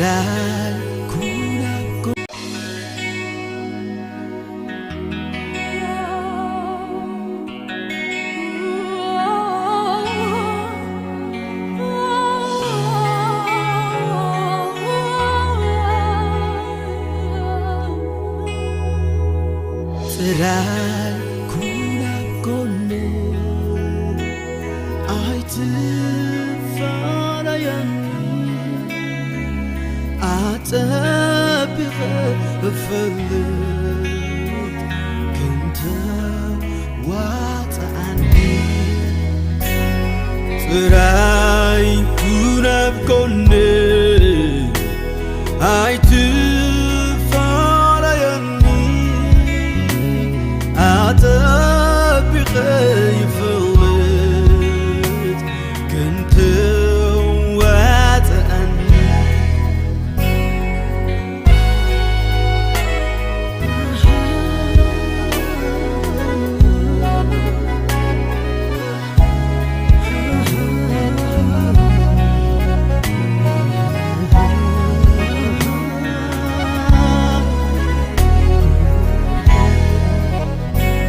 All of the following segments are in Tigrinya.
ላይኩናኮ ጥራይ ኩን ኣብ ጎነይ፣ ኣይትፈላለየኒ። ኣጸቢቐ እፈልጥ ክንተ ዋጽኣኒ። ጥራይ ኩን ኣብ ጎነይ፣ ኣይትፈላለየኒ። ኣጸቢቐ ይፈልጥ ክንተ ዋጽኣኒ።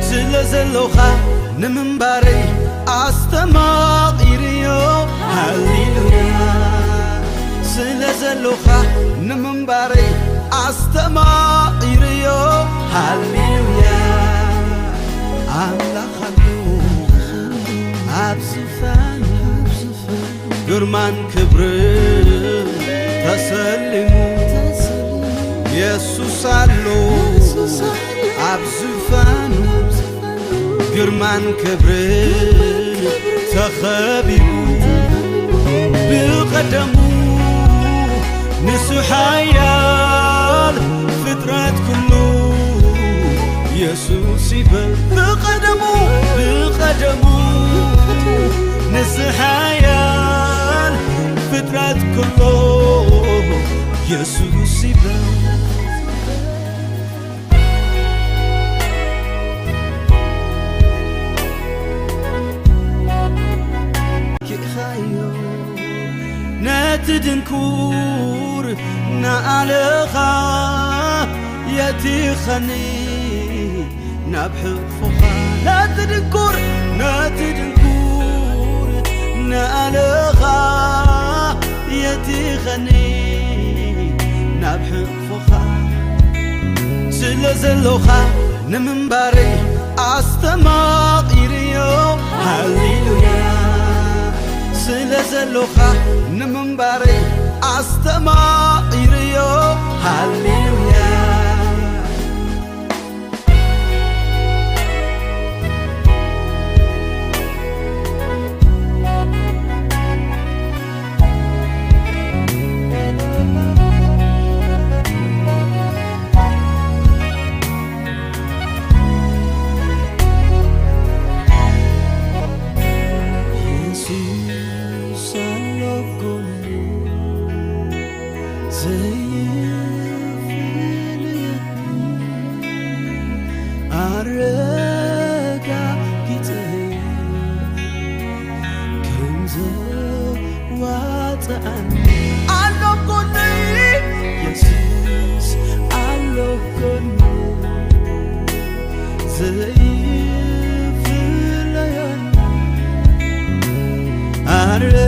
ስለ ዘሎኻ ንምንባረይ ኣስተማቒርዮ። ሃሌሉያ። ስለ ዘሎኻ ንምንባረይ ኣስተማቒርዮ። ሃሌሉያ። ኣምላኽ ኣሎ ኣብ ዝፋኑ፣ ግርማን ክብርን ተሰሊሙ። የሱስ ኣሎ ኣብ ዝፋኑ፣ ግርማን ክብርን ተኸቢቡ። ብቐደሙ ንሱ ሓያል፣ ፍጥረት ኩሉ የሱስ ይበል። ብቐደሙ፣ ብቐደሙ ንሱ ሓያል፣ ፍጥረት ኩሉ የሱስ ይበል። ኪኢኻዮ ነቲ ድንኩር ንኣለኻ የቲኸኒ ናብ ሕቕፎኻ። ነቲ ድንኩር፣ ነቲ ድንኩር ንኣለኻ የቲኸኒ ናብ ሕቕፎኻ። ስለ ዘሎኻ ንምንባረይ ኣስተማቒርዮ። ሃሌሉያ። ስለ ዘሎኻ ንምንባረይ ኣስተማቒርዮ። ሃሌሉያ። የሱስ ኣሎ ጎነይ፣ ዘይፍለየኒ፣ ኣረጋጊጸይ ከም ዘዋጽኣኒ። ኣሎ ጎነይ፣ የሱስ ኣሎ ጎነይ፣ ዘይፍለየኒ፣ ኣረጋጊጸይ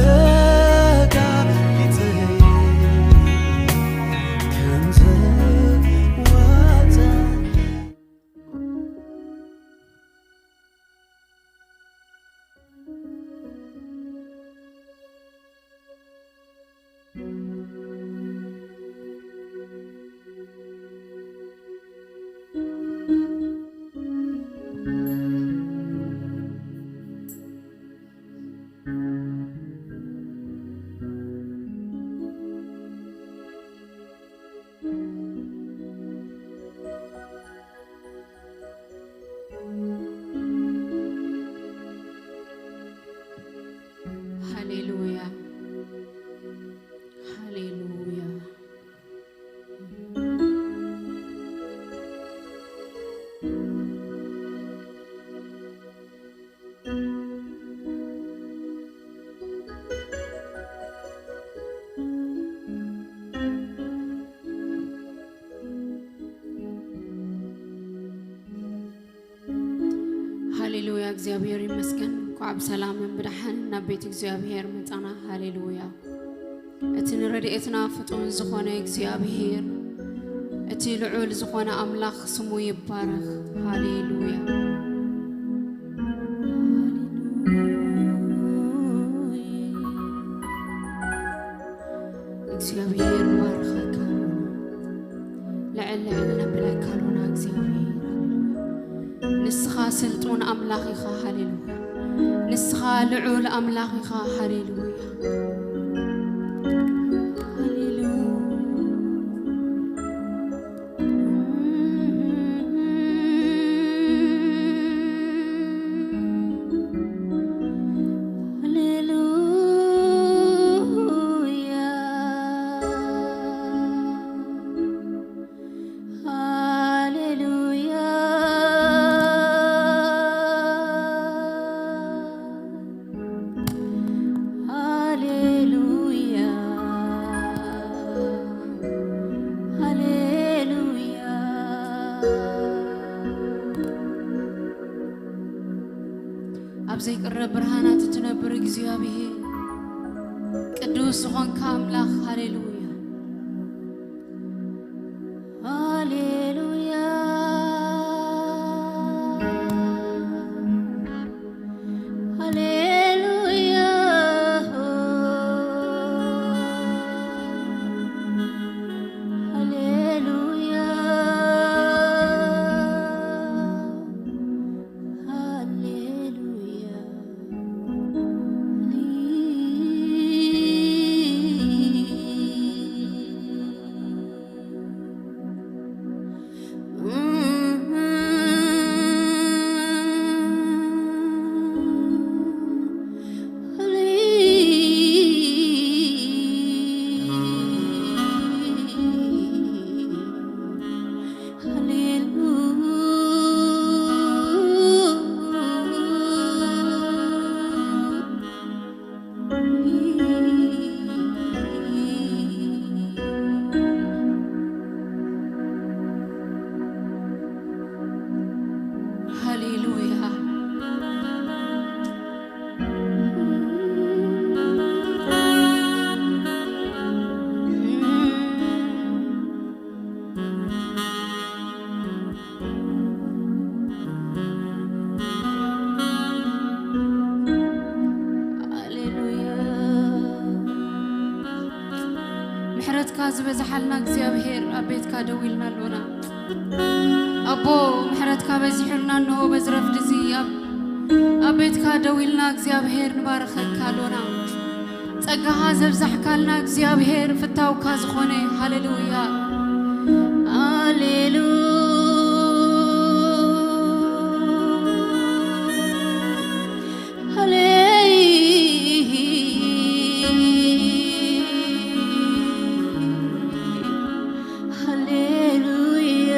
እግዚኣብሔር ይመስገን። እንኳዕ ብሰላምን ብደሓን ናብ ቤት እግዚኣብሔር መጻና። ሃሌሉያ። እቲ ንረድኤትና ፍጡን ዝኾነ እግዚኣብሔር፣ እቲ ልዑል ዝኾነ ኣምላኽ ስሙ ይባረኽ። ሃሌሉያ። እግዚኣብሔር ንባርኸካ፣ ልዕል ልዕል ነብለካ ሎና እግዚኣብሔር። ንስኻ ስልጡን ኣምላኽ ኢኻ። ሃሌሉያ። ንስኻ ልዑል ኣምላኽ ኢኻ። ሃሌሉያ። ሃሌሉያ። ሃሌሉያ። ሃሌሉያ። ሃሌሉያ። ሃሌሉያ። ኣብ ዘይቅረብ ብርሃናት እትነብር እግዚኣብሔር፣ ቅዱስ ዝኾንካ ኣምላኽ፣ ሃሌሉያ። ሃሌሉያ። ሃሌሉያ። ሃሌሉያ። ሃሌሉያ። ሃሌሉያ። ሃሌሉያ። ምሕረትካ ዝበዝሓልና እግዚኣብሔር፣ ኣብ ቤትካ ደው ኢልና ኣሎና። ኣቦ፣ ምሕረትካ በዚሑልና፣ እንሆ በዚ ረፍዲ እዚ ኣብ፣ ኣብ ቤትካ ደው ኢልና እግዚኣብሔር ንባርኸካ ኣሎና። ጸጋኻ ዘብዛሕካልና እግዚኣብሔር፣ ፍታውካ ዝኾነ። ሃሌሉያ። ሃሌሉ-፣ ሃሌ-፣ ሃሌሉያ።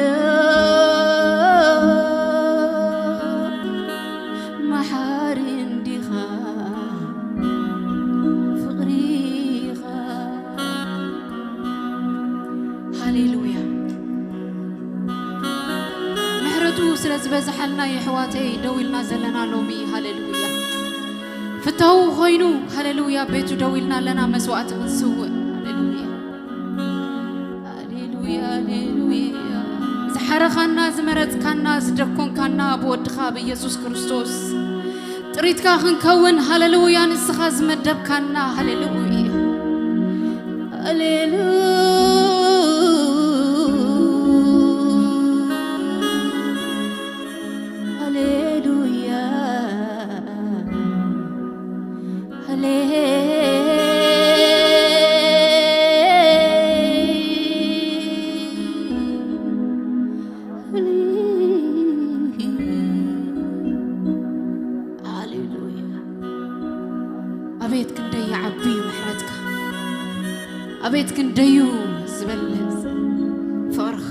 መሓሪ እንዲኻ ፍቕሪኻ። ሃሌሉያ። ምሕረቱ ስለ ዝበዝሓልና የሕዋተይ ደው ኢልና ዘለና ሎሚ። ሃሌሉያ። ፍታው ኮይኑ፣ ሃሌሉያ፣ ቤቱ ደው ኢልና ኣለና፣ መስዋዕቲ ክንስውእ። ሃሌሉያ። ሃሌሉያ፣ ሃሌሉያ። ዝሓረኻና፣ ዝመረጽካና፣ ዝደኮንካና ብወድኻ ብኢየሱስ ክርስቶስ ጥሪትካ ክንከውን፣ ሃሌሉያ፣ ንስኻ ዝመደብካና። ሃሌሉያ። ሃሌሉ-፣ ሃሌሉያ። ሃሌ-፣ ሃሌሉያ። ኣቤት ክንደይ ይዓቢ ምሕረትካ፣ ኣቤት ክንደዩ ዝበልጽ ፍቕርኻ።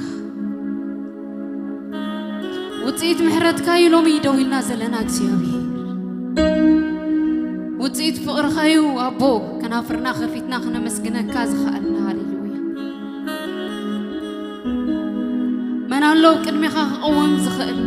ውጽኢት ምሕረትካ እዩ ሎሚ ደው ኢልና ዘለና እግዚኣብሔር። ውጽኢት ፍቕርኻ እዩ ኣቦ፣ ከናፍርና ከፊትና ክነመስግነካ ዝኸኣልና። ሃሌሉያ። መን ኣሎ ቅድሜኻ ክቐውም ዝኽእል?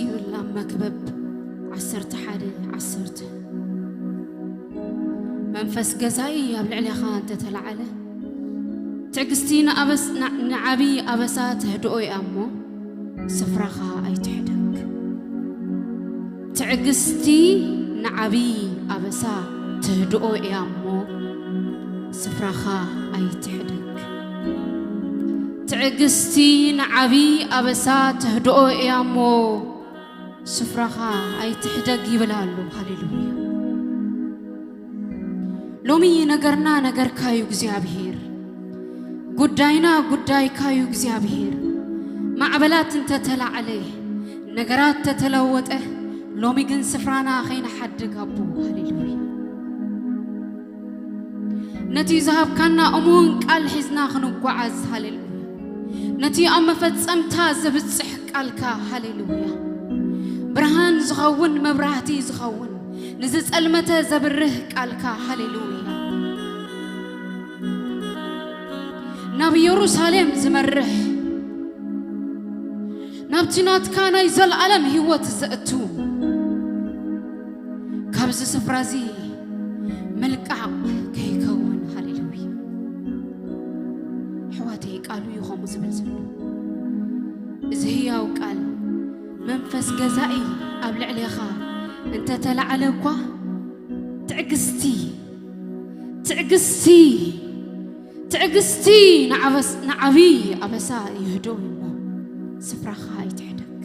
ይብል ኣብ መክብብ ዓሰርተ ሓደ ዓሰርተ። መንፈስ ገዛኢ ኣብ ልዕሌኻ እንተተላዓለ፣ ትዕግስቲ ንኣበስ-፣ ን-፣ ንዓብዪ ኣበሳ ተህድኦ እያ እሞ፣ ስፍራኻ ኣይትሕደግ። ትዕግስቲ ንዓብዪ ኣበሳ ተህድኦ እያ እሞ፣ ስፍራኻ ኣይትሕደግ። ትዕግስቲ ንዓብዪ ኣበሳ ተህድኦ እያ እሞ፣ ስፍራኻ ኣይትሕደግ ይብል ኣሎ። ሃሌሉያ። ሎሚ ነገርና ነገርካዩ እግዚኣብሔር፣ ጉዳይና ጉዳይካዩ እግዚኣብሔር። ማዕበላት እንተተላዕለ፣ ነገራት ተተለወጠ፣ ሎሚ ግን ስፍራና ከይንሓድግ ኣቦ። ሃሌሉያ። ነቲ ዝሃብካና እሙን ቃል ሒዝና ክንጓዓዝ። ሃሌሉያ። ነቲ ኣብ መፈጸምታ ዘብጽሕ ቃልካ። ሃሌሉያ። ብርሃን ዝኸውን፣ መብራህቲ ዝኸውን፣ ንዝጸልመተ ዘብርህ ቃልካ። ሃሌሉያ። ናብ ኢየሩሳሌም ዝመርሕ፣ ናብቲ ናትካ ናይ ዘለኣለም ህይወት ዘእቱ፣ ካብዚ ስፍራ እዚ ምልቃቕ ከይከውን። ሃሌሉያ። ኣሕዋተይ፣ ቃሉ እዩ ከምኡ ዝብል ዘሎ። እዚ ህያው ቃል፣ መንፈስ ገዛኢ ኣብ ልዕሌኻ እንተተላዓለ እኳ፣ ትዕግስቲ፣ ትዕግስቲ፣ ትዕግስቲ ንዓበስ-፣ ንዓብዪ ኣበሳ ይህደው እሞ፣ ስፍራኻ ኣይትሕደግ።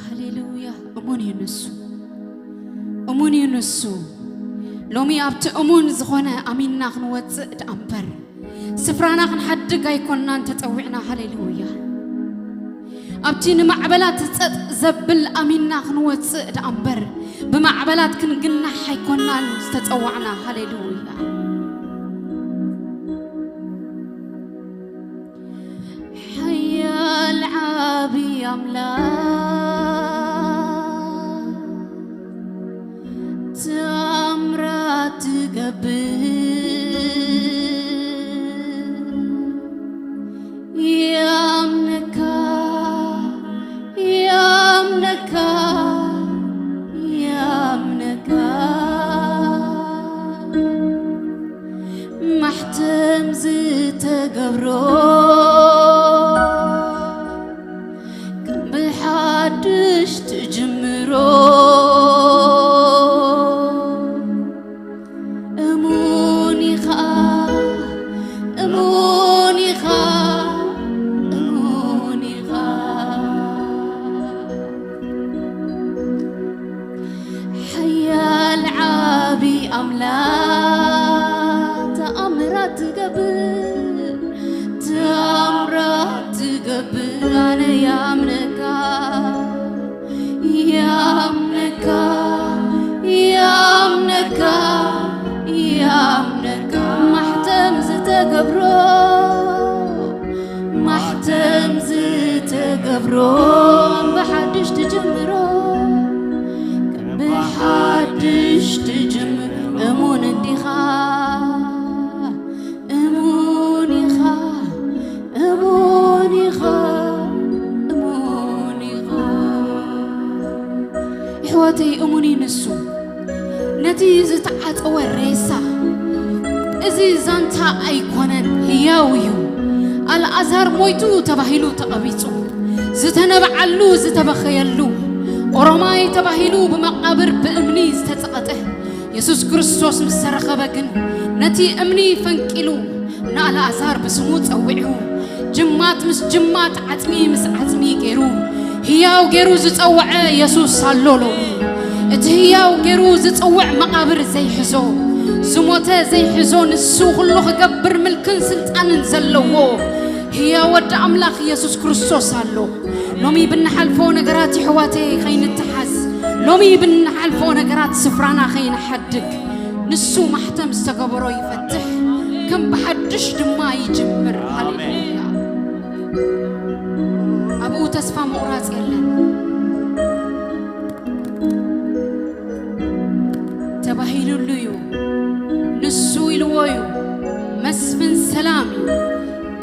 ሃሌሉያ። እሙን እዩ ንሱ፣ እሙን እዩ ንሱ። ሎሚ ኣብቲ እሙን ዝኾነ ኣሚንና ክንወጽእ ደኣ እምበር፣ ስፍራና ክንሓድግ ኣይኮንናን ተጸዊዕና። ሃሌሉያ። ኣብቲ ንማዕበላት ጸጥ ዘብል ኣሚንና ክንወጽእ ደኣ እምበር፣ ብማዕበላት ክንግናሕ ኣይኮንናን ዝተጸዋዕና። ሃሌሉያ። ሓያል ዓቢ ኣምላኽ፣ ተኣምራት ትገብር፣ ያምነካ፣ ያምነካ፣ ያምነካ። ማሕተም ዝተገብሮ፣ ከም ብሓድሽ ትጅምሮ። እሙን ኢኻ፣ እሙን ኢኻ፣ እሙን ኢኻ። ሓያል ዓቢ ኣምላኽ፣ ተኣምራት ትገብር፣ ተኣምራት ትገብር። ኣነ ያምነካ፣ ያምነካ፣ ያምነካ፣ ያምነካ። ማሕተም ዝተገብሮ፣ ማሕተም ዝተገብሮ፣ ብሓድሽ ትጅምሮ፣ ብሓድሽ ትጅምሮ። እሙን እንዲኻ፣ እሙን ኢኻ፣ እሙን ኢኻ፣ እሙን ኢኻ። ኣሕዋተይ፣ እሙን እዩ ንሱ። ነቲ ዝተዓጸወ ሬሳ፣ እዚ ዛንታ ኣይኮነን፣ ህያው እዩ። ኣልኣዛር ሞይቱ ተባሂሉ ተቐቢጹ፣ ዝተነበዓሉ፣ ዝተበኸየሉ፣ ኦሮማይ ተባሂሉ ብመቓብር ብእምኒ ዝተጸቐጠ፣ የሱስ ክርስቶስ ምስ ተረኸበ ግን፣ ነቲ እምኒ ፈንቂሉ፣ ንኣልኣዛር ብስሙ ጸዊዑ፣ ጅማት ምስ ጅማት፣ ዓጽሚ ምስ ዓጽሚ ገይሩ፣ ህያው ገይሩ ዝጸወዐ የሱስ ኣሎ ሎሚ። እቲ ህያው ገይሩ ዝጽውዕ መቓብር ዘይሕዞ፣ ዝሞተ ዘይሕዞ፣ ንሱ ኩሉ ክገብር ምልክን ስልጣንን ዘለዎ ህያው ወዲ ኣምላኽ የሱስ ክርስቶስ ኣሎ። ሎሚ ብንሓልፎ ነገራት፣ የሕዋተይ፣ ኸይንተሓዝ፣ ሎሚ ብንሓልፎ ነገራት ስፍራና ኸይንሓድግ፣ ንሱ ማሕተም ዝተገበሮ ይፈትሕ፣ ከም ብሓድሽ ድማ ይጅምር። ኣሜን። ሃሌሉያ። ኣብኡ ተስፋ ምቑራጽ የለን። ተባሂሉሉ እዩ። ንሱ ኢልዎ እዩ። መስፍን ሰላም እዩ።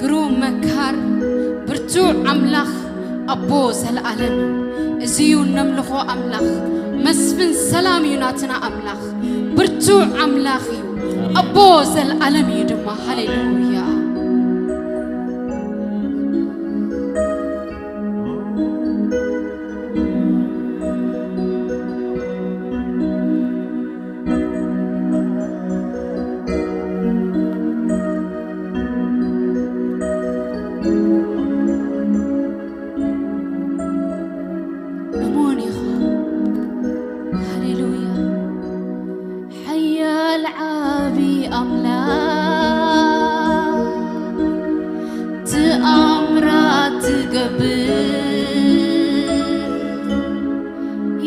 ግሩም መካር፣ ብርቱዕ ኣምላኽ ኣቦ ዘለኣለም እዩ። እዚ እዩ እነምልኾ ኣምላኽ። መስፍን ሰላም እዩ ናትና ኣምላኽ። ብርቱዕ ኣምላኽ እዩ። ኣቦ ዘለኣለም እዩ ድማ። ሃሌሉያ። እሙን ኢኻ። ሃሌሉያ። ሓያል ዓቢ ኣምላኽ፣ ተኣምራት ትገብር፣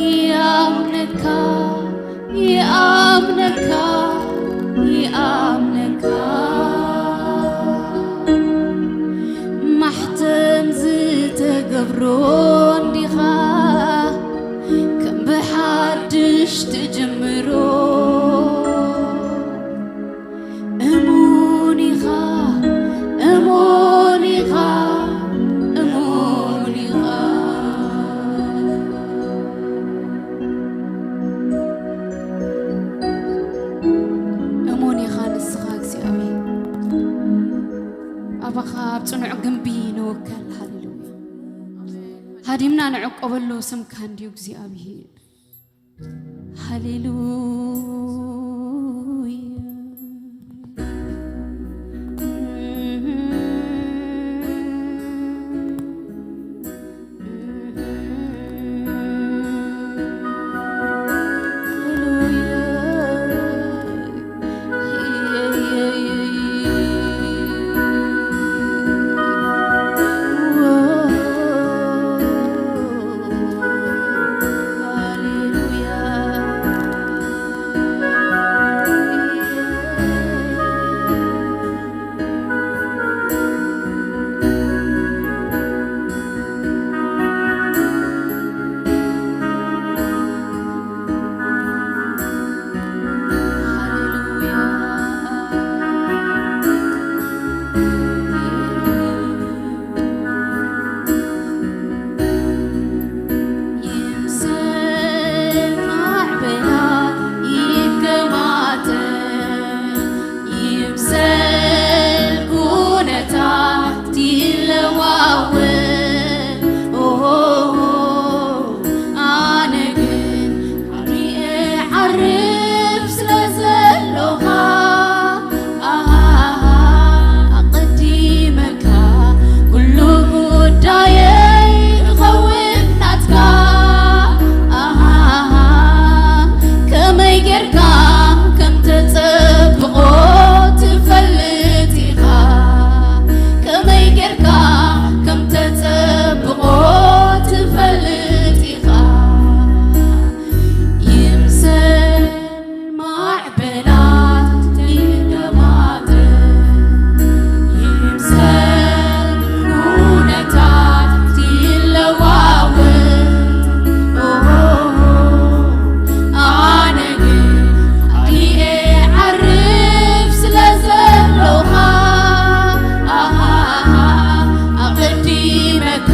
ይኣምነካ፣ ይኣምነካ፣ ይኣምነካ። ማሕተም ዝተገብሮ እንዲኻ፣ ከም ብሓድሽ ትጅምሮ። እሙን ኢኻ፣ እሙን ኢኻ፣ እሙን ኢኻ። እሙን ኢኻ ንስኻ እግዚኣብሔር። ኣባኻ ኣብ ጽኑዕ ግንቢ ንውከል። ሃሌሉያ። ሃዲምና ንዕቆበሉ ስምካ እንድዩ እግዚኣብሔር። ሃሌሉያ። ይምሰል ማዕበላት ይገማጠል፣ ይምሰል ኩነታት ይለዋወጥ፣ ኦሆ፣ ኣነ ግን ዓርብ ስለ ዘሎኻ፣ ኣሃሃ፣ ኣቐዲመካ ኩሉ ጉዳየይ ክኸውን ናትካ፣ ኣሃሃ፣ ከመይ ጌርካ ከም ተጸብቖ ትፈልጥ ኢኻ፣ ከመይ ጌርካ ከም ተጸብቖ ትፈልጥ ኢኻ። ይምሰል ማዕበላት ይገማጠል፣ ይምሰል ኩነታት ይለዋወጥ፣ ኦሆ፣ ኣነ ግን ኣዲኤ ዓርብ ስለ ዘሎኻ፣ ኣሃሃ፣ ኣቐዲመካ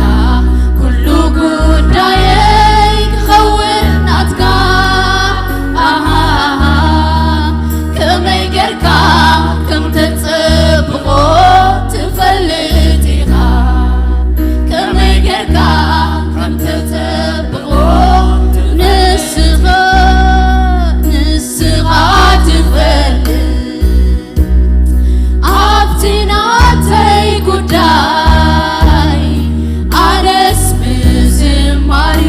ኩሉ ጉዳየይ ክኸውን ናትካ፣ ኣሃሃ፣ ከመይ ጌርካ ከም ተጸብቖ ትፈልጥ ኢኻ፣ ከመይ ጌርካ ከም ተጸብቖ ንስኻ፣ ንስኻ ትፈልጥ። ኣብቲ ናተይ ጉዳይ ኣነስ ብዝማሬ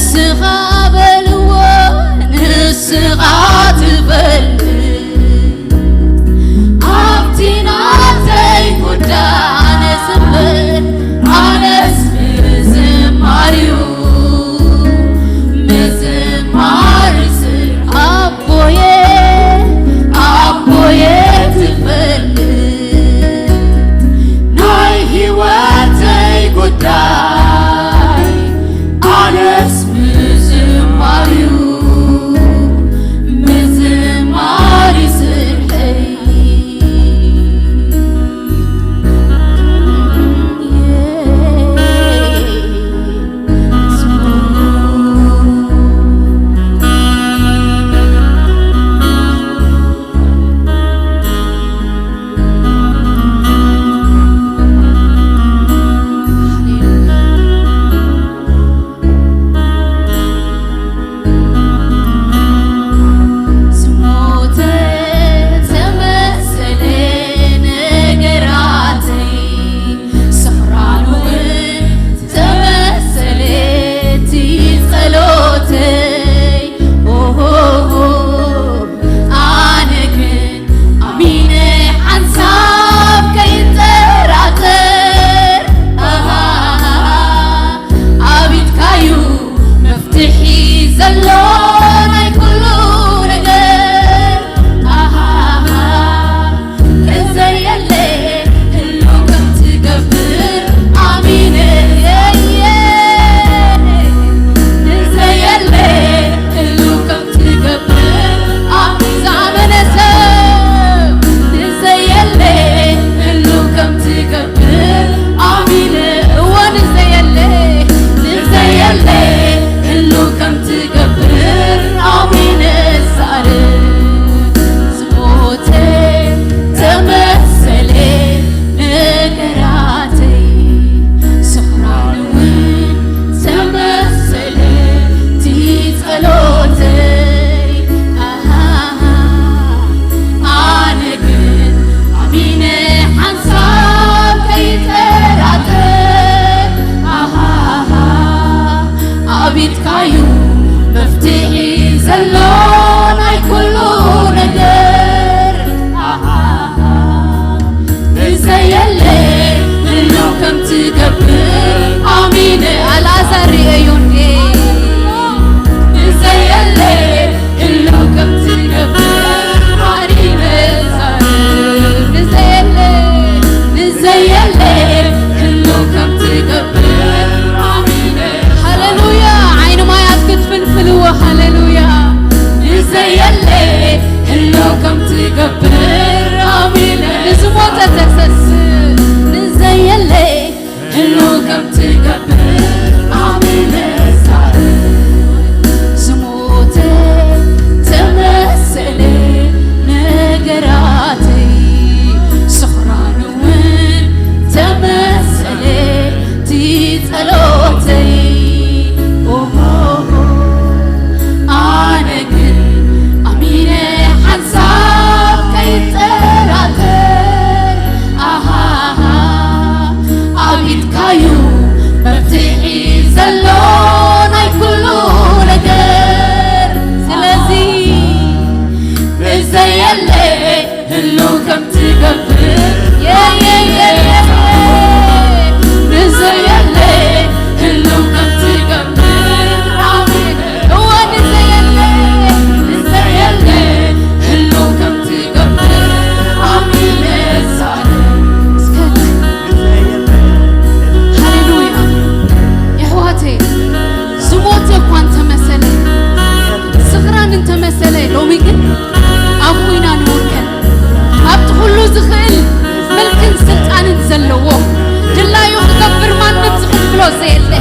ንስኻ በልዎ፣ ንስኻ ትፈልጥ። ኣብቲ ናተይ ጉዳይ ኣነስ እምበር፣ ኣነስ ምዝማርዩ፣ ምዝማር ስር ኣቦየ፣ ኣቦየ ትፈልጥ ናይ ህይወተይ ጉዳይ። ኣነስ ምዝማርዩ፣ ምዝማር ይስርሐይ። ዝሞተ ተመሰለ ነገራተይ፣ ስኽራን እውን ተመሰለ እቲ ጸሎተይ። ኦሆሆ፣ ኣነ ግን ኣሚነ ሓንሳብ ከይጠራጠር፣ ኣሃሃሃ፣ ኣብ ኢድካዩ መፍትሒ ዘሎ ናይ ኩሉ ነገር። ኣሃሃሃ፣ ንዘየለ ህሉ ከም ትገብር ኣሚነ። ንዘየለ ህሉ ከም ትገብር ኣሚነ። ዝኣመነ ሰብ ንዘየለ ህሉ ከም ትገብር ኣሚነ። እወ ንዘየለ፣ ንዘየለ ህሉ ከም ትገብር ኣሚነ። ዛሬ ዝሞተ ተመሰለ ነገራተይ፣ ስኽራን እውን ተመሰለ እቲ ጸሎተይ። ኣሃሃ፣ ኣነ ግን ኣሚነ ሓንሳብ ከይጠራጠር። ኣሃሃ፣ ኣብ ኢድካዩ መፍትሒ ዘሎ ናይ ኩሉ ነገር። ኣሃሃ፣ ንዘየለ ህሉ ከም ትገብር ኣሚነ። ኣልኣዛር ርእዮ እንዴ? ንዘየለ ህሉ ከም ትገብር ኣሚነ። ንዘየለ፣ ንዘየለ ህሉ ከም ትገብር ኣሚነ። ሃሌሉያ! ዓይኒ ማያት ክትፍንፍልዎ። ሃሌሉያ! ንዘየለ ህሉ ከም ትገብር ኣሚነ። ንዝሞተ ተሰስእ፣ ንዘየለ ህሉ ከም ትገብር ኣሚነ። ዝሞተ ተመሰለ ነገራተይ፣ ስኽራን እውን ተመሰለ እቲ ጸሎተይ። ኦሆሆ፣ ኣነ ግን ኣሚነ ሓንሳብ ከይጠራጠር። ኣሃሃ፣ ኣብ ኢድካዩ መፍትሒ ዘሎ ናይ ኩሉ ነገር። ስለዚ ንዘየለ ህሉ ከም ትገብር። የየየየ። ንዘየለ ህሉ ከም ትገብር ኣሚነ። እወ ንዘየለ፣ ንዘየለ ህሉ ከም ትገብር ኣሚነ። ዛሬ እስከ ሃሌሉያ። የሕዋተይ፣ ዝሞተ እኳ እንተመሰለ፣ ስኽራን እንተመሰለ፣ ሎሚ ግን ኣብኡ ኢና ንውከል። ኣብቲ ኩሉ ዝኽእል ምልክን ስልጣንን ዘለዎ፣ ድላዩ ክገብር ማንም ዝኽልክሎ ዘየለ፣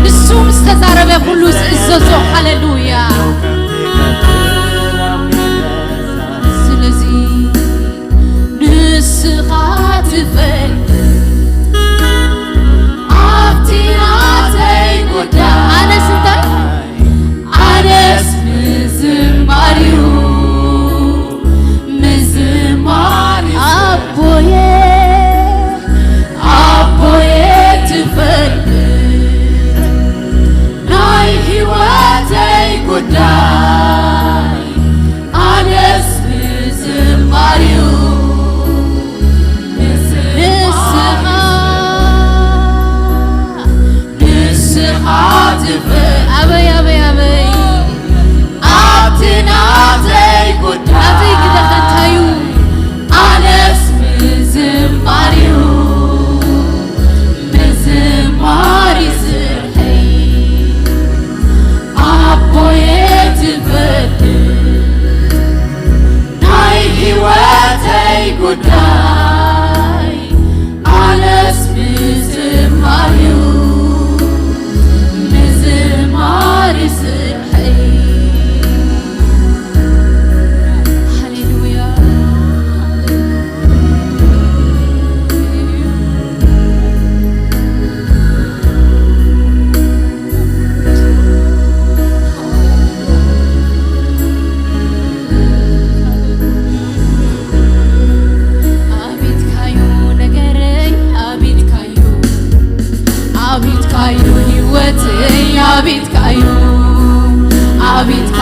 ንሱ ምስ ተዛረበ ኩሉ ዝእዘዞ። ሃሌሉያ። ስለዚ ንስኻ ትፈልጥ ኣብቲ ናተይ ጉዳይ። ኣነስ እንታይ? ኣነስ ምዝማርዩ፣ ምዝማር ኣቦየ፣ ኣቦየ ትፈልጥ ናይ ህይወት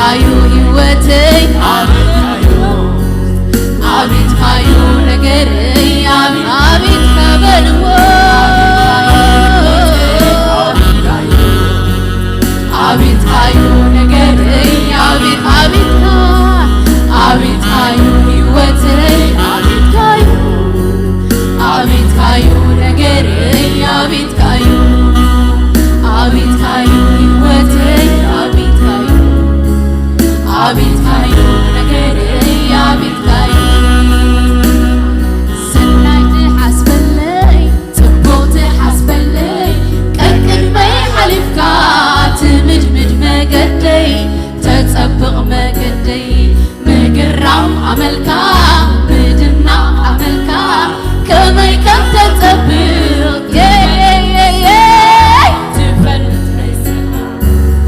ኣዩ ህይወተይ ኣቤትካዩ ነገረይ ኣቤት ኣቤትካ በልዎ ኣቤትካዩ ነገረይ ኣቤት ኣቤትካ ኣቤትካዩ ህይወተይ ኣቤትካዩ ኣቤትካዩ ነገረይ ኣቤትካዩ ኣቤትካዩ ህይወተይ ኣቤትካዩ ኣቤትካዩ ነገረይ ኣቤትካዩ ሰናይ ትሓስበለይ ጽቡቕ ትሓስበለይ ቀቅድመይ ሓሊፍካ ትምድምድ መገደይ ተጸብቕ መገደይ ምግራም ኣመልካ ምድናቕ ኣመልካ ከመይ ከም ተጸብቕ ትፈልጥ ርእስኻ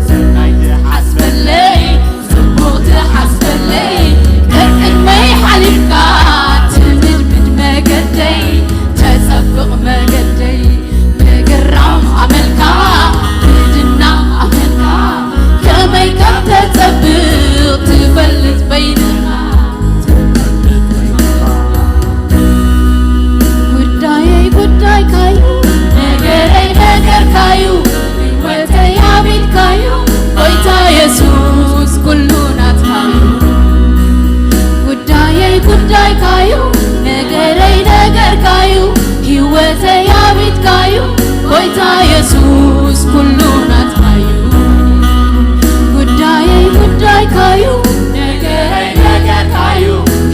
ሰናይ ትሓስበለይ ጽቡቕ ትሓስበለይ ቀቅድመይ ሓሊፍካ ትምድምድ መገደይ ተጸብቕ መገደይ ምግራም ኣመልካ ምድናቕ ኣመልካ ከመይ ከም ተጸብቕ ትፈልጥ በይንኻ ጉዳየይ ጉዳይካዩ ነገረይ ነገርካዩ ህይወተይ ኣቤትካዩ ጎይታ የሱስ ኩሉ ናትካዩ ጉዳየይ ጉዳይካዩ ነገረይ ነገርካዩ ህይወተይ ኣቤትካዩ ጎይታ የሱስ ኩሉ ናትካዩ ጉዳየይ ጉዳይካዩ ነገረይ ነገርካዩ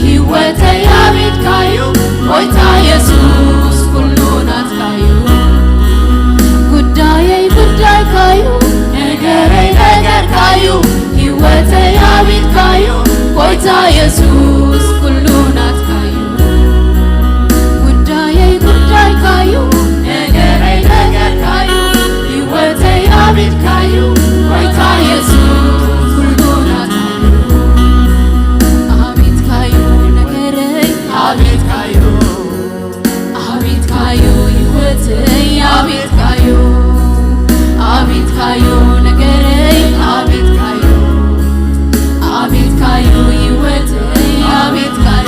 ህይወተይ ኣቤትካዩ ጎይታ የሱስ ኩሉ ናትካዩ ጉዳየይ ጉዳይካዩ ነገረይ ነገርካዩ ህይወተይ ኣቤትካዩ ጎይታ የሱስ ኩሉ ናትካዩ ጉዳየይ ጉዳይካዩ ነገረይ ነገርካዩ ህይወተይ ኣቤትካዩ ጎይታ የሱስ ኩሉ ናትካዩ ኣቤትካዩ ነገረይ ኣቤትካዩ ኣቤትካዩ ህይወተይ ኣቤትካዩ ኣቤትካዩ ነገረይ ኣቤትካዩ ኣቤትካዩ ህይወተይ ኣቤትካዩ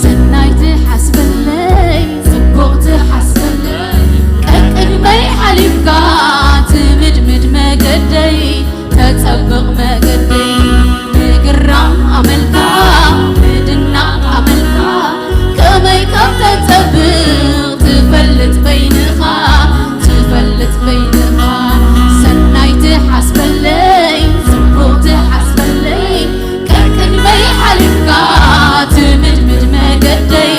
ሰናይ ትሓስበለይ ጽቡቕ ትሓስበለይ ቀቅድመይ ሓሊፍካ ትምድምድ መገደይ ተጸብቕ መገደይ ምግራም ኣመልካ ምድናቕ ኣመልካ ከመይ ከም ተጸብቕ ትፈልጥ በይንኻ ትፈልጥ በይንኻ ሰናይ ትሓስበለይ ጽቡቕ ትሓስበለይ ቀቅድመይ ሓሊፍካ ትምድምድ መገደይ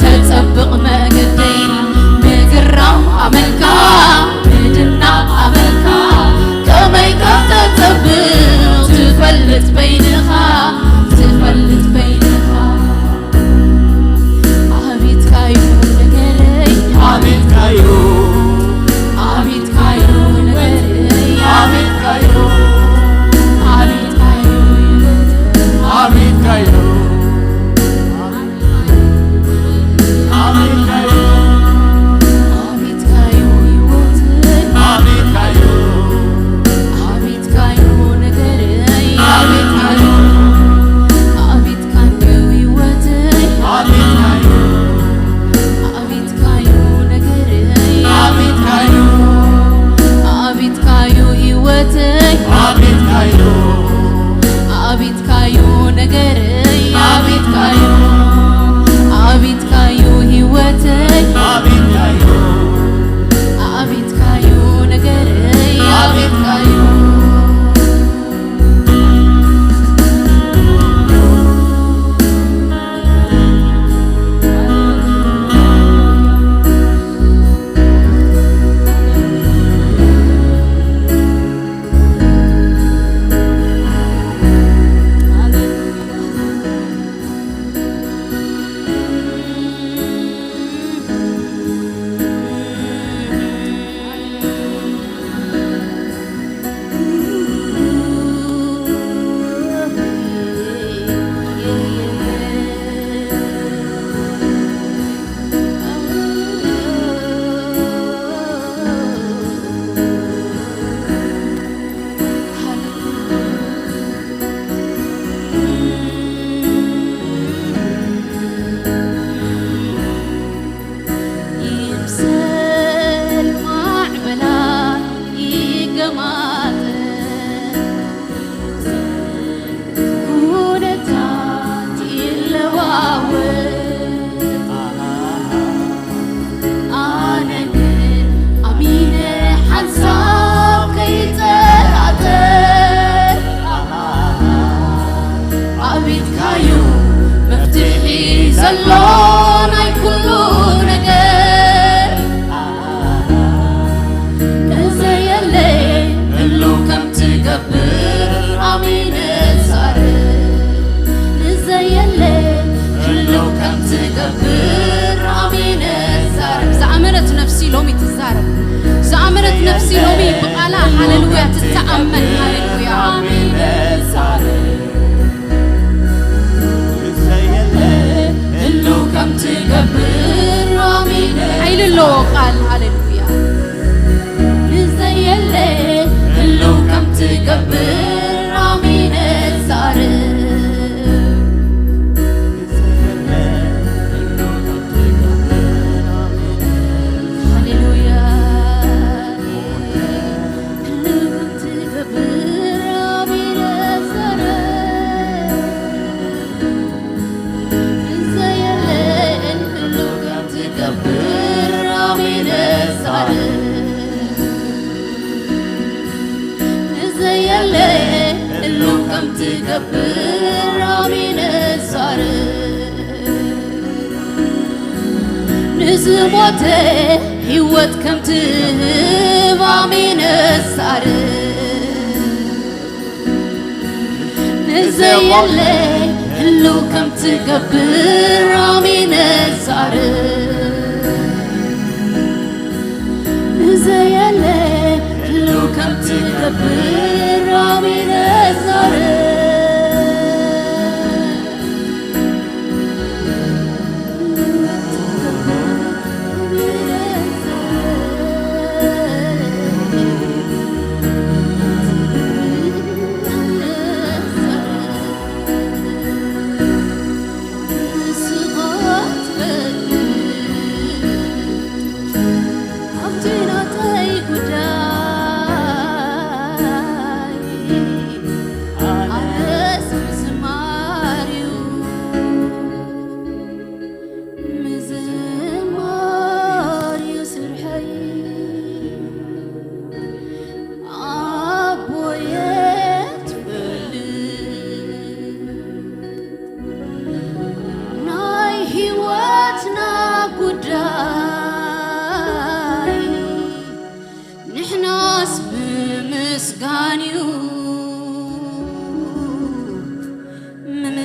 ተጸብቕ መገደይ ምግራም ኣመልካ ምድናቕ ኣመልካ ከመይ ከም ተጸብቕ ትፈልጥ በይንኻ ትፈልጥ በይንኻ ኣቤትካዩ ነገረይ ኣቤትካዩ ኣቤትካዩ ነገረይ ኣቤትካዩ ኣቤትካዩ ኣቤትካዩ ኣቤትካዩ ነገረይ ኣቤትካዩ ኣቤትካዩ ህይወተይ ኣቤትካዩ ኣቤትካዩ ነገረይ ኣቤትካዩ ማጠ ኩነታት ይለዋወጥ። ኣነ ግን ኣሚነ ሓንሳብ ከይጠራጠር፣ ኣብ ኢድካዩ መፍትሒ ዘሎ ናይ ኩሉ ነገር። ንዘየለ ህሉ ከም ትገብር ኣሚነ ዛረብ። ንዘየለ ህሉ ከም ትገብር ኣሚነ ዛረብ። ዝኣመነት ነፍሲ ሎሚ ትዛረብ። ዝኣመነት ነፍሲ ሎሚ ብቓላ ሃሌሉያ ትተኣመን። ሃሌሉያ። ኣሚነ ዛረብ። ንዘየለ ህሉ ከም ትገብር ኣሚነ ሓይሊ ኣለዎ ቃል። ሃሌሉያ። ንዘየለ ህሉ ከም ትገብር ኣሚነ ዛረብ። ሃሌሉያ። ንዝሞተ ህይወት ከም ትህብ ኣሚነ ዛረብ። ንዘየለ ህሉ ከም ትገብር ኣሚነ ዛረብ። ንዘየለ ህሉ ከም ትገብር ኣሚነ ዛረብ። ምዝማር እዩ ስርሐይ ኣቦየ ትፈልጥ ናይ ህይወትና ጉዳይ ንሕናስ ብምስጋን እዩ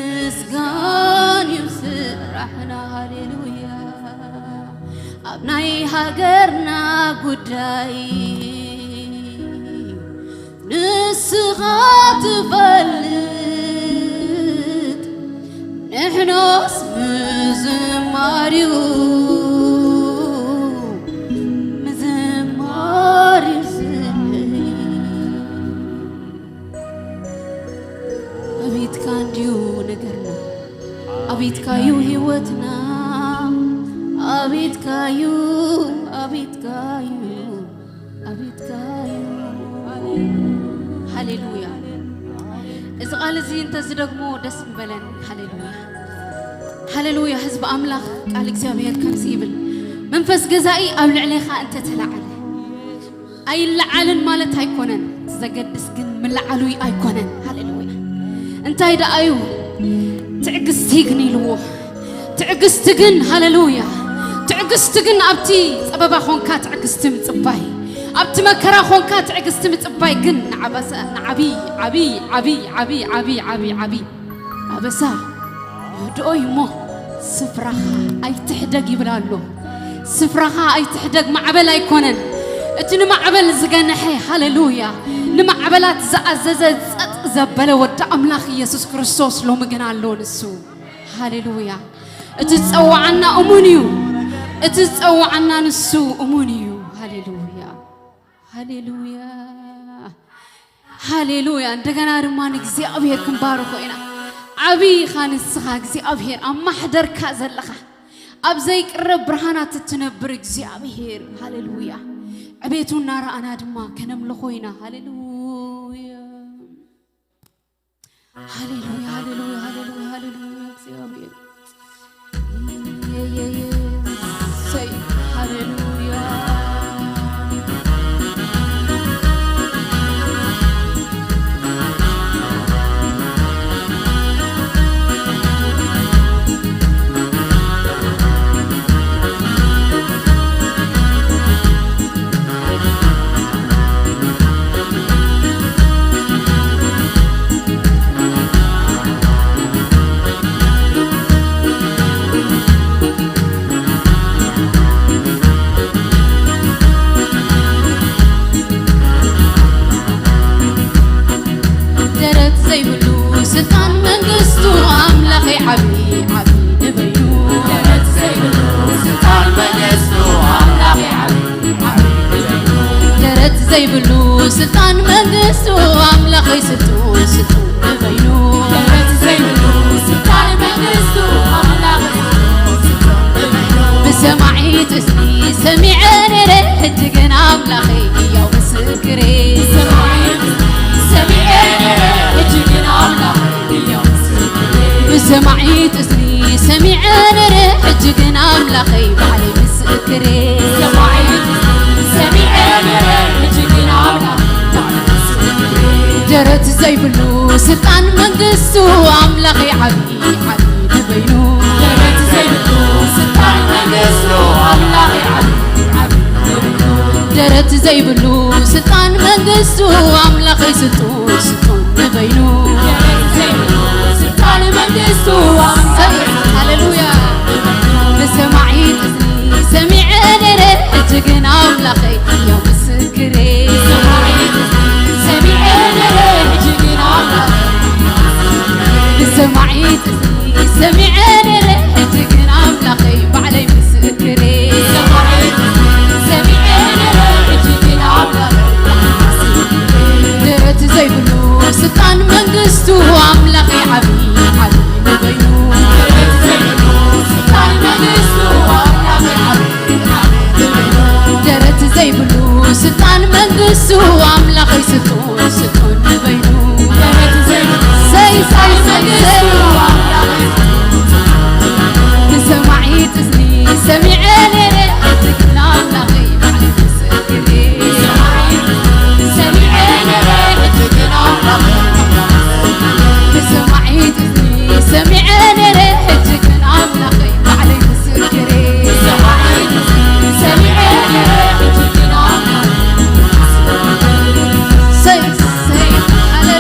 ምምስጋን እዩ ስራሕና። ሃሌሉያ። ኣብ ናይ ሃገርና ጉዳይ ንስኻ ትፈልጥ ንሕናስ ምዝማር እዩ ምዝማር እዩ ስራሕና። ኣቤትካ እንድዩ ነገርና ኣቤትካዩ ህይወትና ኣቤትካዩ ኣቤትካዩ ኣቤትካዩ። ሃሌሉያ። እዚ ቃል እዚ እንተዝደግሞ ደስ ምበለን። ሃሌሉያ። ሃሌሉያ። ህዝቢ ኣምላኽ ቃል እግዚኣብሔር ከምዚ ይብል፣ መንፈስ ገዛኢ ኣብ ልዕሌኻ እንተተላዓለ ኣይለዓልን ማለት ኣይኮነን፣ ዘገድስ ግን ምልዓሉይ ኣይኮነን። ሃሌሉያ። እንታይ ደኣ እዩ? ትዕግስቲ ግን ኢልዎ። ትዕግስቲ ግን፣ ሃሌሉያ፣ ትዕግስቲ ግን ኣብቲ ጸበባ ኾንካ ትዕግስቲ ምጽባይ፣ ኣብቲ መከራ ኾንካ ትዕግስቲ ምጽባይ ግን ንዓበሰ ንዓቢ ዓቢ ዓቢ ዓቢ ዓቢ ዓቢ ዓቢ ኣበሳ ይህድኦ እዩ እሞ ስፍራኻ ኣይትሕደግ ይብል ኣሎ። ስፍራኻ ኣይትሕደግ፣ ማዕበል ኣይኮነን እቲ ንማዕበል ዝገንሐ። ሃሌሉያ። ንማዕበላት ዝኣዘዘ ጸጥ ዘበለ ወዲ ኣምላኽ ኢየሱስ ክርስቶስ ሎሚ ግን ኣሎ ንሱ። ሃሌሉያ። እቲ ዝጸዋዓና እሙን እዩ። እቲ ዝጸዋዓና ንሱ እሙን እዩ። ሃሌሉያ። ሃሌሉያ። ሃሌሉያ። እንደገና ድማ ንእግዚኣብሔር ክንባርኾ ኢና። ዓብዪ ኢኻ ንስኻ እግዚኣብሔር፣ ኣብ ማሕደርካ ዘለኻ፣ ኣብ ዘይቅረብ ብርሃናት እትነብር እግዚኣብሔር። ሃሌሉያ። ዕቤቱ እናረኣና ድማ ከነምልኾ ኢና። ሃሌሉያ፣ ሃሌሉያ፣ ሃሌሉያ፣ ሃሌሉያ፣ ሃሌሉያ፣ እግዚኣብሔር። እሰይ፣ ሃሌሉያ። ደረት ዘይብሉ ስልጣን መንግስቱ ኣምላኸይ ዓብዪ ዓብዪ ንበይኑ። ደረት ዘይብሉ ስልጣን መንግስቱ ኣምላኸይ ዓብዪ ዓብዪ ንበይኑ። ደረት ዘይብሉ ስልጣን መንግስቱ ኣምላኸይ ስልጡን ስልጡን ንበይኑ። ደረት ዘይብሉ ስልጣን መንግስቱ ኣምላኸይ ስልጡን ስልጡን ንበይኑ። ብሰማዒ ጥስሚ ሰሚዐ ነይረ፣ ሕጂ ግን ኣምላኸይ ህያው ምስክሬ። ብሰማዒ ጥስሚ ሰሚዐ ነይረ፣ ሕጂ ግን ኣምላኸይ ህያው ምስክሬ። ብሰማዒ ጥስሚ ሰሚዐ ነይረ፣ ሕጂ ግን ኣምላኸይ ባዕለይ ምስክሬ። ብሰማዒ ጥስሚ ሰሚዐ ነይረ፣ ሕጂ ግን ኣምላኸይ ባዕለይ ምስክሬ። ደረት ዘይብሉ ስልጣን መንግስቱ ኣምላኸይ ዓብዪ ዓብዪ ንበይኑ። ደረት ዘይብሉ ስልጣን መንግስቱ ኣምላኸይ ዓብዪ ዓብዪ ንበይኑ። ደረት ዘይብሉ ስልጣን መንግስቱ ኣምላኸይ ስልጡን ስልጡን ንበይኑ። ደረት ዘይብሉ ስልጣን መንግስቱ ኣምላኸይ ሃሌሉያ። ብሰማዒ ጥስሚ ሰሚዐ ነይረ፣ ሕጂ ግን ኣምላኸይ ህያው ምስክሬ። ብሰማዒ ጥስሚ ሰሚዐ ነይረ፣ ሕጂ ግን ኣምላኸይ ብሰማዒ ጥስሚ ሰሚዐ ነይረ፣ ሕጂ ግን ኣምላኸይ ባዕለይ ምስክሬ። ብሰማዒ ጥስሚ ሰሚዐ ነይረ፣ ሕጂ ግን ኣምላኸይ ደረት ዘይብሉ ስልጣን መንግስቱ ኣምላኸይ ዓብዪ ዓብዪ ንበይኑ። ደረት ዘይብሉ ስልጣን መንግስቱ ኣምላኸይ ዓብዪ ዓብዪ ንበይኑ። ደረት ዘይብሉ ስልጣን መንግስቱ ኣምላኸይ ስልጡን ስልጡን ንበይኑ። ደረት ዘይብሉ ሰይ፣ ሰይ፣ ሰይ፣ ሰይ። ስልጣን መንግስቱ ኣምላኸይ ብሰማዒ ጥስሚ ሰሚዐ ነይረ፣ ሕጂ ግን ኣምላኸይ ባዕለይ ምስክሬ። ብሰማዒ ጥስሚ ሰሚዐ ነይረ፣ ሕጂ ግን ኣምላኸይ ብሰማዒ ጥስሚ ሰሚዐ ነይረ፣ ሕጂ ግን ኣምላኸይ ባዕለይ ምስክሬ። ብሰማዒ ጥስሚ ሰሚዐ ነይረ፣ ሕጂ ግን ኣምላኸይ ሰይ፣ ሰይ፣ ሃሌ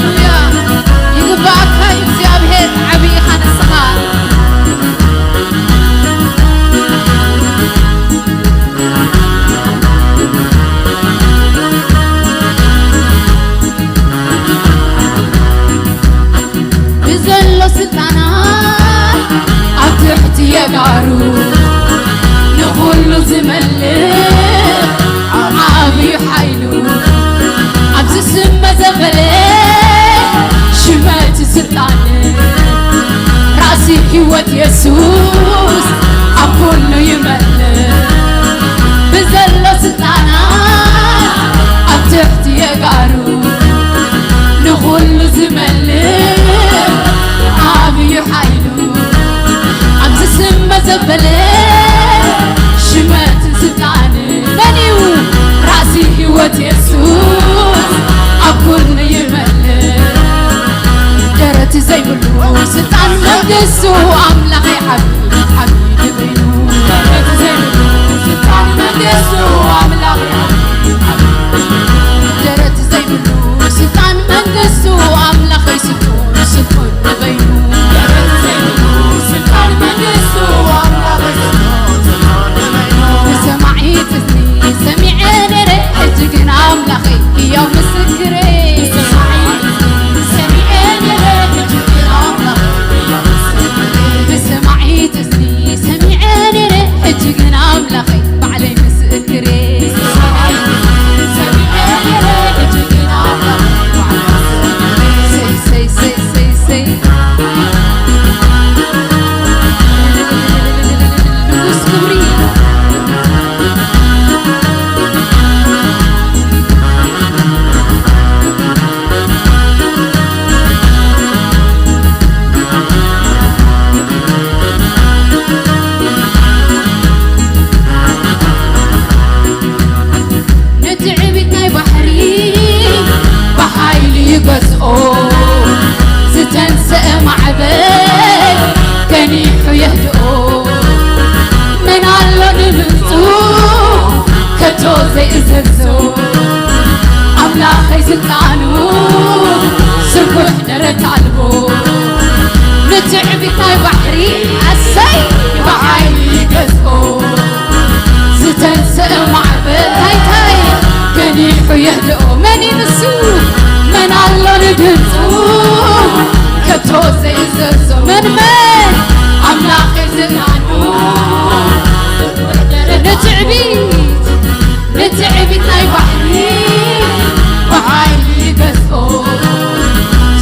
ገዝኦ ዝተንስእ ማዕበል ገኒሑ የህድኦ። መን ኣሎ ንድምፁ ከቶ ዘይእዘዞ? ኣምላኸይ ስልጣኑ ስርጉሕ ደረት ኣልቦ። ንትዕቢት ናይ ባሕሪ ኣሰይ ብሓይሊ ገዝኦ። ዝተንስእ ማዕበል ታይታይ ገኒሑ የህድኦ። መን እዩ ንሱ? መን ኣሎ ንድምፁ ከቶ ዘይዘዞ? መን መን? ኣምላኽ እዩ ዝናኑ። ንትዕቢት ንትዕቢት ናይ ባሕሪ ብሓይሊ ገዝኦ።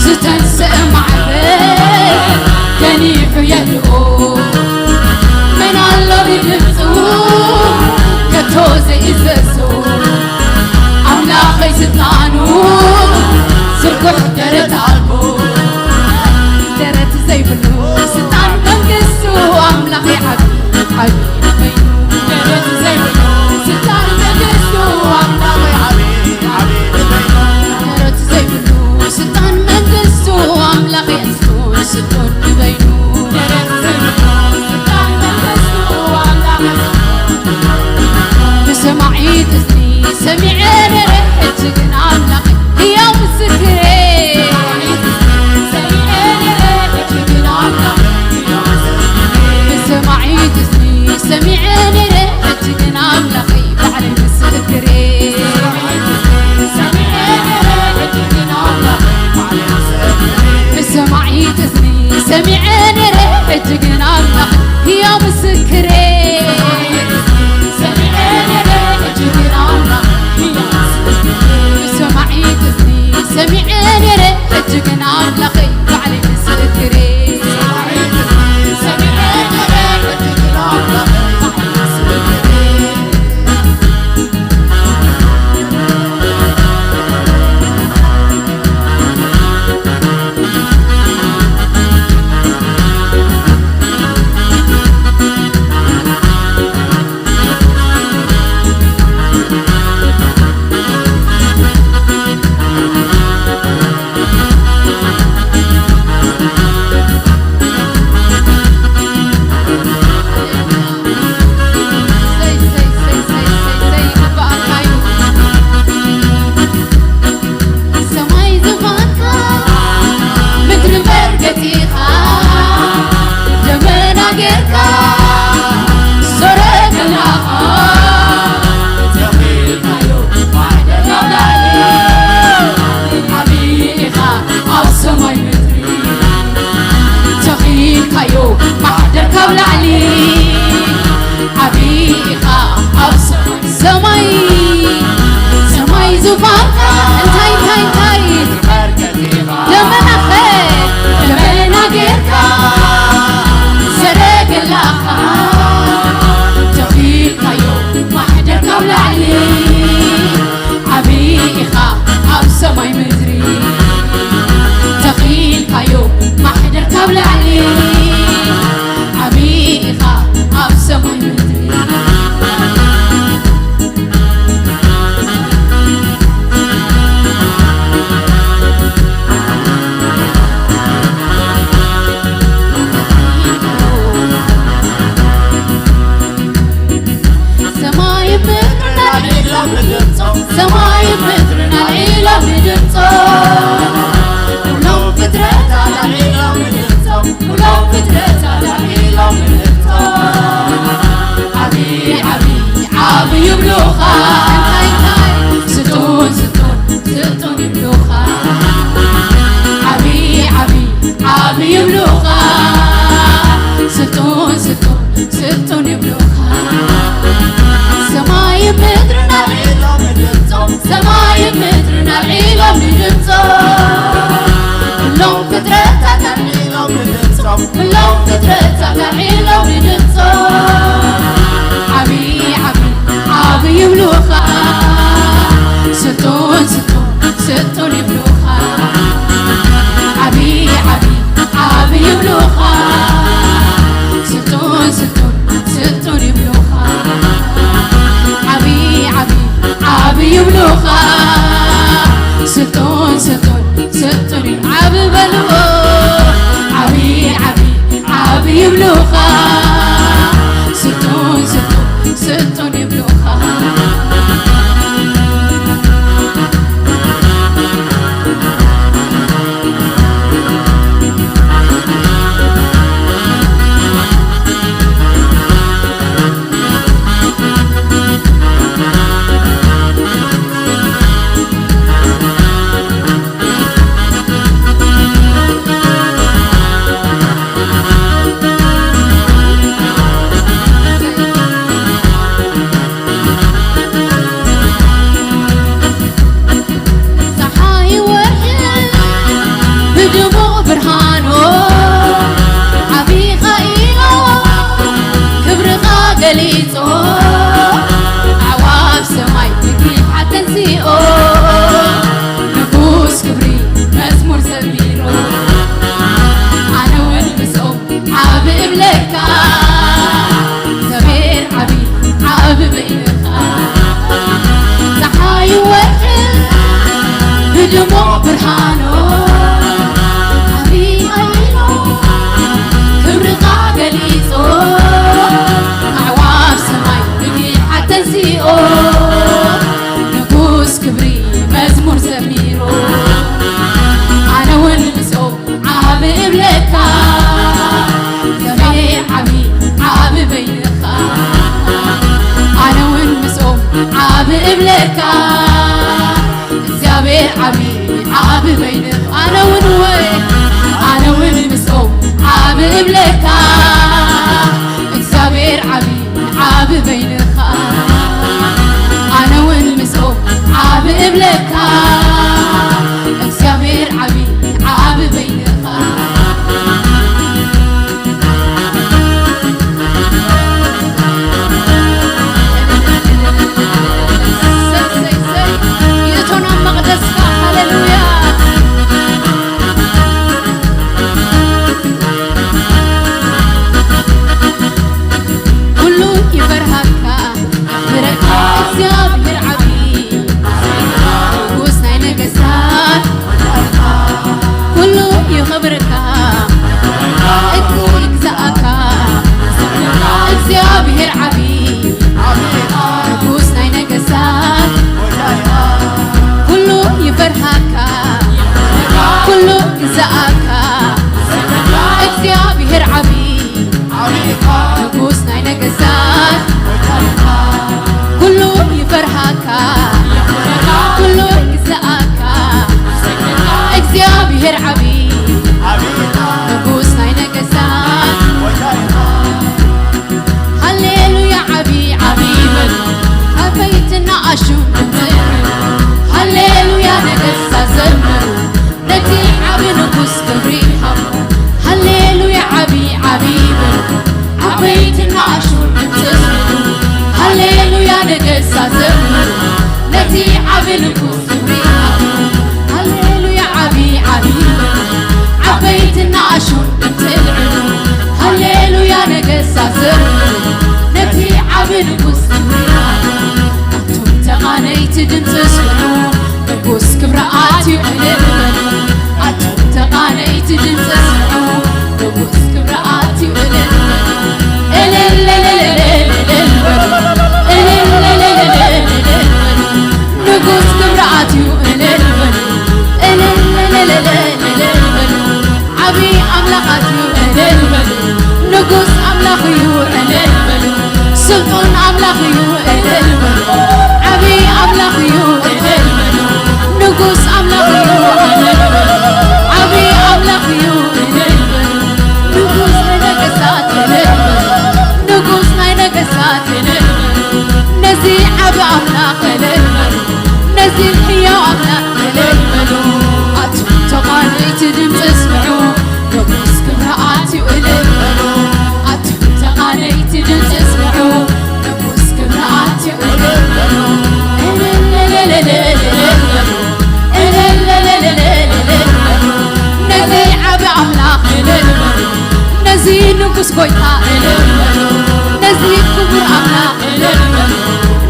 ዝተንስእ ማዕበል ገኒሑ የድኦ። መን ኣሎ ንድምፁ ከቶ ዘይእዘዞ? ኣምላኸይ ስልጣኑ ስርጉሕ ደረት ኣልቦ። ደረት ዘይብሉ ስልጣን መንግስቱ ኣምላኸይ ዓቢ ዓቢ ኮይኑ። ደረት ዘይብሉ ስልጣን መንግስቱ ኣምላኸይ ዓቢ ዓቢ ኮይኑ። ደረት ዘይብሉ ስልጣን መንግስቱ ኣምላኸይ ስልጡን ስልጡን ኮይኑ። ደረት ዘይብሉ ስልጣን መንግስቱ ኣምላኸይ ብሰማዒት እዝኒ ሰሚዐ ነይረ፣ ሕጂ ግን ኣምላኸይ ህያው ምስክሬ። ብሰማዒት እዝኒ ሰሚዐ ነይረ፣ ሕጂ ግን ኣምላኸይ ባዕለይ ምስክሬ። ብሰማዒት እዝኒ ሰሚዐ ነይረ፣ ሕጂ ግን ኣምላኸይ ህያው ምስክሬ። ብሰማዒት እዝኒ ሰሚዐ ነይረ፣ ሕጂ ግን ኣምላኸይ ባዕለይ ምስክሬ። ሰማይ ዝፋንካ ምድሪ መርገጺኻ ደመና ጌርካ ሰረገላኻ ተኺልካዮ ማሕደር ኣብ ላዕሊ ዓቢ ኢኻ ኣብ ሰማይ ምድሪ ተኺልካዮ ማሕደር ካብ ላዕሊ ዓቢ ኢኻ ኣብ ሰማይ ሰማይ ሰማይ ዙፋንካ እንታይ እንታይ እንታይ ደመናኸ ደመና ጌርካ ሰረገላኻ ተኺልካዮ ማሕደር ካብ ላዕሊ ዓቢ ኢኻ ኣብ ሰማይ ምድሪ ተኺልካዮ ማሕደር ካብ ላዕሊ ዓቢ ኢኻ ኣብ ሰማይ ምድሪ ሰማይ ምድርን ኣልዒሎም ንድምጾም ሰማይ ምድርን ኣልዒሎም ንድምጾም ኩሎም ፍጥረታት ኣልዒሎም ንድምጾም ኩሎም ፍጥረታት ኣልዒሎም ንድምጾም ዓቢ ዓቢ ዓቢ ይብሉኻ እንታይ እንታይ ስጡን ስጡን ስጡን ይብሉኻ ዓቢ ዓቢ ዓቢ ይብሉኻ ስጡን ስጡን ስጡን ይብሉኻ ሰማይ ምድርን ኣልዒሎም ንድምጾም ሰማይ ምድርን ኣልዒሎም ንድምጾም ኩሎም ፍጥረታት ኣልዒሎም ንድምጾም ኩሎም ፍጥረታት ኣልዒሎም ንድምጾም ዓቢ ዓቢ ዓቢ ይብሉኻ ስጡን ስጡን ስጡን ይብሉኻ ዓቢ ዓቢ ዓቢ ይብሉኻ ስጡን ስጡን ስጡን ይብሉኻ ዓቢ ዓቢ ዓቢ ይብሉኻ ስጡን ስጡን ድሙቕ ብርሃኑ ዓብይ ኮይኑ ክብርኻ ገሊጹ ኣዕዋፍ ሰማይ ብጊሓት ተንሲኦ ንጉስ ክብሪ መዝሙር ዘሚሩ ኣነ እውን ምስኦም ዓብ እብለካ እግዚኣብሔር ዓብይ ዓብ በይንኻ ኣነ እውን ምስኦም ዓብ እብለካ እግዚኣብሔር ዓብይ ዓብ በይንኻ ኣነ እውን ወይ ኣነ እውን ምስኦም ዓብ እብለካ እግዚኣብሔር ዓብይ ዓብ በይንኻ ኣነ እውን ምስኦም ዓብ እብለካ እግዚኣብሔር ዓብይ ዓብ በይንኻ ይእቶና መቕደስካ ሃሌሉያ ኩሉ ይፈርሃካ ምሕረትካ እግዚኣብሔር ዓብዪ ንጉስ ናይ ነገስታት ኩሉ ይኸብረካ እቲ ይግዛኣካ እግዚኣብሔር ዓብዪ ንጉስ ናይ ነገስታት ኩሉ ይፈርሃካ ኩሉ ይግዛኣካ እግዚኣብሔር ዓብዪ ንጉስ ናይ ነገስታት ኩሉ ይፈርሃካ ኩሉ ይግዛኣካ እግዚኣብሔር ዓብዪ ንጉስ ናይ ነገስታት ሃሌሉያ ዓብዪ ዓብዪ በሉ ዓበይትና ኣሹ ሃሌሉያ ነገስታት ዘምሩ ነቲ ዓቢ ንጉስ ክብሪ ሃቡ ሃሌሉያ ዓቢ ዓቢ በሉ ዓበይትና ኣሹ ድምፂ ስምዑ ሃሌሉያ ነገሳ ዘምሩ ነቲ ዓቢ ንጉስ ክብሪ ሃቡ ሃሌሉያ ዓቢ ዓቢ በሉ ዓበይትና ኣሹ ድምፂ ልዕሉ ሃሌሉያ ነገሳ ዘምሩ ነቲ ዓቢ ንጉስ ክብሪ ሃቡ ኣቱም ተቓነይቲ ድምፂ ስምዑ ንጉስ ክብሪ ኣትዩ እልል በሉ ኣቱም ተቓነይቲ ድምፂ ስምዑ ንጉስ ክብሪ ኣትዩ እልል በሉ እልል እልል እልል እልል በሉ እልል እልል እልል እልል በሉ ንጉስ ክብሪ ኣትዩ እልል በሉ እልል እልል እልል እልል በሉ ዓብዪ ኣምላኽ ኣትዩ እልል በሉ ንጉስ ኣምላኽ እዩ እልል በሉ ስልጡን ኣምላኽ እዩ እልል በሉ ዓብዪ ኣምላኽ እዩ እልል በሉ ንጉስ ኣምላኽ እዩ እልል በሉ ዓብዪ ኣምላኽ እዩ እልል በሉ ንጉስ ናይ ነገስታት እልል በሉ ንጉስ ናይ ነገስታት እልል በሉ ነዚ ዓቢ ኣምላኽ እልል በሉ ነዚ ህያው ኣምላኽ እልል በሉ ኣቱም ተቓነይቲ ድምፂ ስምዑ ንጉስ ክብሪ ኣትዩ እልል በሉ ኣቱም ተቓነይቲ ድምፂ ስምዑ ንጉስ ክብሪ ኣትዩ እልል በሉ እልል እልል እልል እልል በሉ እልል እልል እልል እልል በሉ ነዚ ዓቢ ኣምላኽ እልል በሉ ነዚ ንጉስ ጎይታ እልል በሉ ነዚ ክቡር ኣምላኽ እልል በሉ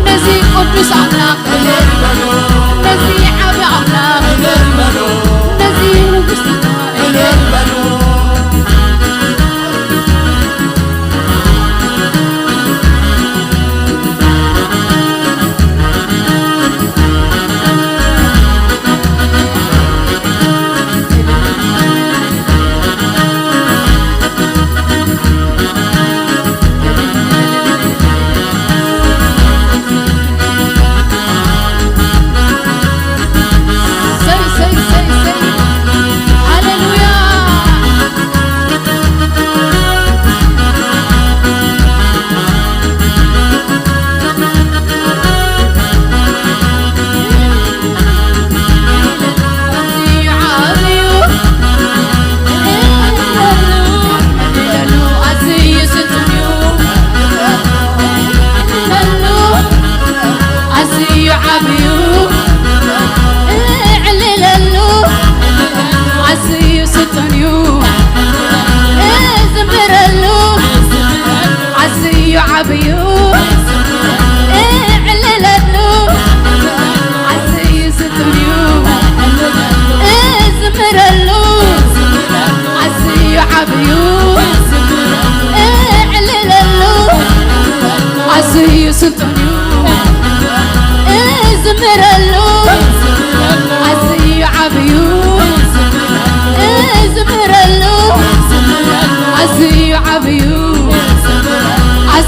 ነዚ ቅዱስ ኣምላኽ እልል በሉ ነዚ ዓቢ ኣምላኽ እልል በሉ ነዚ ንጉስ እልል በሉ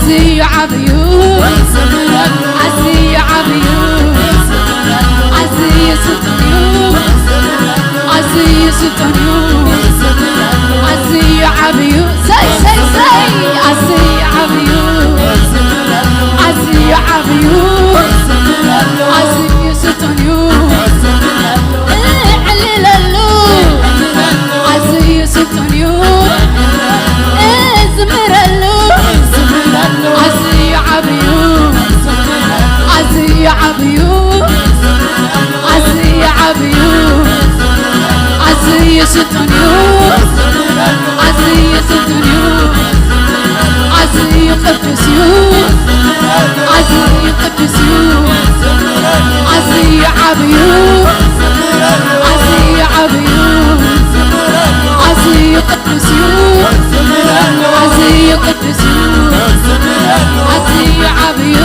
ኣዝዩ ዓብዩ፣ ኣዝዩ ዓብዩ፣ ኣዝዩ ስልጡን እዩ፣ ኣዝዩ ስልጡን እዩ፣ ኣዝዩ ዓብዩ፣ ሰይ፣ ሰይ፣ ሰይ፣ ኣዝዩ ዓብዩ፣ ኣዝዩ ዓብዩ፣ ኣዝዩ ስልጡን እዩ። እዕልለሉ፣ ኣዝዩ ስልጡን እዩ። እዝምረሉ፣ ኣዝዩ ዓብዩ፣ ኣዝዩ ዓብዩ፣ ኣዝዩ ዓብዩ፣ ኣዝዩ ስልጡን እዩ። ኣዝዩ ስልጡን እዩ። ኣዝዩ ቅዱስ እዩ። ኣዝዩ ቅዱስ እዩ። ኣዝዩ ዓብዩ፣ ኣዝዩ ዓብዩ፣ ኣዝዩ ቅዱስ እዩ። ኣዝዩ ቅዱስ እዩ። ኣዝዩ ዓብዩ፣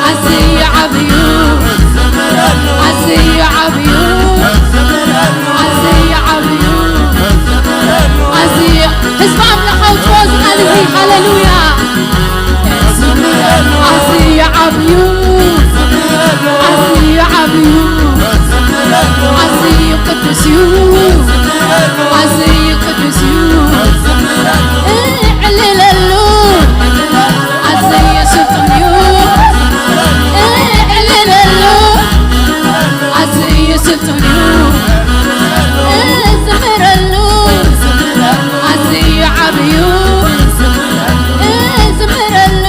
ኣዝዩ ዓብዩ፣ ኣዝዩ ዓብዩ፣ ኣዝዩ ዓብዩ፣ ኣዝዩ ህዝቢ ኣምላኽ ኣውፅኦ እዚ ቃል እዚ። ሃሌሉያ። ኣዝዩ ዓብዩ፣ ኣዝዩ ዓብዩ፣ ኣዝዩ ቅዱስ እዩ፣ ኣዝዩ ቅዱስ እዩ። እዕልለሉ፣ ኣዝዩ ስልጡን እዩ። እዕልለሉ፣ ኣዝዩ ስልጡን እዩ። እዝምረሉ፣ ኣዝዩ ዓብዩ። እዝምረሉ፣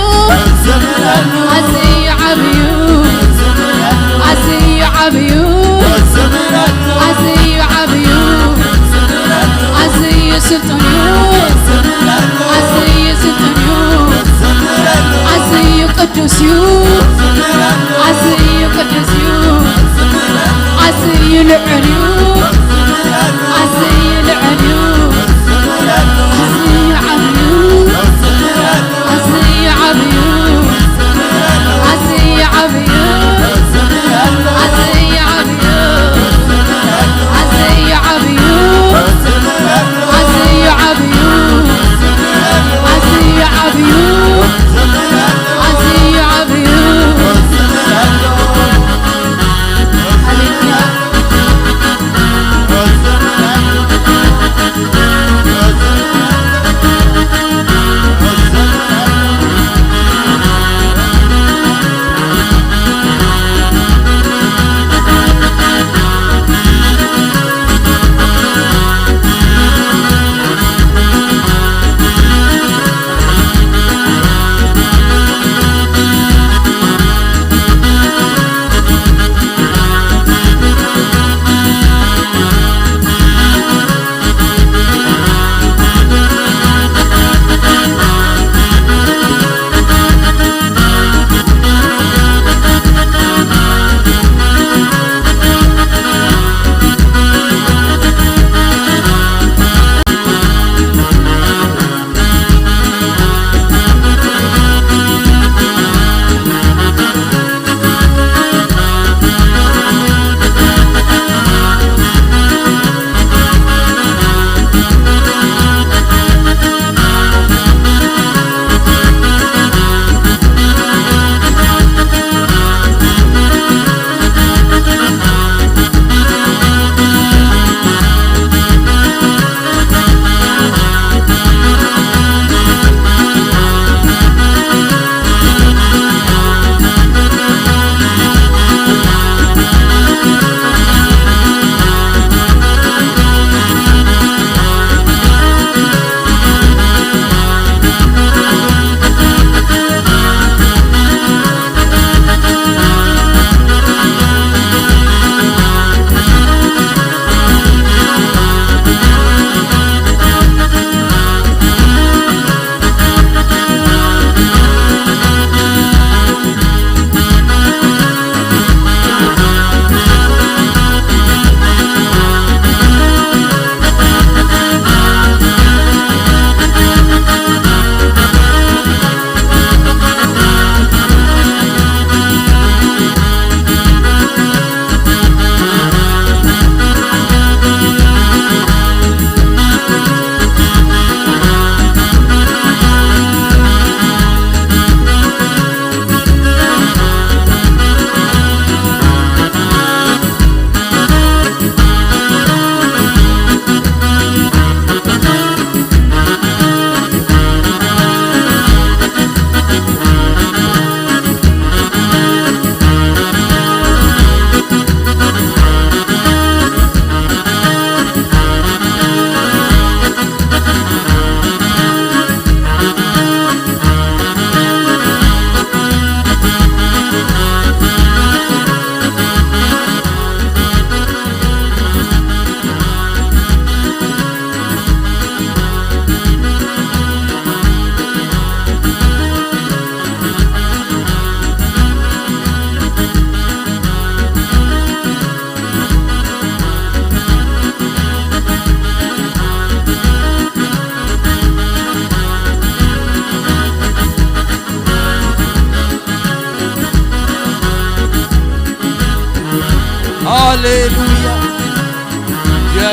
ኣዝዩ ዓብዩ፣ ኣዝዩ ዓብዩ፣ ኣዝዩ ዓብዩ፣ ኣዝዩ ስልጡን እዩ፣ ኣዝዩ ስልጡን እዩ፣ ኣዝዩ ቅዱስ እዩ፣ ኣዝዩ ቅዱስ እዩ፣ ኣዝዩ ልዑል እዩ፣ ኣዝዩ ልዑል እዩ፣ ኣዝዩ ዓብዩ፣ ኣዝዩ ዓብዩ፣ ኣዝዩ ዓብዩ፣ ኣዝዩ ዓብዩ፣ ኣዝዩ ዓብዩ፣ ኣዝዩ ዓብዩ፣ ኣዝዩ ዓብዩ፣ ኣዝዩ ዓብዩ። ሃሌሉያ።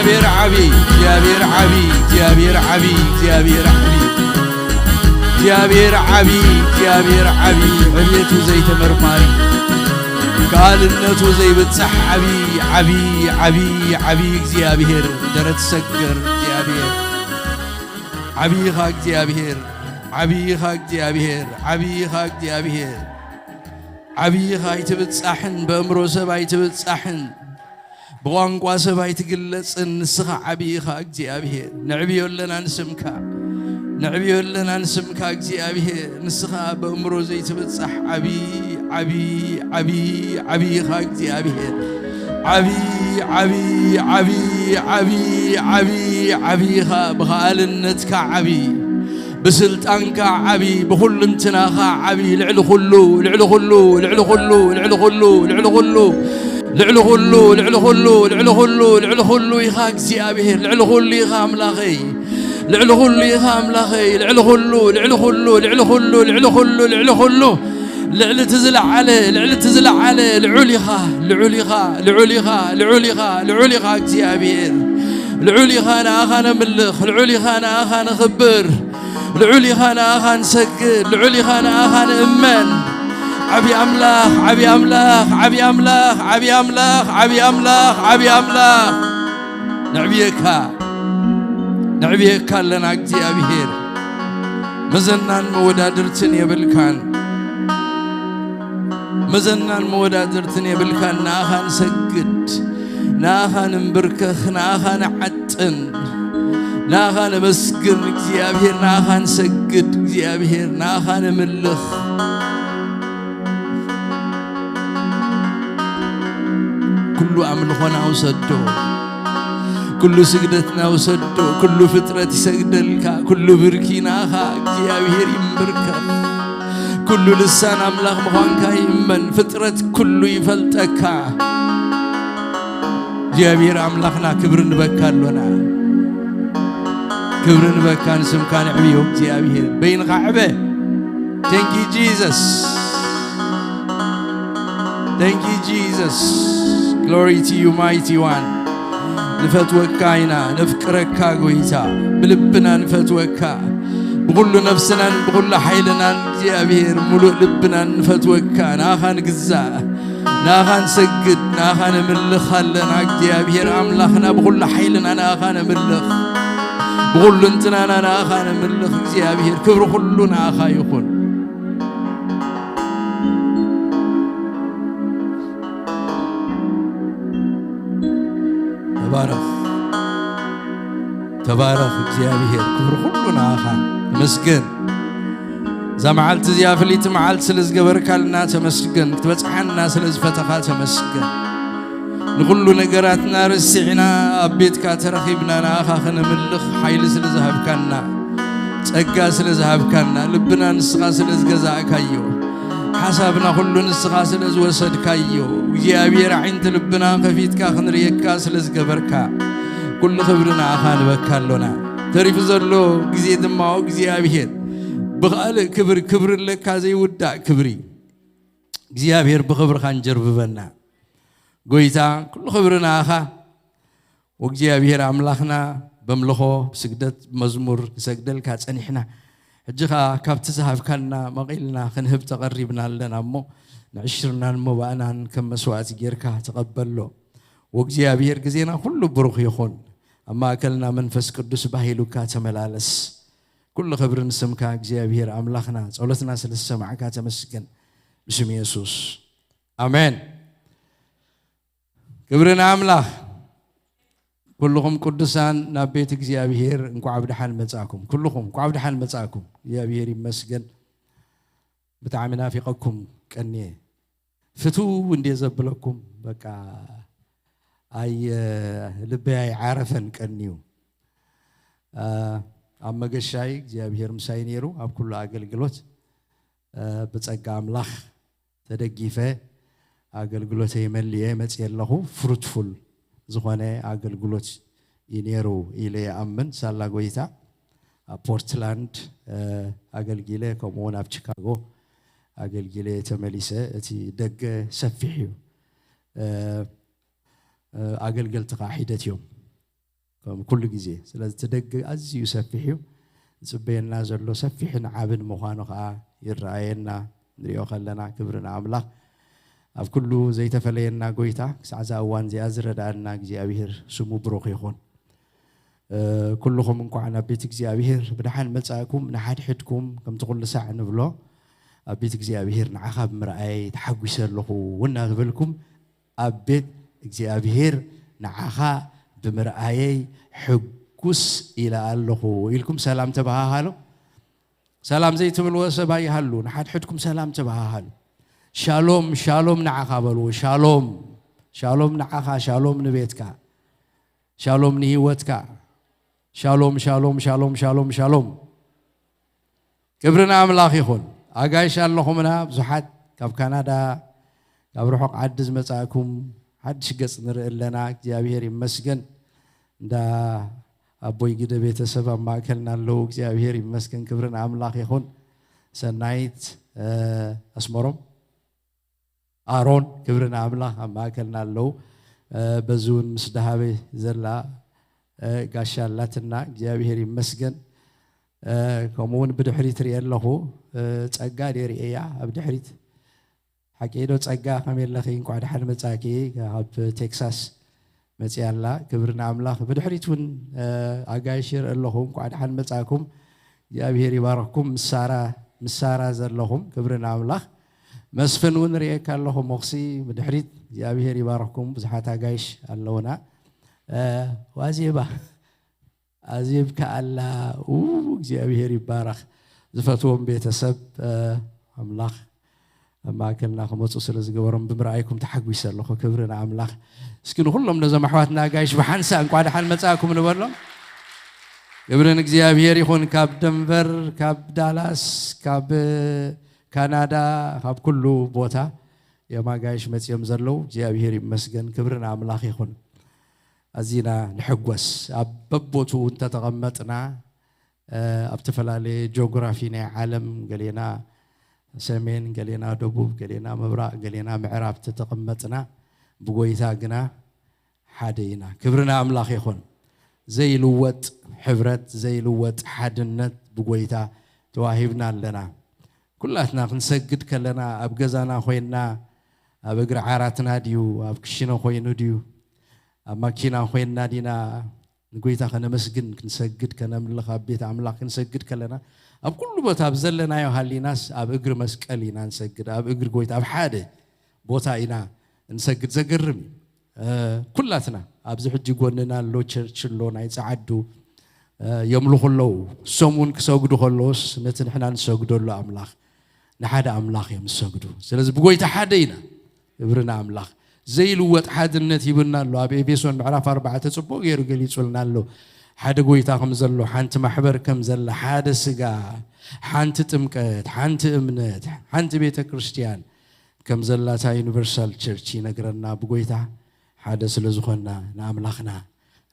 እግዚኣብሔር ዓቢ፣ እግዚኣብሔር ዓቢ፣ እግዚኣብሔር ዓቢ፣ እግዚኣብሔር ዓቢ፣ እግዚኣብሔር ዓቢ፣ እግዚኣብሔር ዓቢ፣ ዕቤቱ ዘይተመርማሪ፣ ከኣልነቱ ዘይብጻሕ ዓቢ፣ ዓቢ፣ ዓቢ፣ ዓቢ እግዚኣብሔር፣ ደረት ሰገር እግዚኣብሔር፣ ዓቢ ኢኻ እግዚኣብሔር፣ ዓቢ ኢኻ እግዚኣብሔር፣ ዓቢ ኢኻ እግዚኣብሔር፣ ዓቢ ኢኻ ኣይትብጻሕን፣ በእምሮ ሰብ ኣይትብጻሕን። ብቋንቋ ሰብ ኣይትግለጽን፣ ንስኻ ዓቢ ኢኻ እግዚኣብሔር። ነዕብዮ ኣለና ንስምካ፣ ነዕብዮ ኣለና ንስምካ እግዚኣብሔር። ንስኻ በእምሮ ዘይትብጻሕ ዓቢ፣ ዓቢ፣ ዓቢ፣ ዓቢ ኢኻ እግዚኣብሔር። ዓቢ፣ ዓቢ፣ ዓቢ፣ ዓቢ፣ ዓቢ፣ ዓቢ ኢኻ፣ ብኸኣልነትካ ዓቢ፣ ብስልጣንካ ዓቢ፣ ብኹልንትናኻ ዓቢ፣ ልዕሊ ኩሉ፣ ልዕሊ ኩሉ፣ ልዕሊ ኩሉ፣ ልዕሊ ኩሉ፣ ልዕሊ ኩሉ፣ ልዕሊ ኩሉ፣ ልዕሊ ኩሉ፣ ልዕሊ ኩሉ፣ ልዕሊ ኩሉ ኢኻ እግዚኣብሔር፣ ልዕሊ ኩሉ ኢኻ ኣምላኸይ፣ ልዕሊ ኩሉ ኢኻ ኣምላኸይ፣ ልዕሊ ኩሉ፣ ልዕሊ ኩሉ፣ ልዕሊ ኩሉ፣ ልዕሊ ኩሉ፣ ልዕሊ ኩሉ፣ ልዕሊ እቲ ዝለዓለ፣ ልዕሊ እቲ ዝለዓለ፣ ልዑል ኢኻ፣ ልዑል ኢኻ፣ ልዑል ኢኻ፣ ልዑል ኢኻ፣ ልዑል ኢኻ እግዚኣብሔር፣ ልዑል ኢኻ፣ ንኣኻ ነምልኽ፣ ልዑል ኢኻ፣ ንኣኻ ነኽብር። ልዑል ኢኻ ንኣኻ ንሰግድ፣ ልዑል ኢኻ ንኣኻ ንእመን። ዓቢ ኣምላኽ፣ ዓቢ ኣምላኽ፣ ዓቢ ኣምላኽ፣ ዓቢ ኣምላኽ፣ ዓቢ ኣምላኽ፣ ዓቢ ኣምላኽ። ነዕብየካ፣ ነዕብየካ ኣለና እግዚኣብሔር። መዘናን መወዳድርትን የብልካን። መዘናን መወዳድርትን የብልካን። ንኣኻ ንሰግድ፣ ንኣኻ ንንብርከኽ፣ ንኣኻ ንዓጥን፣ ንኣኻ ነመስግን እግዚኣብሔር፣ ንኣኻ ንሰግድ እግዚኣብሔር፣ ንኣኻ ነምልኽ። ኩሉ ኣምልኾና ውሰዶ፣ ኩሉ ስግደትና ውሰዶ። ኩሉ ፍጥረት ይሰግደልካ፣ ኩሉ ብርኪ ንኣኻ እግዚኣብሔር ይንብርከኽ። ኩሉ ልሳን ኣምላኽ ምዃንካ ይእመን፣ ፍጥረት ኩሉ ይፈልጠካ። እግዚኣብሔር ኣምላኽና ክብሪ ንበካ ኣሎና፣ ክብሪ ንበካ፣ ንስምካ ንዕብዮ እግዚኣብሔር። በይንኻ ዕበ። Thank you Jesus. Thank you Jesus. Glory to you, mighty one. ንፈትወካ ኢና፣ ነፍቅረካ ጎይታ፣ ብልብና ንፈትወካ፣ ብኹሉ ነፍስናን ብኹሉ ሓይልናን እግዚኣብሔር፣ ሙሉእ ልብናን ንፈትወካ፣ ንኣኻ ንግዛእ፣ ንኣኻ ንሰግድ፣ ንኣኻ ነምልኽ ኣለና እግዚኣብሔር ኣምላኽና፣ ብኹሉ ሓይልና ንኣኻ ነምልኽ፣ ብኹሉ እንትናና ንኣኻ ነምልኽ እግዚኣብሔር፣ ክብሪ ኩሉ ንኣኻ ይኹን። ተባረኽ፣ ተባረኽ እግዚኣብሔር፣ ክብሪ ኩሉ ንኣኻ። ተመስገን። እዛ መዓልቲ እዚኣ ፍልይቲ መዓልቲ ስለ ዝገበርካልና ተመስገን። ክትበጽሓና ስለ ዝፈተኻ ተመስገን። ንኹሉ ነገራትና ረሲዕና ኣብ ቤትካ ተረኺብና ንኣኻ ከነምልኽ ሓይሊ ስለ ዝሃብካና፣ ጸጋ ስለ ዝሃብካና፣ ልብና ንስኻ ስለ ዝገዛእካዮ፣ ሓሳብና ኩሉ ንስኻ ስለ ዝወሰድካዮ፣ እግዚኣብሔር ኣዒንቲ ልብና ከፊትካ ክንርእየካ ስለ ዝገበርካ፣ ኩሉ ክብሪ ንኣኻ ንበካ ኣሎና። ተሪፉ ዘሎ ግዜ ድማ እግዚኣብሔር ብኻልእ ክብሪ፣ ክብሪ ኣለካ ዘይውዳእ ክብሪ። እግዚኣብሔር ብኽብርኻ ንጀርብበና። ጎይታ፣ ኩሉ ክብሪ ንኣኻ። ወእግዚኣብሔር ኣምላኽና፣ በምልኾ፣ ብስግደት፣ ብመዝሙር ንሰግደልካ ጸኒሕና። ሕጂ ኸኣ ካብቲ ዝሃብካና መቒልና ክንህብ ተቐሪብና ኣለና እሞ፣ ንዕሽርናን መባእናን ከም መስዋእቲ ጌርካ ተቐበሎ። ወእግዚኣብሔር፣ ግዜና ኩሉ ብሩኽ ይኹን። ኣብ ማእከልና መንፈስ ቅዱስ ባሂሉካ ተመላለስ። ኩሉ ክብሪ ንስምካ እግዚኣብሔር ኣምላኽና። ጸሎትና ስለ ዝሰማዕካ ተመስገን። ብስም የሱስ። ኣሜን። ክብሪ ንኣምላኽ። ኩልኹም ቅዱሳን ናብ ቤት እግዚኣብሔር እንኳዕ ብደሓን መጻእኩም። ኩልኹም እንኳዕ ብደሓን መጻእኩም። እግዚኣብሔር ይመስገን። ብጣዕሚ ናፊቐኩም ቀንየ። ፍትው እንድየ ዘብለኩም። በቃ ኣይ ልበይ ኣይዓረፈን ቀንዩ። አ፣ ኣብ መገሻይ እግዚኣብሔር ምሳይ ነይሩ ኣብ ኩሉ ኣገልግሎት። አ፣ ብጸጋ ኣምላኽ ተደጊፈ ኣገልግሎተይ መሊኤ መጽየ ኣለኹ። ፍሩትፉል ዝኾነ ኣገልግሎት እዩ ነይሩ ኢለ ይኣምን። ሳላ ጎይታ ኣብ ፖርትላንድ፣ አ፣ ኣገልጊለ፣ ከምኡ እውን ኣብ ቺካጎ ኣገልጊለ ተመሊሰ። እቲ ደገ ሰፊሕ እዩ። አ፣ አ፣ ኣገልገልቲ ኸዓ ሒደት እዮም። ከም ኩሉ ግዜ። ስለዚ እቲ ደገ ኣዝዩ ሰፊሕ እዩ። ዝጽበየና ዘሎ ሰፊሕን ዓብን ምዃኑ ከዓ ይረኣየና። ንሪኦ ከለና ክብሪ ንኣምላኽ። ኣብ ኩሉ ዘይተፈለየና ጎይታ ክሳዕ እዛ እዋን እዚኣ ዝረድኣና እግዚኣብሔር ስሙ ብሩኽ ይኹን። እ፣ ኩልኹም እንኳዕ ናብ ቤት እግዚኣብሔር ብደሓን መጻእኩም። ንሓድሕድኩም ከምቲ ኩሉ ሳዕ ንብሎ ኣብ ቤት እግዚኣብሔር ንዓኻ ብምርኣየይ ተሓጒሰ ኣለኹ እውን እናበልኩም ኣብ ቤት እግዚኣብሔር ንዓኻ ብምርኣየይ ሕጉስ ኢለ ኣለኹ ኢልኩም ሰላም ተበሃሃሉ። ሰላም ዘይትብልዎ ሰብ ኣይሃሉ፣ ንሓድሕድኩም ሰላም ተበሃሃሉ። ሻሎም ሻሎም ንዓኻ በልዎ። ሻሎም ሻሎም ንዓኻ፣ ሻሎም ንቤትካ፣ ሻሎም ንህይወትካ። ሻሎም ሻሎም ሻሎም ሻሎም ሻሎም። ክብሪ ንኣምላኽ ይኹን። ኣጋይሽ ኣለኹምና ብዙሓት ካብ ካናዳ፣ ካብ ርሑቕ ዓዲ ዝመጻእኩም ሓድሽ ገጽ ንርኢ ኣለና። እግዚኣብሔር ይመስገን። እንዳ ኣቦይ ግደ ቤተሰብ ኣብ ማእከልና ኣለዉ። እግዚኣብሔር ይመስገን። ክብሪ ንኣምላኽ ይኹን። ሰናይት፣ እ፣ ኣስመሮም፣ ኣሮን፣ ክብሪ ንኣምላኽ፣ ኣብ ማእከልና ኣለዉ። እ፣ በዚ እውን ምስ ደሃበ ዘላ፣ እ፣ ጋሻ ኣላትና። እግዚኣብሔር ይመስገን። እ፣ ከምኡ እውን ብድሕሪት ርእየ ኣለኹ። እ፣ ጸጋ ድየ ርእየያ ኣብ ድሕሪት? ሓቂ ዶ ጸጋ፣ ከመይ ኣለኺ? እንኳዕ ደሓን መጻኪ። ካብ ቴክሳስ መጺኣ ኣላ። ክብሪ ንኣምላኽ። ብድሕሪት እውን፣ እ፣ ኣጋይሽ ይርኢ ኣለኹ። እንኳዕ ደሓን መጻእኩም። እግዚኣብሔር ይባርኽኩም። ምስ ሳራ፣ ምስ ሳራ ዘለኹም፣ ክብሪ ንኣምላኽ። መስፍን እውን ርእየካ ኣለኹ። ሞኽሲ ብድሕሪት። እግዚኣብሔር ይባርኽኩም። ብዙሓት ኣጋይሽ ኣለውና። እ፣ ዋዜማ ኣዜብ ከኣላ፣ ኡ፣ እግዚኣብሔር ይባረኽ። ዝፈትዎም ቤተሰብ፣ እ፣ ኣምላኽ ኣብ ማእከልና ክመጹ ስለ ዝገበሮም ብምርኣይኩም ተሓጒሰ ኣለኹ። ክብሪ ንኣምላኽ። እስኪ ንኹሎም ነዞም ኣሕዋትና ኣጋይሽ ብሓንሳእ እንኳዕ ደሓን መጻእኩም ንበሎም። ክብሪ ንእግዚኣብሔር ይኹን። ካብ ደንቨር፣ ካብ ዳላስ፣ ካብ ካናዳ፣ ካብ ኩሉ ቦታ እዮም ኣጋይሽ መጺኦም ዘለዉ። እግዚኣብሔር ይመስገን። ክብሪ ንኣምላኽ ይኹን። ኣዚና ንሕጎስ። ኣብ በቦትኡ እንተተቐመጥና፣ እ፣ ኣብ ዝተፈላለየ ጂኦግራፊ ናይ ዓለም፣ ገሌና ሰሜን፣ ገሌና ደቡብ፣ ገሌና ምብራቕ፣ ገሌና ምዕራብ ተተቐመጥና፣ ብጎይታ ግና ሓደ ኢና። ክብሪ ንኣምላኽ ይኹን። ዘይልወጥ ሕብረት፣ ዘይልወጥ ሓድነት ብጎይታ ተዋሂብና ኣለና። ኩላትና ክንሰግድ ከለና፣ ኣብ ገዛና ኮይንና፣ ኣብ እግሪ ዓራትና ድዩ፣ ኣብ ክሽነ ኮይኑ ድዩ፣ ኣብ ማኪና ኮይንና ዲና ንጎይታ ከነመስግን፣ ክንሰግድ፣ ከነምልኽ፣ ኣብ ቤት ኣምላኽ ክንሰግድ ከለና፣ ኣብ ኩሉ ቦታ ኣብ ዘለናዮ ሃሊናስ ኣብ እግሪ መስቀል ኢና ንሰግድ፣ ኣብ እግሪ ጎይታ፣ ኣብ ሓደ ቦታ ኢና እንሰግድ። ዘገርም እዩ። እ፣ ኩላትና ኣብዚ ሕጂ ጎንና ኣሎ፣ ቸርች ኣሎ፣ ናይ ጸዓዱ፣ እ፣ የምልኹ ኣለዉ። እሶም እውን ክሰግዱ ከለዉስ ነቲ ንሕና ንሰግደሉ ኣምላኽ፣ ንሓደ ኣምላኽ እዮም ዝሰግዱ። ስለዚ ብጎይታ ሓደ ኢና። ክብሪ ንኣምላኽ። ዘይልወጥ ሓድነት ሂቡና ኣሎ። ኣብ ኤፌሶን ምዕራፍ ኣርባዕተ ጽቡቕ ገይሩ ገሊጹልና ኣሎ። ሓደ ጎይታ ከም ዘሎ፣ ሓንቲ ማሕበር ከም ዘላ፣ ሓደ ስጋ፣ ሓንቲ ጥምቀት፣ ሓንቲ እምነት፣ ሓንቲ ቤተ ክርስቲያን ከም ዘላ እታ ዩኒቨርሳል ቸርች ይነግረና። ብጎይታ ሓደ ስለ ዝኾንና ንኣምላኽና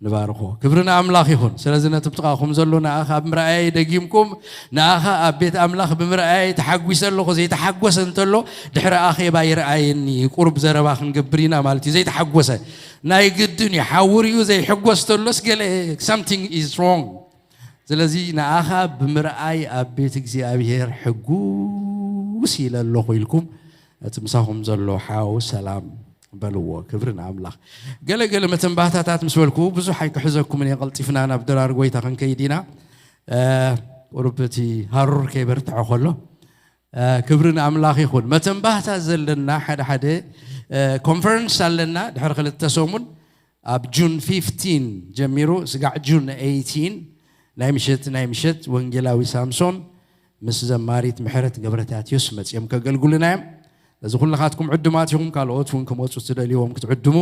ንባርኾ። ክብሪ ንኣምላኽ ይኹን። ስለዚ ነቲ ብጥቓኹም ዘሎ ንኣኻ ብምርኣየይ ደጊምኩም፣ ንኣኻ ኣብ ቤት ኣምላኽ ብምርኣየይ ተሓጒሰ ኣለኹ። ዘይተሓጎሰ እንተሎ ድሕሪ ኣኼባ ይርኣየኒ፣ ቁሩብ ዘረባ ክንገብር ኢና ማለት እዩ። ዘይተሓጎሰ ናይ ግድን እዩ። ሓውር እዩ ዘይሕጎስ ተሎስ ገለ something is wrong። ስለዚ ንኣኻ ብምርኣይ ኣብ ቤት እግዚኣብሔር ሕጉስ ኢለ ኣለኹ ኢልኩም እቲ ምሳኹም ዘሎ ሓው ሰላም በልዎ። ክብሪ ንኣምላኽ። ገለ ገለ መተንባህታታት ምስ በልኩ ብዙሕ ኣይክሕዘኩምን እየ፣ ቀልጢፍና ናብ ድራር ጎይታ ክንከይድ ኢና። እ፣ ቁሩብ እቲ ሃሩር ከይበርትዖ ከሎ፣ እ፣ ክብሪ ንኣምላኽ ይኹን። መተንባህታ ዘለና ሓደ ሓደ፣ እ፣ ኮንፈረንስ ኣለና ድሕሪ ክልተ ሰሙን ኣብ ጁን ፊፍቲን ጀሚሩ ስጋዕ ጁን ኤይቲን ናይ ምሸት ናይ ምሸት ወንጌላዊ ሳምሶን ምስ ዘማሪት ምሕረት ገብረታትዮስ መጺኦም ከገልግሉና እዮም። እዚ ኩልኻትኩም ዕዱማት ኢኹም፣ ካልኦት እውን ክመጹ ትደልይዎም ክትዕድሙ፣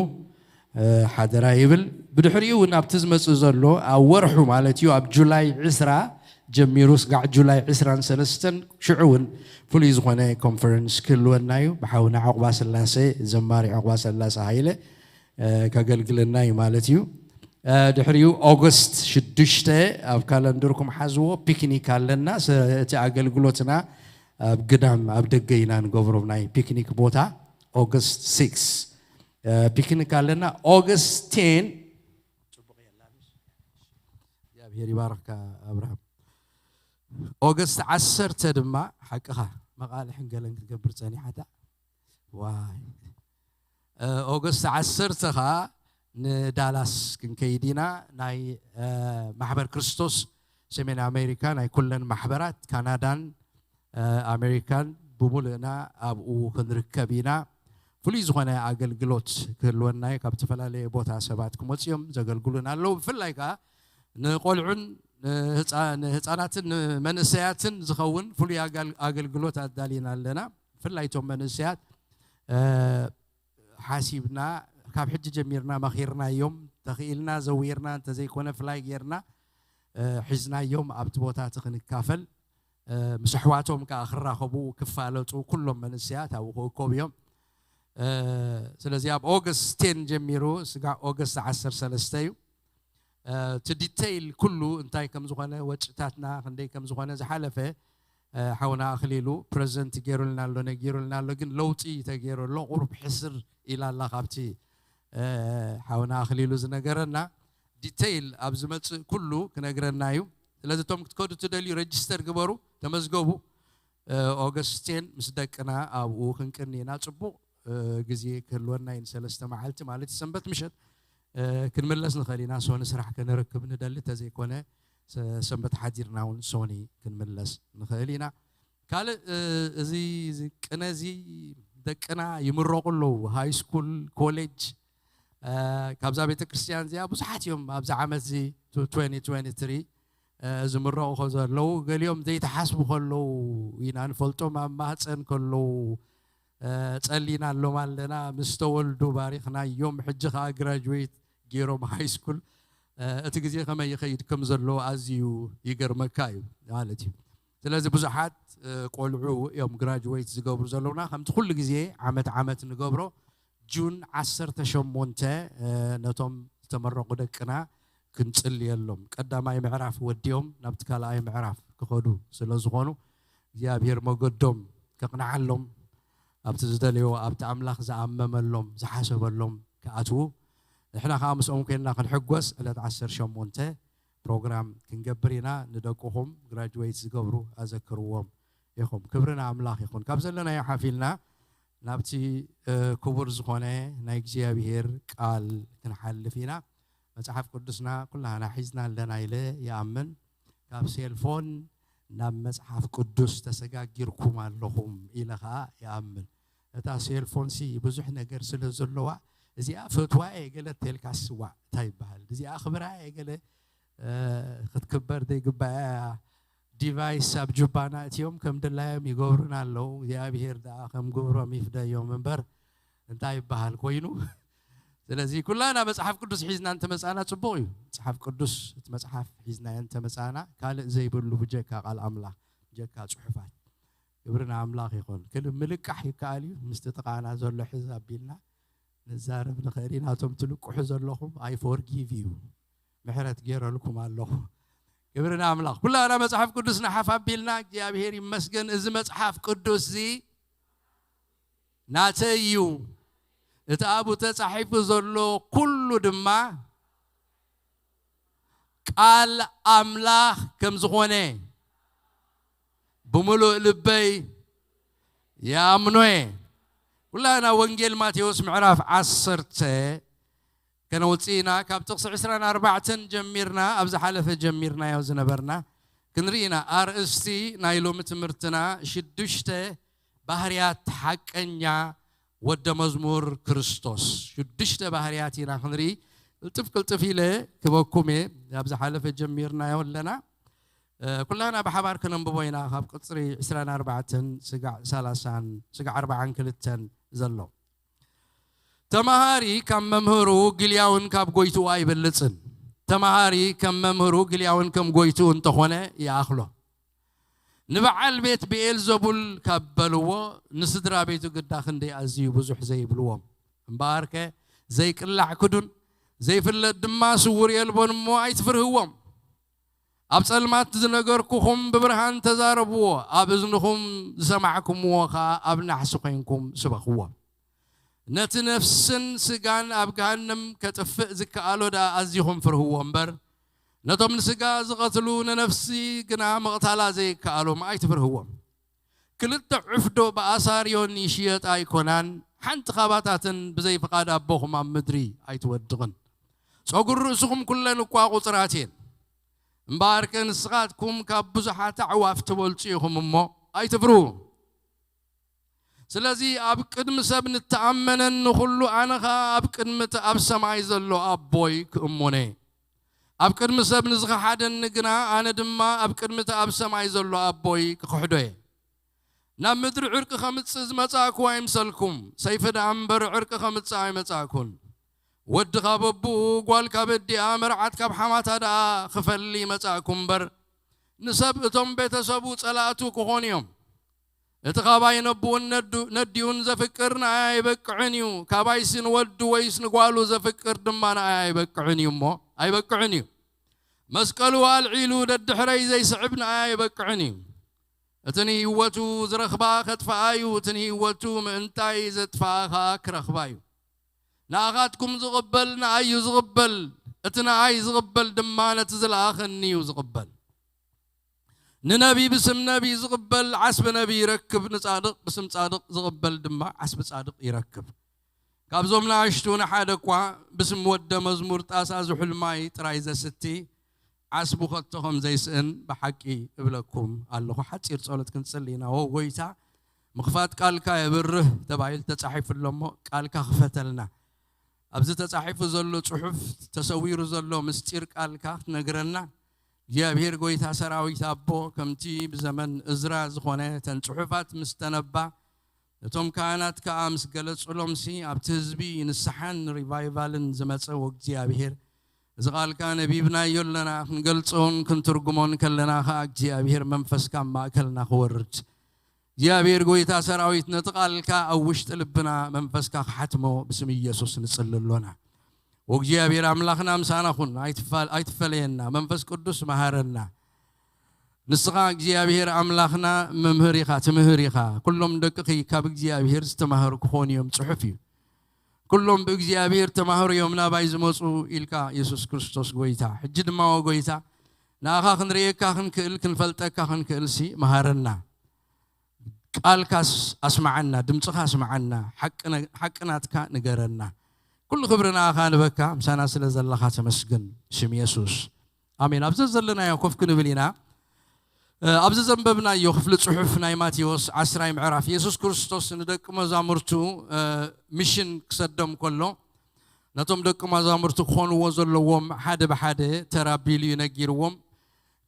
እ፣ ሓደራ ይብል። ብድሕሪኡ እውን ኣብቲ ዝመጽእ ዘሎ ኣብ ወርሑ ማለት እዩ፣ ኣብ ጁላይ ዕስራ ጀሚሩ ስጋዕ ጁላይ ዕስራን ሰለስተን ሽዑ እውን ፍሉይ ዝኾነ ኮንፈረንስ ክህልወና እዩ። ብሓውና ዕቑባ ስላሴ፣ ዘማሪ ዕቑባ ስላሴ ሃይለ፣ እ፣ ከገልግለና እዩ ማለት እዩ። እ፣ ድሕሪኡ ኦገስት ሽዱሽተ ኣብ ካለንደርኩም ሓዝዎ፣ ፒክኒክ ኣለና። ስ-፣ እቲ ኣገልግሎትና ኣብ ግዳም ኣብ ደገ ኢና ንገብሮ፣ ናይ ፒክኒክ ቦታ ኦገስት ሲክስ፣ እ፣ ፒክኒክ ኣለና። ኦገስት ቴን፣ ጽቡቕ የላሉስ? እግዚኣብሔር ይባርኽካ ኣብርሃም። ኦገስት ዓሰርተ ድማ ሓቅኻ መቓልሕን ገለን ክትገብር ጸኒሓታ። ዋይ። እ፣ ኦገስት ዓሰርተ ኸኣ ንዳላስ ክንከይድ ኢና። ናይ፣ እ፣ ማሕበር ክርስቶስ ሰሜን ኣሜሪካ፣ ናይ ኩለን ማሕበራት ካናዳን፣ እ፣ ኣሜሪካን ብምሉእና ኣብኡ ክንርከብ ኢና። ፍሉይ ዝኾነ ኣገልግሎት ክህልወና እዩ። ካብ ዝተፈላለየ ቦታ ሰባት ክመጹ እዮም፣ ዘገልግሉን ኣለዉ። ብፍላይ ከኣ ንቆልዑን ንህፃ-፣ ንህፃናትን ንመንእሰያትን ዝኸውን ፍሉይ ኣጋል-፣ ኣገልግሎት ኣዳሊና ኣለና። ብፍላይ እቶም መንእሰያት፣ እ፣ ሓሲብና ካብ ሕጂ ጀሚርና መኺርናዮም፣ ተኽኢልና ዘዊርና እንተዘይኮነ ፍላይ ጌርና፣ እ፣ ሒዝናዮም ኣብቲ ቦታ እቲ ክንካፈል፣ እ፣ ምስ ኣሕዋቶም ከኣ ክራኸቡ ክፋለጡ ኩሎም መንእሰያት ኣብኡ ክእከቡ እዮም። እ፣ ስለዚ ኣብ ኦገስት ቴን ጀሚሩ ስጋዕ ኦገስት ዓሰርተ ሰለስተ እዩ። እ፣ እቲ ዲቴይል ኩሉ እንታይ ከም ዝኾነ፣ ወጪታትና ክንደይ ከም ዝኾነ ዝሓለፈ፣ እ፣ ሓውና ኣኽሊሉ ፕረዘንት ገይሩልና ኣሎ፣ ነጊሩልና ኣሎ። ግን ለውጢ ተገይሩ ኣሎ፣ ቁሩብ ሕስር ኢላ ኣላ ካብቲ፣ እ፣ ሓውና ኣኽሊሉ ዝነገረና። ዲቴይል ኣብ ዝመጽእ ኩሉ ክነግረና እዩ። ስለዚ እቶም ክትከዱ ትደልዩ ረጅስተር ግበሩ፣ ተመዝገቡ። እ፣ ኦገስት ቴን ምስ ደቅና ኣብኡ ክንቅኒ ኢና። ጽቡቕ፣ እ፣ ግዜ ክህልወና እዩ፣ ንሰለስተ መዓልቲ ማለት እዩ፣ ሰንበት ምሸት፣ እ፣ ክንምለስ ንኽእል ኢና። ሶኒ ስራሕ ከነረክብ ንደሊ፣ እንተዘይኮነ ሰ-፣ ሰንበት ሓዲርና እውን ሶኒ ክንምለስ ንኽእል ኢና። ካልእ፣ እ፣ እዚ፣ እዚ ቅነ እዚ ደቅና ይምረቑ ኣለዉ፣ ሃይ ስኩል፣ ኮሌጅ። እ፣ ካብዛ ቤተ ክርስቲያን እዚኣ ብዙሓት እዮም ኣብዚ ዓመት እዚ፣ ቱ-፣ ትዌንቲ ትዌንቲ ትሪ፣ እ፣ ዝምረቑ ከ ዘለዉ፣ ገሊኦም ዘይተሓስቡ ከለዉ ኢና ንፈልጦም፣ ኣብ ማህፀን ከለዉ፣ እ፣ ጸሊናሎም ኣለና፣ ምስ ተወልዱ ባሪኽናዮም፣ ሕጂ ኸኣ ግራጅዌት ገይሮም ሃይ ስኩል፣ እ፣ እቲ ግዜ ከመይ ይኸይድ ከም ዘሎ ኣዝዩ ይገርመካ እዩ ማለት እዩ። ስለዚ ብዙሓት፣ እ፣ ቆልዑ እዮም ግራጅዌት ዝገብሩ ዘለዉና። ከምቲ ኩሉ ግዜ ዓመት ዓመት ንገብሮ፣ ጁን ዓሰርተ ሸሞንተ፣ እ፣ ነቶም ዝተመረቑ ደቅና ክንጽልየሎም፣ ቀዳማይ ምዕራፍ ወዲኦም ናብቲ ካልኣይ ምዕራፍ ክኸዱ ስለ ዝኾኑ፣ እግዚኣብሔር መገዶም ከቕንዓሎም፣ ኣብቲ ዝደለይዎ፣ ኣብቲ ኣምላኽ ዝኣመመሎም፣ ዝሓሰበሎም ክኣትዉ፣ ንሕና ኸኣ ምስኦም ኮይንና ክንሕጎስ፣ ዕለት ዓሰርተ ሸሞንተ ፕሮግራም ክንገብር ኢና። ንደቅኹም ግራጅዌት ዝገብሩ ኣዘክርዎም ኢኹም። ክብሪ ንኣምላኽ ይኹን። ካብ ዘለናዮ ሓፊልና ናብቲ፣ እ፣ ክቡር ዝኾነ ናይ እግዚኣብሔር ቃል ክንሓልፍ ኢና። መጽሓፍ ቅዱስና ኩላህና ሒዝና ኣለና ኢለ ይኣምን። ካብ ሴልፎን ናብ መጽሓፍ ቅዱስ ተሰጋጊርኩም ኣለኹም ኢለ ኸኣ ይኣምን። እታ ሴልፎንሲ ብዙሕ ነገር ስለ ዘለዋ፣ እዚኣ ፈትዋ እየ ገለ ተልካስ፣ ዋእ፣ እንታይ ይበሃል? እዚኣ ኣኽብራ እየ ገለ፣ እ፣ ክትክበር ዘይግባኣ እያ። ዲቫይስ ኣብ ጁባና እትዮም ከም ድላዮም ይገብሩና ኣለዉ። እግዚኣብሔር ደኣ ከም ግብሮም ይፍደዮም እምበር እንታይ ይበሃል ኮይኑ። ስለዚ ኩላና መጽሓፍ ቅዱስ ሒዝና እንተመጻና ጽቡቕ እዩ። መጽሓፍ ቅዱስ፣ እቲ መጽሓፍ ሒዝናዮ እንተመጻና፣ ካልእ ዘይብሉ ብጀካ ቃል ኣምላኽ፣ ብጀካ ጽሑፋት። ክብሪ ንኣምላኽ ይኹን። ክል-፣ ምልቃሕ ይከኣል እዩ። ምስቲ ጥቓና ዘሎ ሕዝ ኣቢልና ንዛረብ ንኽእል ኢና። እቶም ትልቅሑ ዘለኹም፣ I forgive you፣ ምሕረት ገይረልኩም ኣለኹ። ክብሪ ንኣምላኽ። ኩላና መጽሓፍ ቅዱስ ንሓፍ ኣቢልና፣ እግዚኣብሔር ይመስገን። እዚ መጽሓፍ ቅዱስ እዚ ናተይ እዩ። እቲ ኣብኡ ተጻሒፉ ዘሎ ኩሉ ድማ ቃል ኣምላኽ ከም ዝኾነ ብምሉእ ልበይ ይኣምኖ እየ። ኩላና ወንጌል ማቴዎስ ምዕራፍ ዓሰርተ ከነውጽእ ኢና። ካብ ጥቕሲ ዕስራን ኣርባዕተን ጀሚርና፣ ኣብ ዝሓለፈ ጀሚርናዮ ዝነበርና ክንርኢ ኢና። ኣርእስቲ ናይ ሎሚ ትምህርትና ሽዱሽተ ባህርያት ሓቀኛ ወደ መዝሙር ክርስቶስ። ሽዱሽተ ባህርያት ኢና ክንርኢ። ቅልጥፍ ቅልጥፍ ኢለ ክበኩም እየ። ኣብ ዝሓለፈ ጀሚርናዮ ኣለና። እ፣ ኩላና ብሓባር ከነንብቦ ኢና። ካብ ቅጽሪ ዕስራን ኣርባዕተን ስጋዕ ሰላሳን ስጋዕ ኣርባዓን ክልተን ዘሎ። ተማሃሪ ካብ መምህሩ ግልያውን ካብ ጎይትኡ ኣይበልጽን። ተማሃሪ ከም መምህሩ ግልያውን ከም ጎይትኡ እንተኾነ ይኣኽሎ። ንበዓል ቤት ብኤልዘቡል ካብ በልዎ፣ ንስድራ ቤቱ ግዳ ክንደይ ኣዝዩ ብዙሕ ዘይብልዎም። እምበኣርከ ዘይቅላዕ ክዱን፣ ዘይፍለጥ ድማ ስዉር የልቦን እሞ ኣይትፍርህዎም። ኣብ ጸልማት ዝነገርኩኹም ብብርሃን ተዛረብዎ፣ ኣብ እዝንኹም ዝሰማዕኩምዎ ኸኣ ኣብ ናሕሲ ኾይንኩም ስበኽዎ። ነቲ ነፍስን ስጋን ኣብ ገሃነም ከጥፍእ ዝከኣሎ ደኣ ኣዚኹም ፍርህዎ እምበር፣ ነቶም ንስጋ ዝቐትሉ ንነፍሲ ግና ምቕታላ ዘይከኣሎም ኣይትፍርህዎም። ክልተ ዕፍዶ ብኣሳርዮን ይሽየጣ ኣይኮናን? ሓንቲ ካባታተን ብዘይ ፍቓድ ኣቦኹም ኣብ ምድሪ ኣይትወድቕን። ጸጉሪ ርእስኹም ኩለን እኳ ቁጽራት እየን። እምበኣርከ ንስኻትኩም ካብ ብዙሓት ኣዕዋፍ ትበልጹ ኢኹም እሞ ኣይትፍርሁ። ስለዚ ኣብ ቅድሚ ሰብ ንተኣመነኒ ኩሉ ኣነ ኸኣ ኣብ ቅድሚ እቲ ኣብ ሰማይ ዘሎ ኣቦይ ክእሙነ። ኣብ ቅድሚ ሰብ ንዝኸሓደኒ ግና ኣነ ድማ ኣብ ቅድሚ እቲ ኣብ ሰማይ ዘሎ ኣቦይ ክኽሕዶ እየ። ናብ ምድሪ ዕርቂ ከምጽእ ዝመጻእኩ ኣይምሰልኩም፣ ሰይፊ ደኣ እምበር ዕርቂ ከምጽእ ኣይመጻእኩን። ወዲ ካብ ኣቦኡ፣ ጓል ካብ ኣዲኣ፣ መርዓት ካብ ሓማታ ደኣ ክፈሊ መጻእኩ እምበር፣ ንሰብ እቶም ቤተሰቡ ጸላእቱ ክኾኑ እዮም። እቲ ካባይ ነብኡን ነዱ-፣ ነዲኡን ዘፍቅር ንኣይ ኣይበቅዕን እዩ፣ ካባይሲ ንወዱ ወይስ ንጓሉ ዘፍቅር ድማ ንኣይ ኣይበቅዕን እዩ እሞ፣ ኣይበቅዕን እዩ። መስቀሉ ኣልዒሉ ደድሕረይ ዘይስዕብ ንኣይ ኣይበቅዕን እዩ። እቲ ንህይወቱ ዝረኽባ ከጥፍኣ እዩ፣ እቲ ንህይወቱ ምእንታይ ዘጥፍኣ ኸኣ ክረኽባ እዩ። ንኣኻትኩም ዝቕበል ንኣይ እዩ ዝቕበል፣ እቲ ንኣይ ዝቕበል ድማ ነቲ ዝለኣኸኒ እዩ ዝቕበል። ንነቢ ብስም ነቢ ዝቕበል ዓስቢ ነቢ ይረክብ፣ ንጻድቕ ብስም ጻድቕ ዝቕበል ድማ ዓስቢ ጻድቕ ይረክብ። ካብዞም ንኣሽቱ ንሓደ እኳ ብስም ወደ መዝሙር ጣሳ ዝሑል ማይ ጥራይ ዘስቲ ዓስቡ ከቶ ከም ዘይስእን ብሓቂ እብለኩም ኣለኹ። ሓጺር ጸሎት ክንጽሊ ኢና። ዎ ጎይታ፣ ምኽፋት ቃልካ የብርህ ተባሂሉ ተጻሒፉ ኣሎ እሞ፣ ቃልካ ክፈተልና። ኣብዚ ተጻሒፉ ዘሎ ጽሑፍ፣ ተሰዊሩ ዘሎ ምስጢር ቃልካ ክትነግረና፣ እግዚኣብሔር ጎይታ ሰራዊት ኣቦ፣ ከምቲ ብዘመን እዝራ ዝኾነ፣ እተን ጽሑፋት ምስ ተነባ፣ እቶም ካህናት ከኣ ምስ ገለጹሎምሲ፣ ኣብቲ ህዝቢ ንስሓን ሪቫይቫልን ዝመጸ፣ ወእግዚኣብሔር፣ እዚ ቃልካ ነቢብናዮ ኣለና፣ ክንገልጾን ክንትርጉሞን ከለና ከኣ፣ እግዚኣብሔር መንፈስካ ኣብ ማእከልና ክወርድ፣ እግዚኣብሔር ጎይታ ሰራዊት፣ ነቲ ቃልካ ኣብ ውሽጢ ልብና መንፈስካ ክሓትሞ ብስም ኢየሱስ ንጽሊ ኣሎና። ወእግዚኣብሔር ኣምላኽና ምሳና ኩን፣ ኣይትፋል-፣ ኣይትፈለየና። መንፈስ ቅዱስ መሃረና። ንስኻ እግዚኣብሔር ኣምላኽና መምህር ኢኻ፣ ትምህር ኢኻ። ኩሎም ደቅኺ ካብ እግዚኣብሔር ዝተማህሩ ክኾኑ እዮም፣ ጽሑፍ እዩ። ኩሎም ብእግዚኣብሔር ተማህሩ እዮም ናባይ ዝመጹ ኢልካ፣ የሱስ ክርስቶስ ጎይታ። ሕጂ ድማ፣ ዎ ጎይታ፣ ንኣኻ ክንርእየካ ክንክእል፣ ክንፈልጠካ ክንክእልሲ መሃረና። ቃልካስ ኣስምዓና፣ ድምጽኻ ኣስምዓና፣ ሓቂ ነ-፣ ሓቂ ናትካ ንገረና። ኩሉ ክብሪ ንኣኻ ንበካ፣ ምሳና ስለ ዘለኻ ተመስግን። ሽም የሱስ። ኣሜን። ኣብዚ ዘለናዮ ኮፍ ክንብል ኢና። እ፣ ኣብዚ ዘንበብናዮ ክፍሊ ጽሑፍ ናይ ማቴዎስ ዓስራይ ምዕራፍ፣ የሱስ ክርስቶስ ንደቂ መዛሙርቱ፣ እ፣ ሚሽን ክሰዶም ከሎ፣ ነቶም ደቂ መዛሙርቱ ክኾንዎ ዘለዎም ሓደ ብሓደ ተራ ኣቢሉ እዩ ነጊርዎም።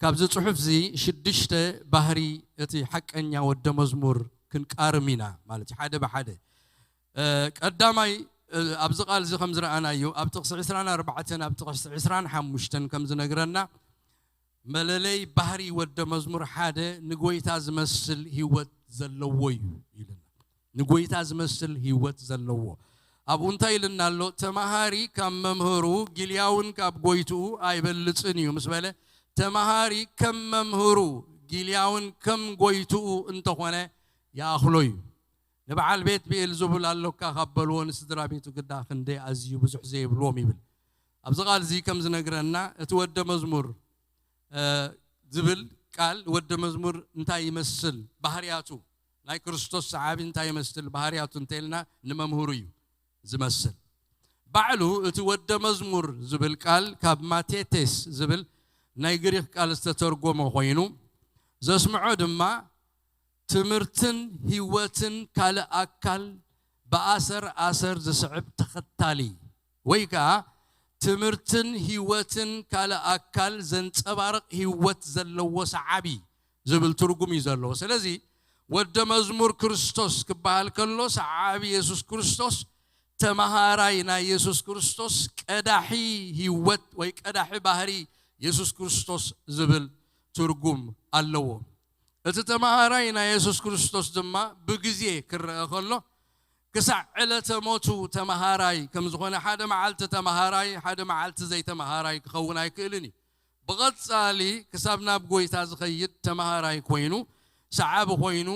ካብዚ ጽሑፍ እዚ ሽዱሽተ ባህሪ እቲ ሓቀኛ ወደ መዝሙር ክንቃርም ኢና፣ ማለት እዩ፣ ሓደ ብሓደ። እ፣ ቀዳማይ፣ እ፣ ኣብዚ ቃል እዚ ከም ዝረኣናዮ፣ ኣብ ጥቕሲ ዕስራን ኣርባዕተን ኣብ ጥቕሲ ዕስራን ሓሙሽተን ከም ዝነግረና፣ መለለይ ባህሪ ወደ መዝሙር ሓደ ንጎይታ ዝመስል ህይወት ዘለዎ እዩ ኢልና። ንጎይታ ዝመስል ህይወት ዘለዎ። ኣብኡ እንታይ ኢልና ኣሎ? ተማሃሪ ካብ መምህሩ፣ ጊልያውን ካብ ጎይትኡ ኣይበልጽን እዩ ምስ በለ፣ ተማሃሪ ከም መምህሩ፣ ጊልያውን ከም ጎይትኡ እንተኾነ ይኣኽሎ እዩ። ንበዓል ቤት ብኤልዙቡል ኣሎካ ካብ በልዎ፣ ንስድራ ቤቱ ግዳ ክንደይ ኣዝዩ ብዙሕ ዘይብልዎም ይብል። ኣብዚ ቃል እዚ ከም ዝነግረና፣ እቲ ወደ መዝሙር፣ እ፣ ዝብል ቃል፣ ወደ መዝሙር እንታይ ይመስል? ባህርያቱ፣ ናይ ክርስቶስ ሰዓቢ እንታይ ይመስል? ባህርያቱ እንተኢልና፣ ንመምህሩ እዩ ዝመስል። ባዕሉ እቲ ወደ መዝሙር ዝብል ቃል ካብ ማቴቴስ ዝብል ናይ ግሪኽ ቃል ዝተተርጎመ ኮይኑ፣ ዘስምዖ ድማ ትምህርትን ህይወትን ካልእ ኣካል ብኣሰር ኣሰር ዝስዕብ ተኸታሊ፣ ወይ ከኣ ትምህርትን ህይወትን ካልእ ኣካል ዘንጸባርቕ ህይወት ዘለዎ ሰዓቢ ዝብል ትርጉም እዩ ዘለዎ። ስለዚ ወደ መዝሙር ክርስቶስ ክበሃል ከሎ፣ ሰዓቢ የሱስ ክርስቶስ፣ ተመሃራይ ናይ የሱስ ክርስቶስ፣ ቀዳሒ ህይወት ወይ ቀዳሒ ባህሪ የሱስ ክርስቶስ ዝብል ትርጉም ኣለዎ። እቲ ተመሃራይ ናይ የሱስ ክርስቶስ ድማ ብግዜ ክረአ ከሎ፣ ክሳዕ ዕለተ ሞቱ ተመሃራይ ከም ዝኾነ፣ ሓደ መዓልቲ ተመሃራይ፣ ሓደ መዓልቲ ዘይተመሃራይ ክኸውን ኣይክእልን እዩ። ብቐጻሊ ክሳብ ናብ ጎይታ ዝኸይድ ተመሃራይ ኮይኑ፣ ሰዓቢ ኮይኑ፣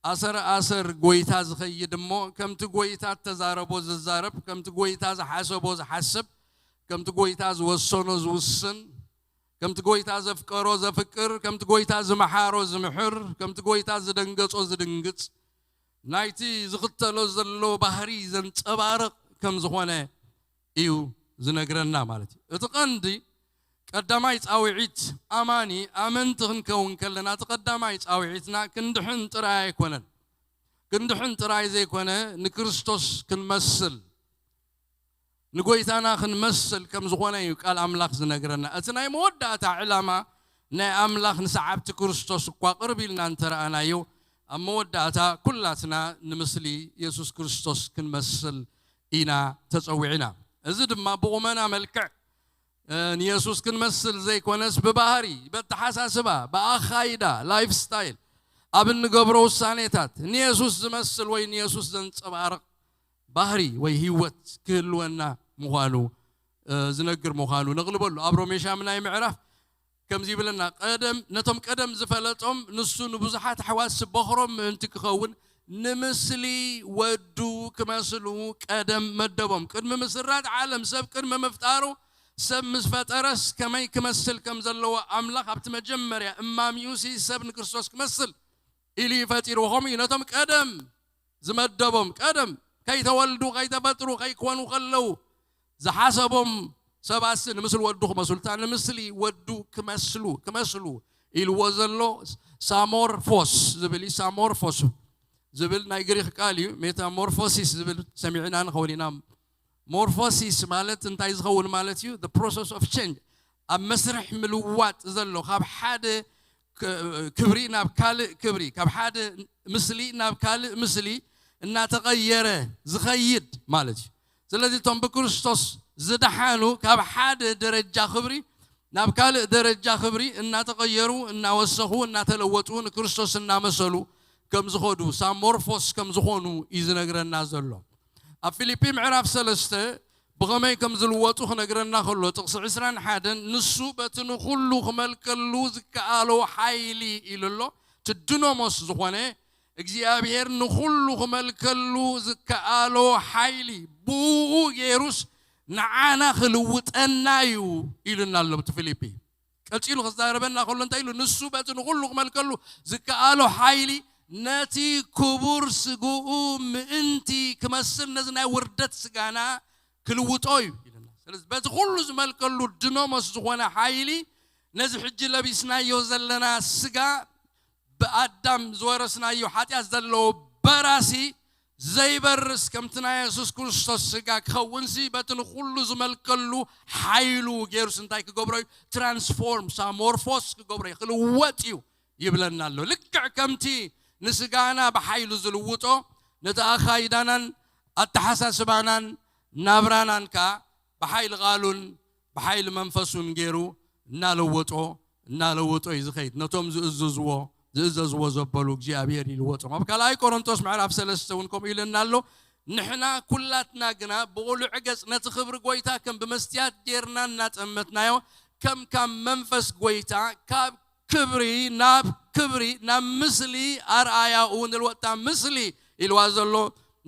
ኣሰር ኣሰር ጎይታ ዝኸይድ እሞ፣ ከምቲ ጎይታ እተዛረቦ ዝዛረብ፣ ከምቲ ጎይታ ዝሓሰቦ ዝሓስብ፣ ከምቲ ጎይታ ዝወሰኖ ዝውስን፣ ከምቲ ጎይታ ዘፍቀሮ ዘፍቅር፣ ከምቲ ጎይታ ዝመሓሮ ዝምሕር፣ ከምቲ ጎይታ ዝደንገጾ ዝድንግጽ፣ ናይቲ ዝኽተሎ ዘሎ ባህሪ ዘንጸባርቕ ከም ዝኾነ እዩ ዝነግረና ማለት እዩ። እቲ ቀንዲ ቀዳማይ ጻውዒት ኣማኒ ኣመንቲ ክንከውን ከለና፣ እቲ ቀዳማይ ጻውዒትና ክንድሕን ጥራይ ኣይኮነን። ክንድሕን ጥራይ ዘይኮነ፣ ንክርስቶስ ክንመስል፣ ንጎይታና ክንመስል ከም ዝኾነ እዩ ቃል ኣምላኽ ዝነግረና። እቲ ናይ መወዳእታ ዕላማ ናይ ኣምላኽ ንሰዓብቲ ክርስቶስ እኳ ቅርብ ኢልና እንተረኣናዮ፣ ኣብ መወዳእታ ኩላትና ንምስሊ የሱስ ክርስቶስ ክንመስል ኢና ተጸዊዕና። እዚ ድማ ብቑመና መልክዕ፣ እ፣ ንየሱስ ክንመስል ዘይኮነስ፣ ብባህሪ፣ በተሓሳስባ፣ ብኣኻይዳ፣ ላይፍ ስታይል፣ ኣብ እንገብሮ ውሳኔታት ንየሱስ ዝመስል ወይ ንየሱስ ዘንጸባርቕ ባህሪ ወይ ህይወት ክህልወና ምዃኑ፣ እ፣ ዝነግር ምዃኑ ነቕልበሉ። ኣብ ሮሜ ሻምናይ ምዕራፍ ከምዚ ይብለና፣ ቀደም፣ ነቶም ቀደም ዝፈለጦም፣ ንሱ ንብዙሓት ኣሕዋት በኹሮም ምእንቲ ክኸውን፣ ንምስሊ ወዱ ክመስሉ ቀደም መደቦም። ቅድሚ ምስራት ዓለም፣ ሰብ ቅድሚ ምፍጣሩ፣ ሰብ ምስ ፈጠረስ ከመይ ክመስል ከም ዘለዎ ኣምላኽ ኣብቲ መጀመርያ እማሚኡሲ ሰብ ንክርስቶስ ክመስል ኢሉ እዩ ፈጢርዎ። ከምኡ እዩ ነቶም ቀደም ዝመደቦም፣ ቀደም ከይተወልዱ፣ ከይተፈጥሩ፣ ከይኮኑ ከለዉ ዝሓሰቦም ሰባትሲ ንምስሊ ወዱ ክመስሉ፣ እታ ንምስሊ ወዱ ክመስሉ፣ ክመስሉ ኢልዎ ዘሎ ሳሞርፎስ ዝብል እዩ። ሳሞርፎስ ዝብል ናይ ግሪኽ ቃል እዩ። ሜታሞርፎሲስ ዝብል ሰሚዕና ንኸውን ኢና። ሞርፎሲስ ማለት እንታይ ዝኸውን ማለት እዩ? The process of change፣ ኣብ መስርሕ ምልዋጥ ዘሎ፣ ካብ ሓደ ክ-፣ ክብሪ ናብ ካልእ ክብሪ፣ ካብ ሓደ ምስሊ ናብ ካልእ ምስሊ እናተቐየረ ዝኸይድ ማለት እዩ። ስለዚ እቶም ብክርስቶስ ዝደሓኑ ካብ ሓደ ደረጃ ክብሪ ናብ ካልእ ደረጃ ክብሪ እናተቐየሩ፣ እናወሰኹ፣ እናተለወጡ፣ ንክርስቶስ እናመሰሉ ከም ዝኸዱ፣ ሳሞርፎስ ከም ዝኾኑ እዩ ዝነግረና ዘሎ። ኣብ ፊልጲ ምዕራፍ ሰለስተ ብኸመይ ከም ዝልወጡ ክነግረና ከሎ፣ ጥቕሲ ዕስራን ሓደን፣ ንሱ በቲ ንኹሉ ክመልከሉ ዝከኣሎ ሓይሊ ኢሉ ኣሎ። እቲ ድኖሞስ ዝኾነ እግዚኣብሔር ንኹሉ ክመልከሉ ዝከኣሎ ሓይሊ፣ ብኡ ገይሩስ ንዓና ክልውጠና እዩ ኢሉና ኣሎ እቲ ፊልጲ። ቀጺሉ ክዛረበና ከሎ እንታይ ኢሉ? ንሱ በቲ ንኹሉ ክመልከሉ ዝከኣሎ ሓይሊ ነቲ ክቡር ስግኡ ምእንቲ ክመስል ነዚ ናይ ውርደት ስጋና ክልውጦ እዩ ኢልና። ስለዚ በቲ ኩሉ ዝመልከሉ ድኖሞስ ዝኾነ ሓይሊ ነዚ ሕጂ ለቢስናዮ ዘለና ስጋ ብኣዳም ዝወረስናዮ ሓጢኣት ዘለዎ በራሲ ዘይበርስ ከምቲ ናይ የሱስ ክርስቶስ ስጋ ክኸውንሲ በቲ ንኹሉ ዝመልከሉ ሓይሉ ገይሩስ እንታይ ክገብሮ እዩ? ትራንስፎርም ሳሞርፎስ ክገብሮ እዩ፣ ክልወጥ እዩ ይብለና ኣሎ። ልክዕ ከምቲ ንስጋና ብሓይሉ ዝልውጦ ነቲ ኣኻይዳናን ኣተሓሳስባናን ናብራናን ከኣ ብሓይሊ ቃሉን ብሓይሊ መንፈሱን ገይሩ እናለወጦ እናለወጦ እዩ ዝኸይድ። ነቶም ዝእዝዝዎ ዝእዘዝዎ ዘበሉ እግዚኣብሔር ይልወጦም። ኣብ ካልኣይ ቆሮንቶስ ምዕራፍ ሰለስተ እውን ከምኡ ኢለና ኣሎ። ንሕና ኩላትና ግና ብቑሉዕ ገጽ ነቲ ክብሪ ጐይታ ከም ብመስትያት ጌርና እናጠመትናዮ፣ ከም ካብ መንፈስ ጐይታ ካብ ክብሪ ናብ ክብሪ ናብ ምስሊ ኣርኣያኡ ንልወጣ። ምስሊ ኢልዋ ዘሎ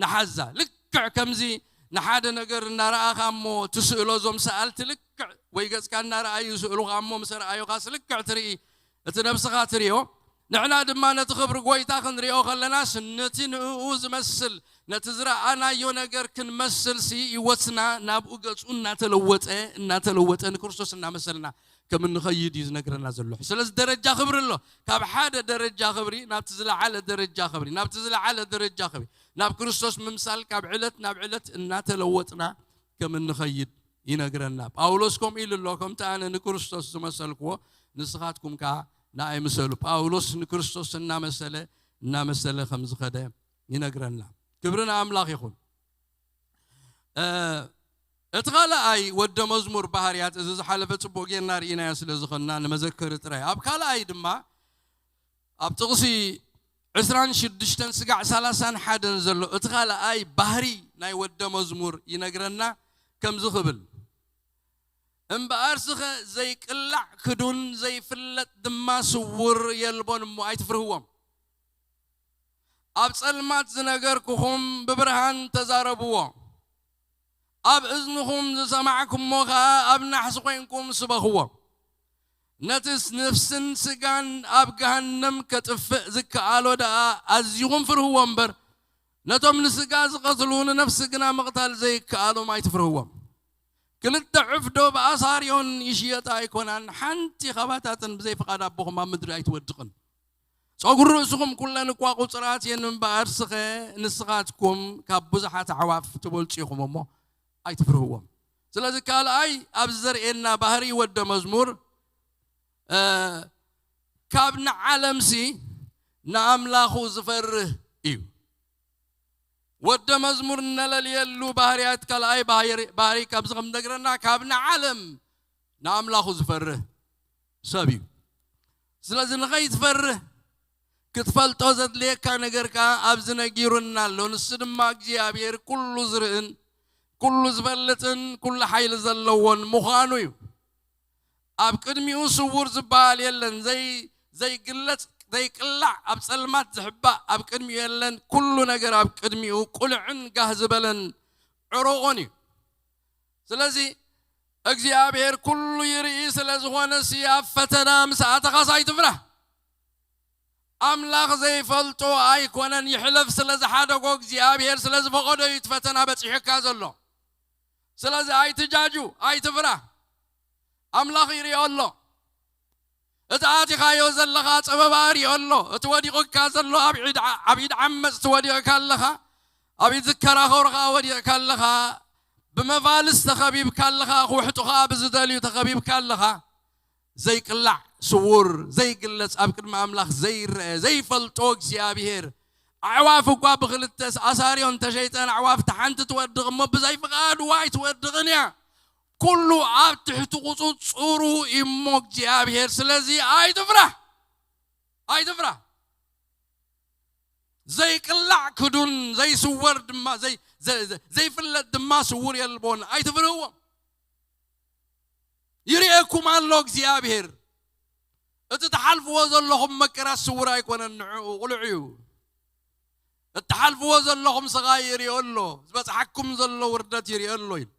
ንሓዛ። ልክዕ ከምዚ ንሓደ ነገር እናረኣኻ እሞ ትስእሎ፣ እዞም ሰኣልቲ ልክዕ ወይ ገጽካ እናረኣዩ ይስእሉኻ እሞ ምስ ኣርኣዩኻስ ልክዕ ትርኢ፣ እቲ ነብስኻ ትርእዮ። ንሕና ድማ ነቲ ክብሪ ጐይታ ክንርእዮ ከለናስ ነቲ ንእኡ ዝመስል፣ ነቲ ዝረኣናዮ ነገር ክንመስልሲ ህይወትና ናብኡ ገጹ እናተለወጠ እናተለወጠ ንክርስቶስ እናመሰልና ከም እንኸይድ እዩ ዝነግረና ዘሎ። ስለዚ ደረጃ ክብሪ ኣሎ። ካብ ሓደ ደረጃ ክብሪ ናብቲ ዝለዓለ ደረጃ ክብሪ፣ ናብቲ ዝለዓለ ደረጃ ክብሪ፣ ናብ ክርስቶስ ምምሳል ካብ ዕለት ናብ ዕለት እናተለወጥና ከም እንኸይድ ይነግረና። ጳውሎስ ከምኡ ኢሉ ኣሎ፣ "ከምቲ ኣነ ንክርስቶስ ዝመሰልክዎ ንስኻትኩም ከኣ ንኣይ ምሰሉ።" ጳውሎስ ንክርስቶስ እናመሰለ እናመሰለ ከም ዝኸደ ይነግረና። ክብሪ ንኣምላኽ ይኹን። እ፣ እቲ ካልኣይ ወደ መዝሙር ባህርያት፣ እዚ ዝሓለፈ ጽቡቕ ጌርና ርኢናዮ ስለ ዝኾንና ንመዘከሪ ጥራይ። ኣብ ካልኣይ ድማ ኣብ ጥቕሲ ዕስራን ሽዱሽተን ስጋዕ ሰላሳን ሓደን ዘሎ እቲ ካልኣይ ባህሪ ናይ ወደ መዝሙር ይነግረና ከምዚ ክብል፣ "እምበኣርስኸ ዘይቅላዕ ክዱን ዘይፍለጥ ድማ ስውር የልቦን እሞ ኣይትፍርህዎም። ኣብ ጸልማት ዝነገርኩኹም ብብርሃን ተዛረብዎ፣ ኣብ እዝንኹም ዝሰማዕኩሞ ኸኣ ኣብ ናሕሲ ኾይንኩም ስበኽዎ። ነቲ ነፍስን ስጋን ኣብ ገሃነም ከጥፍእ ዝከኣሎ ደኣ ኣዚኹም ፍርህዎ እምበር፣ ነቶም ንስጋ ዝቐትሉ ንነፍሲ ግና ምቕታል ዘይከኣሎም ኣይትፍርህዎም። ክልተ ዕፍ ዶ ብኣሳርዮን ይሽየጣ ኣይኮናን? ሓንቲ ኻባታተን ብዘይ ፍቓድ ኣቦኹም ኣብ ምድሪ ኣይትወድቕን። ጸጉሪ ርእስኹም ኩለን እኳ ቁጽራት እየን እምበኣር፣ ስኸ ንስኻትኩም ካብ ብዙሓት ኣዕዋፍ ትበልጹ ኢኹም እሞ ኣይትፍርህዎም። ስለዚ ካልኣይ ኣብዚ ዘርእየና ባህሪ ወደ መዝሙር፣ እ፣ ካብ ንዓለምሲ ንኣምላኹ ዝፈርህ እዩ። ወደ መዝሙር እነለልየሉ ባህርያት ካልኣይ ባህሪ፣ ባህሪ ካብዚ ከም ነግረና ካብ ንዓለም ንኣምላኹ ዝፈርህ ሰብ እዩ። ስለዚ ንኸይትፈርህ ክትፈልጦ ዘድልየካ ነገር ከኣ ኣብዚ ነጊሩና ኣሎ። ንሱ ድማ እግዚኣብሔር ኩሉ ዝርእን ኩሉ ዝፈልጥን ኩሉ ሓይሊ ዘለዎን ምዃኑ እዩ። ኣብ ቅድሚኡ ስውር ዝበሃል የለን። ዘይ-፣ ዘይግለጽ፣ ዘይቅላዕ፣ ኣብ ጸልማት ዝሕባእ ኣብ ቅድሚኡ የለን። ኩሉ ነገር ኣብ ቅድሚኡ ቁልዕን ጋህ ዝበለን ዕሩቑን እዩ። ስለዚ እግዚኣብሔር ኩሉ ይርኢ ስለ ዝኾነሲ ኣብ ፈተና ምስ ኣተኻስ ኣይትፍራህ። ኣምላኽ ዘይፈልጦ ኣይኮነን። ይሕለፍ ስለ ዝሓደጎ እግዚኣብሔር ስለ ዝፈቐዶ እዩ እቲ ፈተና በጺሑካ ዘሎ። ስለዚ ኣይትጃጁ፣ ኣይትፍራህ። ኣምላኽ ይሪኦ ኣሎ። እቲ ኣቲኻዮ ዘለኻ ጸበባ ይሪኦ ኣሎ። እቲ ወዲቑካ ዘሎ ኣብ ኢድ ዓ-፣ ኣብ ኢድ ዓመጽቲ ወዲቕካ ኣለኻ፣ ኣብ ኢድ ዝከራኸሩኻ ወዲቕካ ኣለኻ፣ ብመፋልስ ተኸቢብካ ኣለኻ፣ ክውሕጡኻ ብዝደልዩ ተኸቢብካ ኣለኻ። ዘይቅላዕ፣ ስዉር፣ ዘይግለጽ፣ ኣብ ቅድሚ ኣምላኽ ዘይረአ፣ ዘይፈልጦ እግዚኣብሔር። ኣዕዋፍ እኳ ብኽልተ ኣሳርዮን ተሸይጠን ኣዕዋፍ እታ ሓንቲ ትወድቕ እሞ ብዘይ ፍቓዱ ኣይትወድቕን እያ። ኩሉ ኣብ ትሕቲ ቁጽጽሩ እሞ እግዚኣብሔር። ስለዚ ኣይትፍራህ፣ ኣይትፍራህ። ዘይቅላዕ ክዱን ዘይስወር ድማ፣ ዘይ-፣ ዘ-፣ ዘ-፣ ዘይፍለጥ ድማ ስውር የልቦን። ኣይትፍርህዎም። ይርእየኩም ኣሎ እግዚኣብሔር። እቲ ትሓልፍዎ ዘለኹም መከራ ስውር ኣይኮነን፣ ንዕኡ ቁሉዕ እዩ። እትሓልፍዎ ዘለኹም ስቓይ ይርእዮ ኣሎ፣ ዝበጽሓኩም ዘሎ ውርደት ይርእዮ ኣሎ ኢሉ።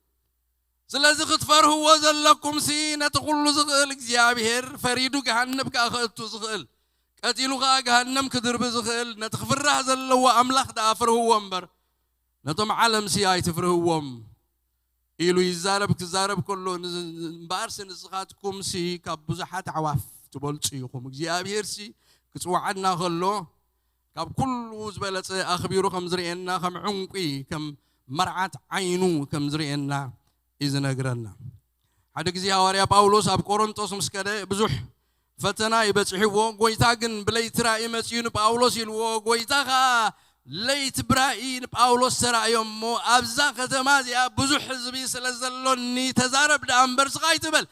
ስለዚ ክትፈርህዎ ዘለኩምሲ ነቲ ኩሉ ዝኽእል እግዚኣብሔር፣ ፈሪዱ ገሃነም ከኣ ከእቱ ዝኽእል፣ ቀቲሉ ከኣ ገሃነም ክድርቢ ዝኽእል፣ ነቲ ክፍራህ ዘለዎ ኣምላኽ ደኣ ፍርህዎ እምበር፣ ነቶም ዓለምሲ ኣይትፍርህዎም። ኢሉ ይዛረብ። ክዛረብ ከሎ፣ ን-፣ እምበኣርሲ ንስኻትኩምሲ ካብ ብዙሓት ኣዕዋፍ ትበልጹ ኢኹም። እግዚኣብሄርሲ ክጽውዓና ከሎ፣ ካብ ኩሉ ዝበለጸ ኣኽቢሩ ከም ዝርእየና፣ ከም ዕንቁ፣ ከም መርዓት ዓይኑ ከም ዝርእየና እዩ ዝነግረና። ሓደ ግዜ ሃዋርያ ጳውሎስ ኣብ ቆሮንጦስ ምስ ከደ፣ ብዙሕ ፈተና ይበጽሕዎ። ጎይታ ግን ብለይቲ ራእይ መጺኡ ንጳውሎስ ኢልዎ፣ ጎይታ ኸኣ ለይቲ ብራእይ ንጳውሎስ ተራእዮ እሞ፣ ኣብዛ ከተማ እዚኣ ብዙሕ ህዝቢ ስለ ዘሎኒ፣ ተዛረብ ደኣ እምበር ስቕ ኣይትበል።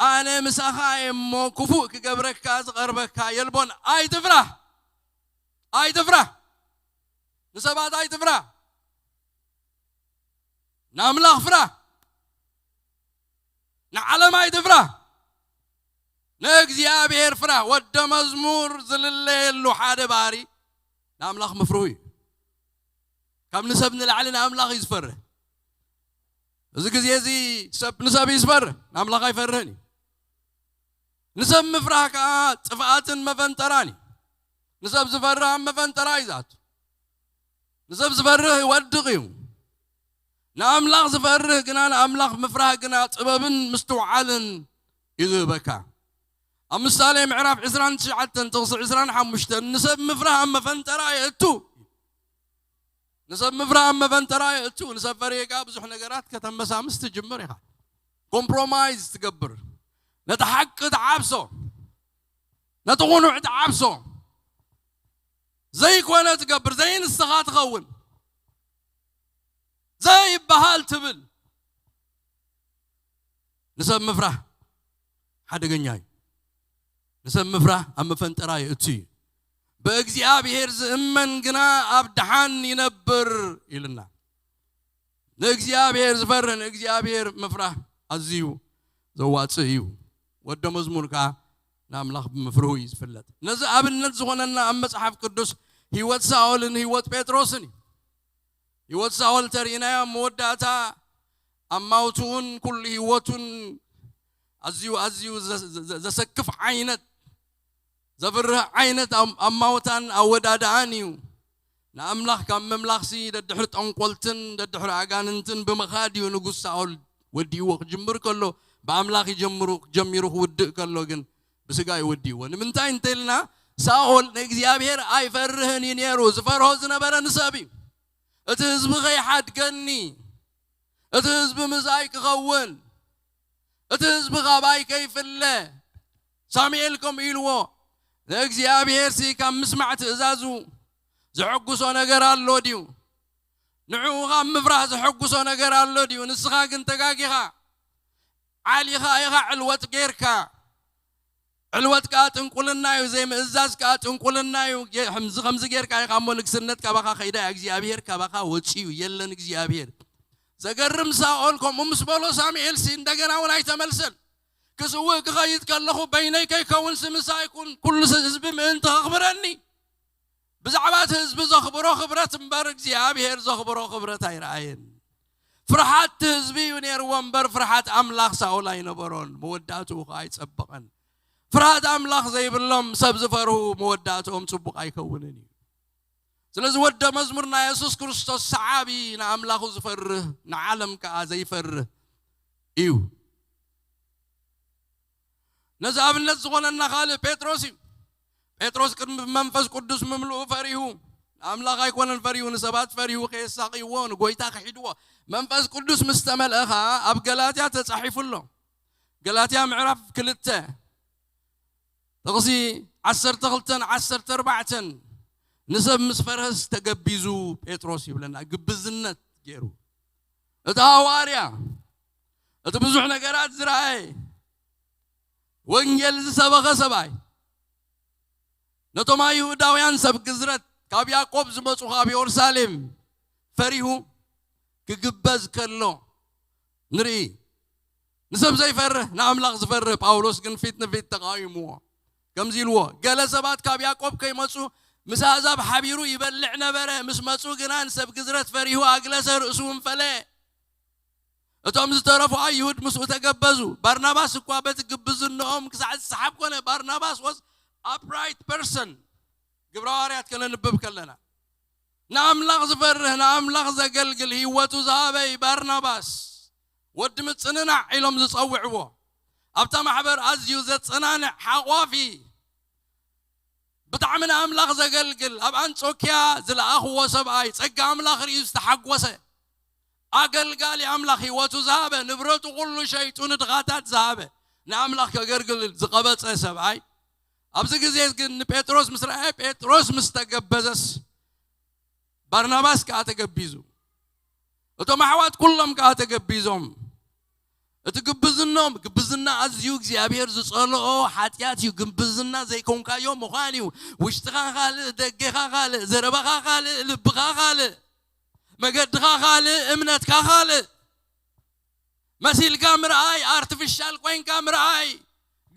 ኣነ ምሳኻ እየ እሞ፣ ክፉእ ክገብረካ ዝቐርበካ የልቦን። ኣይትፍራህ፣ ኣይትፍራህ። ንሰባት ኣይትፍራህ። ንኣምላኽ ፍራህ። ንዓለም ኣይትፍራህ። ንእግዚኣብሔር ፍራህ። ወደ መዝሙር ዝልለየሉ ሓደ ባህሪ ንኣምላኽ ምፍርሁ እዩ። ካብ ንሰብ ንላዕሊ ንኣምላኽ እዩ ዝፈርህ። እዚ ግዜ እዚ ሰብ ንሰብ እዩ ዝፈርህ፣ ንኣምላኽ ኣይፈርህን እዩ። ንሰብ ምፍራህ ከኣ ጥፍኣትን መፈንጠራን እዩ። ንሰብ ዝፈርህ ኣብ መፈንጠራ እዩ ዝኣቱ። ንሰብ ዝፈርህ ይወድቕ እዩ። ንኣምላኽ ዝፈርህ ግና፣ ንኣምላኽ ምፍራህ ግና ጥበብን ምስትውዓልን እዩ ዝህበካ። ኣብ ምሳሌ ምዕራፍ ዕስራን ትሽዓተን ጥቕሲ ዕስራን ሓሙሽተን፣ ንሰብ ምፍራህ ኣብ መፈንጠራ የእቱ። ንሰብ ምፍራህ ኣብ መፈንጠራ የእቱ። ንሰብ ፈሪህካ ብዙሕ ነገራት ከተመሳምስ ትጅምር ኢኻ። ኮምፕሮማይዝ ትገብር። ነቲ ሓቂ ትዓብሶ። ነቲ ቕኑዕ ትዓብሶ። ዘይኮነ ትገብር፣ ዘይንስኻ ትኸውን። ዘይበሃል ትብል። ንሰብ ምፍራህ ሓደገኛ እዩ። ንሰብ ምፍራህ ኣብ መፈንጠራ የእቱ እዩ። ብእግዚኣብሔር ዝእመን ግና ኣብ ደሓን ይነብር ኢልና። ንእግዚኣብሔር ዝፈርህ ንእግዚኣብሔር ምፍራህ ኣዝዩ ዘዋጽእ እዩ። ወደ መዝሙር ከኣ ንኣምላኽ ብምፍርሁ እዩ ዝፍለጥ። ነዚ ኣብነት ዝኾነና ኣብ መጽሓፍ ቅዱስ ህይወት ሳኦልን ህይወት ጴጥሮስን እዩ። ህይወት ሳኦል ተሪእናዮ፣ ኣብ መወዳእታ ኣማውትኡን ኩሉ ህይወቱን ኣዝዩ ኣዝዩ ዘ- ዘ- ዘሰክፍ ዓይነት ዘፍርህ ዓይነት ኣም- ኣማውታን ኣወዳድኣን እዩ። ንኣምላኽ ካብ ምምላኽሲ ደድሕሪ ጠንቆልትን ደድሕሪ ኣጋንንትን ብምኻድ እዩ ንጉስ ሳኦል ወዲእዎ። ክጅምር ከሎ ብኣምላኽ ይጀምሩ ጀሚሩ ክውድእ ከሎ ግን ብስጋ እዩ ወዲእዎ። ንምንታይ እንተልና ሳኦል ንእግዚኣብሔር ኣይፈርህን እዩ ነይሩ። ዝፈርሆ ዝነበረ ንሰብ እዩ። እቲ ህዝቢ ከይሓድገኒ፣ እቲ ህዝቢ ምሳይ ክኸውን፣ እቲ ህዝቢ ካባይ ከይፍለ። ሳሙኤል ከምኡ ኢልዎ፣ ንእግዚኣብሔር ሲ ካብ ምስማዕ ትእዛዙ ዘሐጉሶ ነገር ኣሎ ድዩ? ንዕኡ ካብ ምፍራህ ዘሐጉሶ ነገር ኣሎ ድዩ? ንስኻ ግን ተጋጊኻ። ዓሊኻ ኢኻ ዕልወት ጌርካ። ዕልወት ከኣ ጥንቁልና እዩ፣ ዘይምእዛዝ ከኣ ጥንቁልና እዩ። ጌ- ከምዚ ከምዚ ጌርካ ኢኻ እሞ ንግስነት ካባኻ ከይዳ እያ፣ እግዚኣብሔር ካባኻ ወጺኡ የለን እግዚኣብሔር። ዘገርም ሳኦል ከምኡ ምስ በሎ ሳሙኤል ሲ እንደገና እውን ኣይተመልሰን። ክስውእ ክኸይድ ከለኹ በይነይ ከይከውን ስምሳ ይኩን ኩሉ ህዝቢ ምእንቲ ከኽብረኒ። ብዛዕባ እቲ ህዝቢ ዘኽብሮ ክብረት እምበር እግዚኣብሔር ዘኽብሮ ክብረት ኣይረኣየን። ፍርሓት እቲ ህዝቢ እዩ ነይርዎ እምበር ፍርሓት ኣምላኽ ሳኦል ኣይነበሮን። መወዳእትኡ ኸዓ ኣይጸበቐን። ፍርሃት ኣምላኽ ዘይብሎም ሰብ ዝፈርሁ መወዳእትኦም ጽቡቕ ኣይከውንን እዩ። ስለዚ ወደ መዝሙር ናይ የሱስ ክርስቶስ ሰዓቢ ንኣምላኹ ዝፈርህ ንዓለም ከኣ ዘይፈርህ እዩ። ነዚ ኣብነት ዝኾነና ካልእ ጴጥሮስ እዩ። ጴጥሮስ ቅድሚ መንፈስ ቅዱስ ምምልኡ ፈሪሁ፣ ንኣምላኽ ኣይኮነን ፈሪሁ፣ ንሰባት ፈሪሁ፣ ከየሳቕይዎ ንጎይታ ክሒድዎ። መንፈስ ቅዱስ ምስ ተመልአ ኸኣ ኣብ ገላትያ ተጻሒፉ ኣሎ። ገላትያ ምዕራፍ ክልተ ጥቕሲ ዓሰርተ ክልተን ዓሰርተ ኣርባዕተን ንሰብ ምስ ፈርሀስ ተገቢዙ ጴጥሮስ ይብለና፣ ግብዝነት ገይሩ። እቲ ሃዋርያ፣ እቲ ብዙሕ ነገራት ዝረኣየ፣ ወንጌል ዝሰበኸ ሰብኣይ፣ ነቶም ኣይሁዳውያን ሰብ ግዝረት ካብ ያዕቆብ ዝመጹ ካብ የሩሳሌም ፈሪሁ ክግበዝ ከሎ ንርኢ። ንሰብ ዘይፈርህ ንኣምላኽ ዝፈርህ ጳውሎስ ግን ፊት ንፊት ተቓዊምዎ። ከምዚ ኢልዎ፣ ገለ ሰባት ካብ ያዕቆብ ከይመጹ ምስ ኣህዛብ ሓቢሩ ይበልዕ ነበረ። ምስ መጹ ግና ንሰብ ግዝረት ፈሪሁ ኣግለሰ፣ ርእሱ እውን ፈለየ። እቶም ዝተረፉ ኣይሁድ ምስኡ ተገበዙ። ባርናባስ እኳ በቲ ግብዝንኦም ክሳዕ ዝሰሓብ ኮነ። ባርናባስ was upright person። ግብረ ሃዋርያት ከነንብብ ከለና ንኣምላኽ ዝፈርህ ንኣምላኽ ዘገልግል ህይወቱ ዝሃበ እዩ። ባርናባስ ወዲ ምጽንናዕ ኢሎም ዝጸውዕዎ ኣብታ ማሕበር ኣዝዩ ዘጸናንዕ ሓቋፊ ብጣዕሚ ንኣምላኽ ዘገልግል ኣብ ኣንጾኪያ ዝለኣኽዎ ሰብኣይ ጸጋ ኣምላኽ ርእዩ ዝተሓጎሰ ኣገልጋሊ ኣምላኽ ህይወቱ ዝሃበ ንብረቱ ኩሉ ሸይጡ ንድኻታት ዝሃበ ንኣምላኽ ከገልግል ዝቐበጸ ሰብኣይ ኣብዚ ግዜ ግን ንጴጥሮስ ምስ ረኣየ ጴጥሮስ ምስ ተገበዘስ ባርናባስ ከኣ ተገቢዙ እቶም ኣሕዋት ኩሎም ከኣ ተገቢዞም እቲ ግብዝኖም ግብዝና ኣዝዩ እግዚኣብሔር ዝጸልኦ ሓጢኣት እዩ። ግብዝና ዘይኮንካዮ ምዃን እዩ። ውሽጥኻ ካልእ፣ ደገኻ ካልእ፣ ዘረባኻ ካልእ፣ ልብኻ ካልእ፣ መገድኻ ካልእ፣ እምነትካ ካልእ መሲልካ ምርኣይ፣ ኣርቲፊሻል ኮይንካ ምርኣይ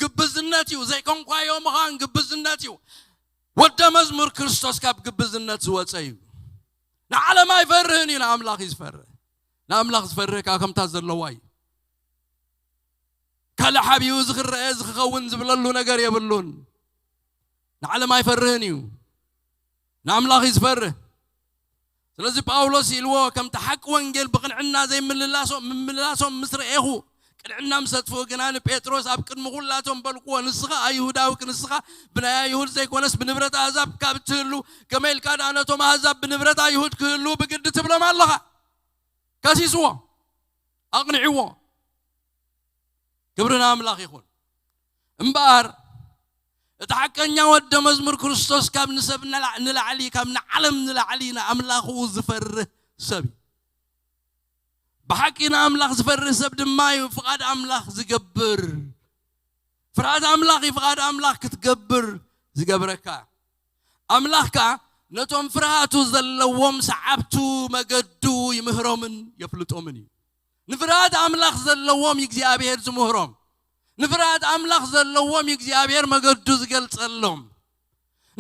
ግብዝነት እዩ። ዘይኮንኳዮ ምዃን ግብዝነት እዩ። ወደ መዝሙር ክርስቶስ ካብ ግብዝነት ዝወፀ እዩ። ንዓለም ኣይፈርህን እዩ፣ ንኣምላኽ እዩ ዝፈርህ። ንኣምላኽ ዝፈርህ ከዓ ከምታ ዘለዋ እዩ። ካልእ ሓቢኡ ዝኽረአ ዝኽኸውን ዝብለሉ ነገር የብሉን። ንዓለም ኣይፈርህን እዩ፣ ንኣምላኽ እዩ ዝፈርህ። ስለዚ ጳውሎስ ኢልዎ፣ ከምቲ ሓቂ ወንጌል ብቕንዕና ዘይምልላሶም ምምላሶም ምስ ረኤኹ፣ ቅንዕና ምስ ኣጥፍኡ ግና ንጴጥሮስ ኣብ ቅድሚ ኹላቶም በልክዎ፣ ንስኻ ኣይሁዳዊ ክንስኻ ብናይ ኣይሁድ ዘይኮነስ ብንብረት ኣህዛብ ካብ እትህሉ፣ ከመይ ኢልካ ደኣ ነቶም ኣህዛብ ብንብረት ኣይሁድ ክህሉ ብግዲ ትብሎም ኣለኻ? ከሲስዎ፣ ኣቕኒዕዎ። ክብሪ ንኣምላኽ ይኹን። እምበኣር እቲ ሓቀኛ ወደ መዝሙር ክርስቶስ ካብ ንሰብ ንላዕ- ንላዕሊ፣ ካብ ንዓለም ንላዕሊ ንኣምላኹ ዝፈርህ ሰብ እዩ። ብሓቂ ንኣምላኽ ዝፈርህ ሰብ ድማ እዩ ፍቓድ ኣምላኽ ዝገብር። ፍርሃት ኣምላኽ እዩ ፍቓድ ኣምላኽ ክትገብር ዝገብረካ። ኣምላኽ ከኣ ነቶም ፍርሃቱ ዘለዎም ሰዓብቱ መገዱ ይምህሮምን የፍልጦምን እዩ። ንፍርሃት ኣምላኽ ዘለዎም እዩ እግዚኣብሔር ዝምህሮም። ንፍርሃት ኣምላኽ ዘለዎም እዩ እግዚኣብሔር መገዱ ዝገልጸሎም።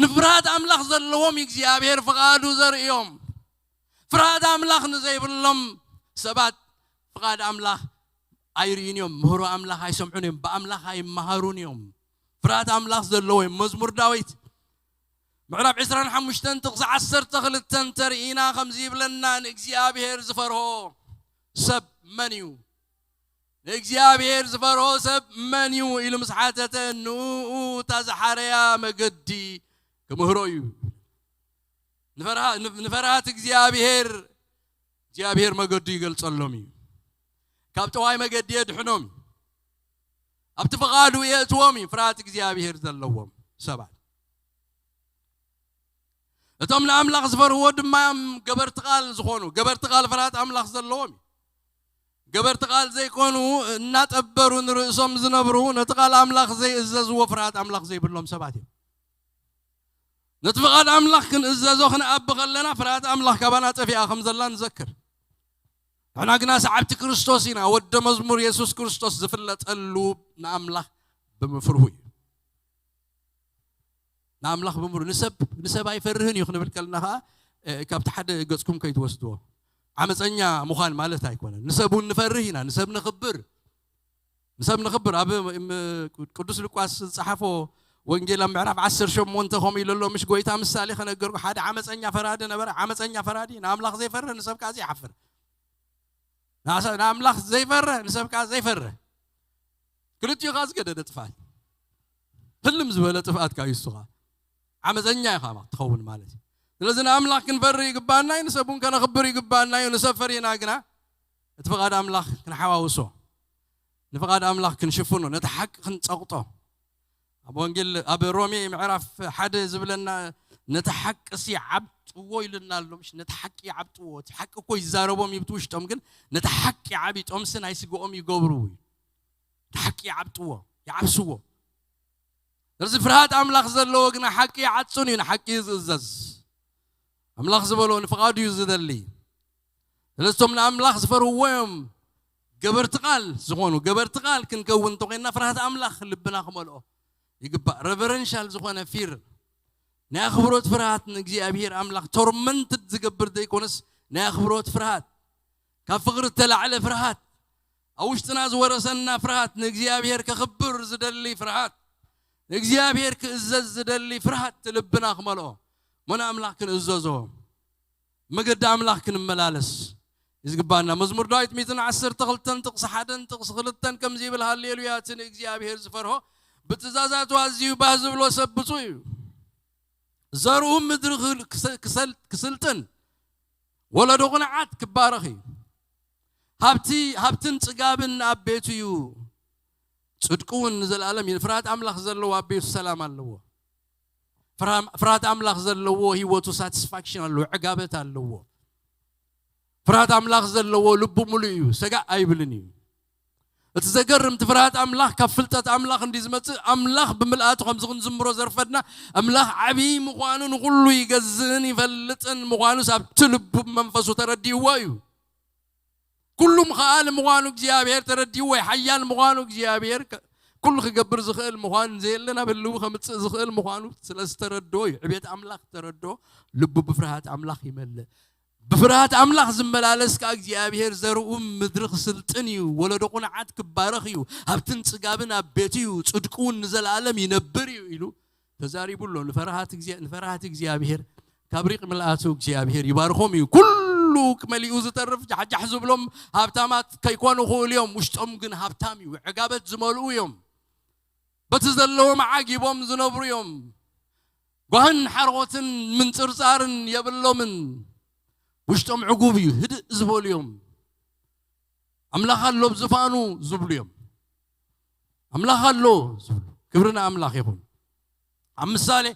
ንፍርሃት ኣምላኽ ዘለዎም እዩ እግዚኣብሔር ፍቓዱ ዘርእዮም። ፍርሃት ኣምላኽ ንዘይብሎም ሰባት ፍቓድ ኣምላኽ ኣይርእዩን እዮም፣ ምህሮ ኣምላኽ ኣይሰምዑን እዮም፣ ብኣምላኽ ኣይመሃሩን እዮም። ፍርሃት ኣምላኽ ዘለዎ እዮም። መዝሙር ዳዊት ምዕራፍ ዕስራን ሓሙሽተን ጥቕሲ ዓሰርተ ክልተን ተርኢና ከምዚ ይብለና፣ ንእግዚኣብሔር ዝፈርሆ ሰብ መን እዩ? ንእግዚኣብሔር ዝፈርሆ ሰብ መን እዩ? ኢሉ ምስ ሓተተ፣ ንኡ እታ ዝሓረያ መገዲ ክምህሮ እዩ። ንፈርሃ- ንፈርሃት እግዚኣብሔር እግዚኣብሔር መገዱ ይገልጸሎም እዩ። ካብ ጠዋይ መገዲ የድሕኖም እዩ። ኣብቲ ፍቓዱ የእትዎም እዩ። ፍርሃት እግዚኣብሔር ዘለዎም ሰባት፣ እቶም ንኣምላኽ ዝፈርህዎ ድማ እዮም ገበርቲ ቃል ዝኾኑ። ገበርቲ ቃል ፍርሃት ኣምላኽ ዘለዎም እዩ። ገበርቲ ቃል ዘይኮኑ፣ እናጠበሩ ንርእሶም ዝነብሩ፣ ነቲ ቃል ኣምላኽ ዘይእዘዝዎ ፍርሃት ኣምላኽ ዘይብሎም ሰባት እዮም። ነቲ ፍቓድ ኣምላኽ ክንእዘዞ ክንኣቢ ከለና ፍርሃት ኣምላኽ ካባና ጠፊኣ ከም ዘላ ንዘክር። ንሕና ግና ሰዓብቲ ክርስቶስ ኢና። ወደ መዝሙር የሱስ ክርስቶስ ዝፍለጠሉ ንኣምላኽ ብምፍርሁ እዩ። ንኣምላኽ ብምሩ ንሰብ ንሰብ ኣይፈርህን እዩ ክንብል ከለና ከዓ፣ እ፣ ካብቲ ሓደ ገጽኩም ከይትወስድዎ። ዓመፀኛ ምዃን ማለት ኣይኮነን። ንሰብ እውን ንፈርህ ኢና፣ ንሰብ ነኽብር። ንሰብ ነኽብር። ኣብ፣ እም፣ ቅዱስ ሉቃስ ዝጸሓፎ ወንጌል ኣብ ምዕራፍ ዓሰርተ ሸሞንተ ከምኡ ኢሉ ኣሎ። ምሽ ጎይታ ምሳሌ ከነገርኩ፣ ሓደ ዓመፀኛ ፈራዲ ነበረ። ዓመፀኛ ፈራዲ ንኣምላኽ ዘይፈርህ፣ ንሰብ ከዓ ዘይሓፍር። ንኣሰ- ንኣምላኽ ዘይፈርህ፣ ንሰብ ከዓ ዘይፈርህ። ክልቲኡ ከዓ ዝገደደ ጥፍኣት። ህልም ዝበለ ጥፍኣት ከዓ እዩ እሱ ከዓ። ዓመፀኛ ኢኻ ትኸውን ማለት እዩ። ስለዚ ንኣምላኽ ክንፈርህ ይግባኣና እዩ፣ ንሰብ እውን ከነኽብር ይግባኣና እዩ። ንሰብ ፈሪህና ግና እቲ ፍቓድ ኣምላኽ ክንሓዋውሶ፣ ንፍቓድ ኣምላኽ ክንሽፍኖ፣ ነቲ ሓቂ ክንጸቕጦ። ኣብ ወንጌል፣ ኣብ ሮሜ ምዕራፍ ሓደ ዝብለና፣ ነቲ ሓቅሲ ዓብጥዎ ኢሉና ኣሎ። ምሽ ነቲ ሓቂ ዓብጥዎ። እቲ ሓቂ እኮ ይዛረቦም እዩ ብቲ ውሽጦም፣ ግን ነቲ ሓቂ ዓቢጦምሲ ናይ ስግኦም ይገብሩ እዩ። እቲ ሓቂ ይዓብጥዎ፣ ይዓብስዎ። ስለዚ ፍርሃት ኣምላኽ ዘለዎ ግና ሓቂ ይዓጽን እዩ፣ ንሓቂ እዩ ዝእዘዝ። ኣምላኽ ዝበሎ ንፍቓዱ እዩ ዝደሊ። ስለዚ እቶም ንኣምላኽ ዝፈርህዎ እዮም ገበርቲ ቃል ዝኾኑ። ገበርቲ ቃል ክንከውን እንተኮይንና ፍርሃት ኣምላኽ ልብና ክመልኦ ይግባእ። ረቨረንሻል ዝኾነ ፊር፣ ናይ ኣኽብሮት ፍርሃት ንእግዚኣብሔር ኣምላኽ ቶርመንትድ ዝገብር ዘይኮነስ ናይ ኣኽብሮት ፍርሃት፣ ካብ ፍቕሪ እተላዕለ ፍርሃት፣ ኣብ ውሽጥና ዝወረሰና ፍርሃት፣ ንእግዚኣብሔር ከኽብር ዝደሊ ፍርሃት፣ ንእግዚኣብሔር ክእዘዝ ዝደሊ ፍርሃት ልብና ክመልኦ፣ እሞ ንኣምላኽ ክንእዘዞ፣ መገዲ ኣምላኽ ክንመላለስ እዩ ዝግባና። መዝሙር ዳዊት ሚእትን ዓሰርተ ክልተን ጥቕሲ ሓደን ጥቕሲ ክልተን ከምዚ ይብል፣ ሃሌሉያ፣ እቲ ንእግዚኣብሔር ዝፈርሆ፣ ብትእዛዛቱ ኣዝዩ ባህ ዝብሎ ሰብ ብፁዕ እዩ። ዘርኡ ምድሪ ክል- ክሰ- ክሰል- ክስልጥን፣ ወለዶ ቕንዓት ክባረኽ እዩ። ሃብቲ ሃብትን ጽጋብን ኣብ ቤቱ እዩ፣ ጽድቁ እውን ንዘለኣለም እዩ። ፍርሃት ኣምላኽ ዘለዎ ኣብ ቤቱ ሰላም ኣለዎ። ፍርሃ- ፍርሃት ኣምላኽ ዘለዎ ህይወቱ ሳቲስፋክሽን ኣለዎ፣ ዕጋበት ኣለዎ። ፍርሃት ኣምላኽ ዘለዎ ልቡ ሙሉእ እዩ፣ ሰጋእ ኣይብልን እዩ። እቲ ዘገርም፣ እቲ ፍርሃት ኣምላኽ ካብ ፍልጠት ኣምላኽ እንዲ ዝመጽእ፣ ኣምላኽ ብምልኣቱ ከምዚ ክንዝምሮ ዘርፈድና፣ ኣምላኽ ዓብዪ ምዃኑ፣ ንኹሉ ይገዝእን ይፈልጥን ምዃኑስ ኣብቲ ልቡ መንፈሱ ተረዲእዎ እዩ። ኩሉ ምኽኣል ምዃኑ እግዚኣብሔር ተረዲእዎ እዩ። ሓያል ምዃኑ እግዚኣብሔር ከ- ኩሉ ክገብር ዝኽእል ምዃኑ፣ ዘየለ ናብ ህልው ከምጽእ ዝኽእል ምዃኑ ስለ ዝተረድኦ እዩ። ዕቤት ኣምላኽ ተረድኦ፣ ልቡ ብፍርሃት ኣምላኽ ይመልእ። ብፍርሃት ኣምላኽ ዝመላለስ ከኣ እግዚኣብሔር ዘርኡ ምድሪ ክስልጥን እዩ፣ ወለዶ ቁንዓት ክባረኽ እዩ፣ ሃብትን ጽጋብን ኣብ ቤቱ እዩ፣ ጽድቁ እውን ንዘለኣለም ይነብር እዩ ኢሉ ተዛሪቡ ኣሎ። ንፈርሃት እግዚኣብ- ንፈርሃት እግዚኣብሔር ካብ ሪቕ ምልኣቱ እግዚኣብሔር ይባርኾም እዩ። ኩሉ መሊኡ ዝተርፍ ጃሕጃሕ ዝብሎም ሃብታማት ከይኮኑ ክእሉ እዮም፣ ውሽጦም ግን ሃብታም እዩ፣ ዕጋበት ዝመልኡ እዮም። በቲ ዘለዎም ዓጊቦም ዝነብሩ እዮም። ጓህን ሓርቖትን ምንጽርጻርን የብሎምን። ውሽጦም ዕጉብ እዩ፣ ህድእ ዝበሉ እዮም። ኣምላኽ ኣሎ ኣብ ዝፋኑ ዝብሉ እዮም። ኣምላኽ ኣሎ ዝብሉ። ክብሪ ንኣምላኽ ይኹን። ኣብ ምሳሌ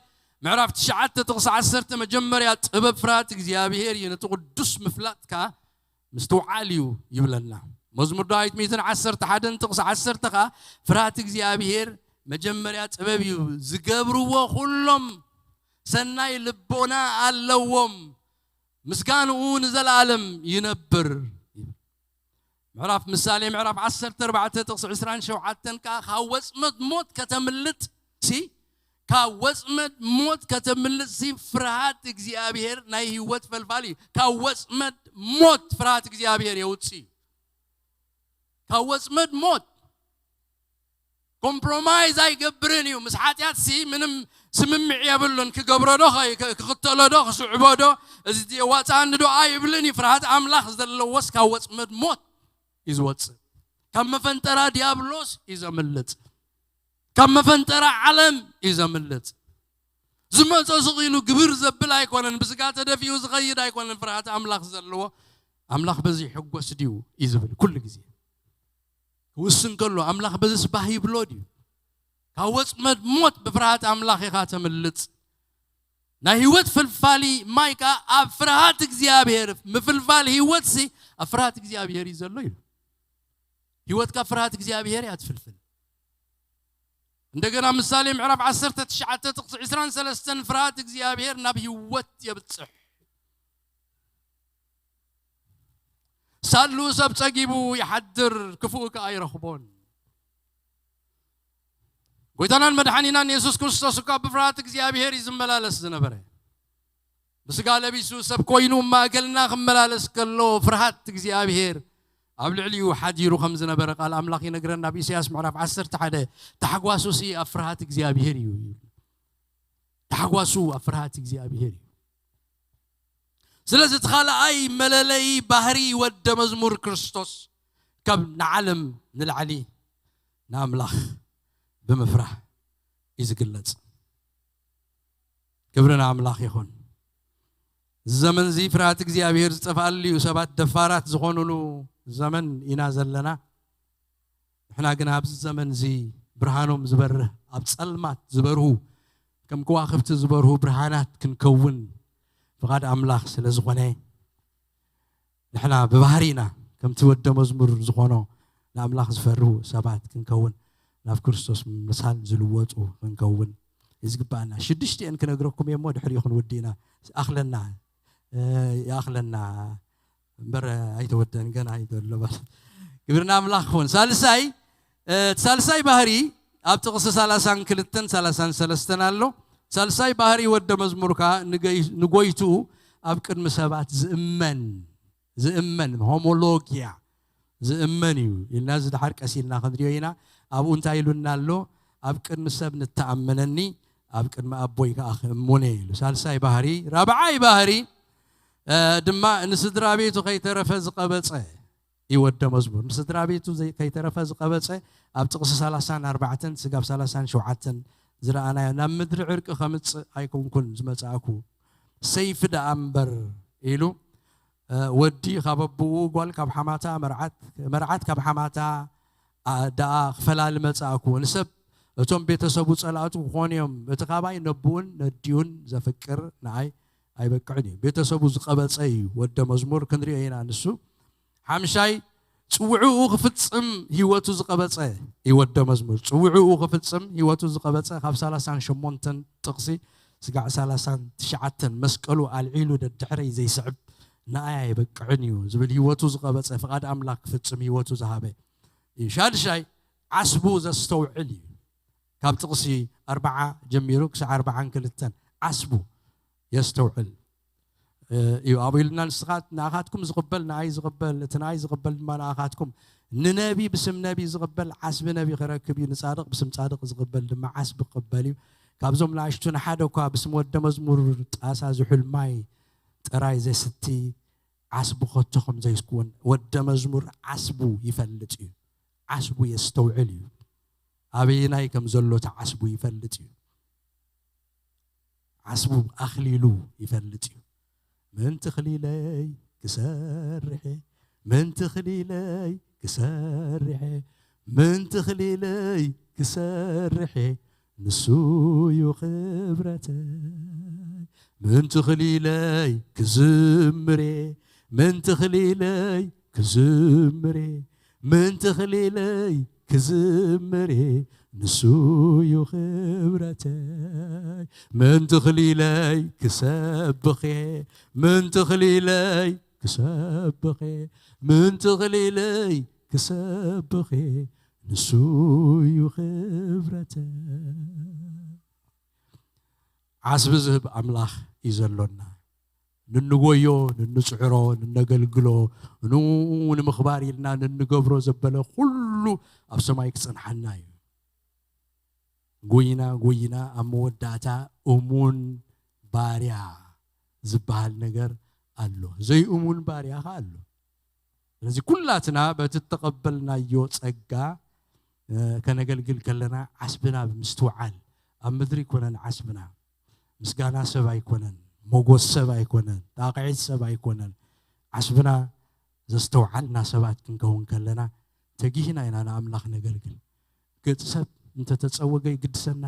ምዕራፍ ትሽዓተ ጥቕሲ ዓሰርተ፣ መጀመርያ ጥበብ ፍርሃት እግዚኣብሔር እዩ፣ ነቲ ቅዱስ ምፍላጥ ከኣ ምስትውዓል እዩ ይብለና። መዝሙር ዳዊት ሚእትን ዓሰርተ ሓደን ጥቕሲ ዓሰርተ ከኣ ፍርሃት እግዚኣብሔር መጀመርያ ጥበብ እዩ፣ ዝገብርዎ ኩሎም ሰናይ ልቦና ኣለዎም፣ ምስጋንኡ ንዘለኣለም ይነብር። ምዕራፍ ምሳሌ ምዕራፍ ዓሰርተ ኣርባዕተ ጥቕሲ ዕስራን ሸውዓተን ከኣ ካብ ወጽመድ ሞት ከተምልጥ ሲ ካብ ወጽመድ ሞት ከተምልጥ ሲ ፍርሃት እግዚኣብሔር ናይ ህይወት ፈልፋል እዩ። ካብ ወጽመድ ሞት ፍርሃት እግዚኣብሔር የውጽእ እዩ። ካብ ወጽመድ ሞት ኮምፕሮማይዝ ኣይገብርን እዩ። ምስ ሓጢኣት ሲ ምንም ስምምዕ የብሉን። ክገብሮ ዶ፣ ክኽተሎ ዶ፣ ክስዕቦ ዶ፣ እዚ የዋፅኣኒ ዶ ኣይብልን እዩ። ፍርሃት ኣምላኽ ዘለዎስ ካብ ወፅመድ ሞት እዩ ዝወፅእ። ካብ መፈንጠራ ዲያብሎስ እዩ ዘምልጥ። ካብ መፈንጠራ ዓለም እዩ ዘምልጥ። ዝመጾ ስቕ ኢሉ ግብር ዘብል ኣይኮነን። ብስጋ ተደፊኡ ዝኸይድ ኣይኮነን። ፍርሃት ኣምላኽ ዘለዎ ኣምላኽ በዚ ይሕጎስ ድዩ እዩ ዝብል ኩሉ ግዜ። ክውስን ከሎ ኣምላኽ በዚስ ባህ ይብሎ ድዩ? ካብ ወጽመድ ሞት ብፍርሃት ኣምላኽ ኢኻ ተምልጥ። ናይ ህይወት ፈልፋሊ ማይ ከኣ ኣብ ፍርሃት እግዚኣብሔር፣ ምፍልፋል ህይወትሲ ኣብ ፍርሃት እግዚኣብሔር እዩ ዘሎ ኢሉ። ህይወት ካብ ፍርሃት እግዚኣብሔር እያ ትፍልፍል። እንደገና ምሳሌ ምዕራፍ ዓሰርተ ትሽዓተ ጥቕሲ ዕስራን ሰለስተን ፍርሃት እግዚኣብሔር ናብ ህይወት የብጽሕ። ሳሉ ሰብ ጸጊቡ ይሓድር፣ ክፉእ ከኣ ይረኽቦን። ጎይታናን መድሓኒናን የሱስ ክርስቶስ እኳ ብፍርሃት እግዚኣብሔር እዩ ዝመላለስ ዝነበረ። ብስጋ ለቢሱ ሰብ ኮይኑ ማእከልና ክመላለስ ከሎ ፍርሃት እግዚኣብሔር ኣብ ልዕሊኡ ሓዲሩ ከም ዝነበረ ቃል ኣምላኽ ይነግረና። ኣብ ኢሳያስ ምዕራፍ ዓሰርተ ሓደ ታሕጓሱሲ ኣብ ፍርሃት እግዚኣብሔር እዩ። ታሕጓሱ ኣብ ፍርሃት እግዚኣብሔር እዩ። ስለዚ እቲ ካልኣይ መለለዪ ባህሪ ወደ መዝሙር ክርስቶስ ካብ ንዓለም ንላዕሊ ንኣምላኽ ብምፍራህ እዩ ዝግለጽ። ክብሪ ንኣምላኽ ይኹን። እዚ ዘመን እዚ ፍርሃት እግዚኣብሔር ዝጠፍኣሉ እዩ። ሰባት ደፋራት ዝኾኑሉ ዘመን ኢና ዘለና። ንሕና ግን ኣብዚ ዘመን እዚ ብርሃኖም ዝበርህ፣ ኣብ ጸልማት ዝበርሁ፣ ከም ከዋኽብቲ ዝበርሁ ብርሃናት ክንከውን ፍቓድ ኣምላኽ ስለ ዝኾነ፣ ንሕና ብባህሪና ከምቲ ወደ መዝሙር ዝኾኖ ንኣምላኽ ዝፈርሁ ሰባት ክንከውን፣ ናብ ክርስቶስ ምምሳል ዝልወጡ ክንከውን እዩ ዝግባኣና። ሽዱሽቲኤን ክነግረኩም እየ እሞ ድሕሪኡ ክንውድእ ኢና። ኣኽለና፣ እ፣ ይኣኽለና እምበር ኣይተወደን፣ ገና እዩ ዘሎ። ክብሪ ንኣምላኽ ይኹን። ሳልሳይ፣ እ፣ እቲ ሳልሳይ ባህሪ ኣብ ጥቕሲ ሰላሳን ክልተን ሰላሳን ሰለስተን ኣሎ። ሳልሳይ ባህሪ ወደ መዝሙር ከኣ ንገይ-፣ ንጎይትኡ ኣብ ቅድሚ ሰባት ዝእመን፣ ዝእመን፣ ሆሞሎጊያ ዝእመን እዩ ኢልና፣ እዚ ደሓር ቀስ ኢልና ክንሪኦ ኢና። ኣብኡ እንታይ ኢሉና ኣሎ? ኣብ ቅድሚ ሰብ ንተኣመነኒ፣ ኣብ ቅድሚ ኣቦይ ከኣ ክእሙን እየ ኢሉ። ሳልሳይ ባህሪ። ራብዓይ ባህሪ፣ እ፣ ድማ ንስድራ ቤቱ ከይተረፈ ዝቐበጸ እዩ ወደ መዝሙር። ንስድራ ቤቱ ዘይ-፣ ከይተረፈ ዝቐበጸ ኣብ ጥቕሲ ሰላሳን ኣርባዕተን ስጋብ ሰላሳን ሸውዓተን ዝረኣናዮ፣ ናብ ምድሪ ዕርቂ ከምጽእ ኣይኮንኩን ዝመጻእኩ፣ ሰይፊ ደኣ እምበር ኢሉ፣ እ፣ ወዲ ካብ ኣቦኡ፣ ጓል ካብ ሓማታ፣ መርዓት፣ መርዓት ካብ ሓማታ፣ ኣ፣ ደኣ ክፈላሊ መጻእኩ። ንሰብ እቶም ቤተሰቡ ጸላእቱ ክኾኑ እዮም። እቲ ካባይ ነቦኡን ነዲኡን ዘፍቅር ንኣይ ኣይበቅዕን እዩ። ቤተሰቡ ዝቐበጸ እዩ ወደ መዝሙር፣ ክንሪኦ ኢና ንሱ። ሓምሻይ፣ ጽውዕኡ ክፍጽም ህይወቱ ዝቐበጸ እዩ ወደ መዝሙር። ጽውዕኡ ክፍጽም ህይወቱ ዝቐበጸ ካብ ሰላሳን ሸሞንተን ጥቕሲ ስጋዕ ሰላሳን ትሽዓተን፣ መስቀሉ ኣልዒሉ ደድሕረይ ዘይስዕብ ንኣይ ኣይበቅዕን እዩ ዝብል፣ ህይወቱ ዝቐበጸ፣ ፍቓድ ኣምላኽ ክፍጽም ህይወቱ ዝሃበ እዩ። ሻድሻይ፣ ዓስቡ ዘስተውዕል እዩ። ካብ ጥቕሲ ኣርባዓ ጀሚሩ ክሳዕ ኣርባዓን ክልተን ዓስቡ የስተውዕል፣ እ፣ እዩ። ኣብኡ ኢሉና፣ ንስኻት-፣ ንኣኻትኩም ዝቕበል ንኣይ ዝቕበል፣ እቲ ንኣይ ዝቕበል ድማ ንኣኻትኩም። ንነቢ ብስም ነቢ ዝቕበል ዓስቢ ነቢ ክረክብ እዩ፣ ንጻድቕ ብስም ጻድቕ ዝቕበል ድማ ዓስቢ ክቕበል እዩ። ካብዞም ንኣሽቱ ንሓደ እኳ ብስም ወደ መዝሙር ጣሳ ዝሑል ማይ ጥራይ ዘስቲ ዓስቡ ከቶ ከም ዘይስኩን፣ ወደ መዝሙር ዓስቡ ይፈልጥ እዩ። ዓስቡ የስተውዕል እዩ። ኣበየናይ ከም ዘሎ እቲ ዓስቡ ይፈልጥ እዩ። ዓስቡ ኣኽሊሉ ይፈልጥ እዩ። ምን ትኽሊለይ ክሰርሕ እየ፣ ምን ትኽሊለይ ክሰርሕ እየ፣ ምን ትኽሊለይ ክሰርሕ እየ፣ ንሱ እዩ ክብረተይ። ምን ትኽሊለይ ክዝምር እየ፣ ምን ትኽሊለይ ክዝምር እየ፣ ምን ትኽሊለይ ክዝምር እየ፣ ንሱ እዩ ክብረተይ። ምን ትኽሊለይ ክሰብኽ እየ፣ ምን ትኽሊለይ ክሰብኽ እየ፣ ምን ትኽሊለይ ክሰብኽ እየ፣ ንሱ እዩ ክብረተይ። ዓስቢ ዝህብ ኣምላኽ እዩ ዘሎና። ንንጎዮ፣ ንንጽዕሮ፣ ንነገልግሎ፣ ንኡ ንምኽባር ኢልና ንንገብሮ ዘበለ ኩሉ ኣብ ሰማይ ክጸንሓና እዩ። ጎይና ጎይና ኣብ መወዳእታ እሙን ባርያ ዝበሃል ነገር ኣሎ። ዘይእሙን ባርያ ኸኣ ኣሎ። ስለዚ ኩላትና በቲ እተቐበልናዮ ጸጋ፣ እ፣ ከነገልግል ከለና ዓስብና ብምስትውዓል፣ ኣብ ምድሪ ኣይኮነን ዓስብና፣ ምስጋና ሰብ ኣይኮነን፣ ሞጎስ ሰብ ኣይኮነን፣ ጣቕዒት ሰብ ኣይኮነን። ዓስብና ዘስተውዓልና ሰባት ክንከውን ከለና ተጊህና ኢና ንኣምላኽ ነገልግል። ገጽ ሰብ እንተተጸወገ ይግድሰና፣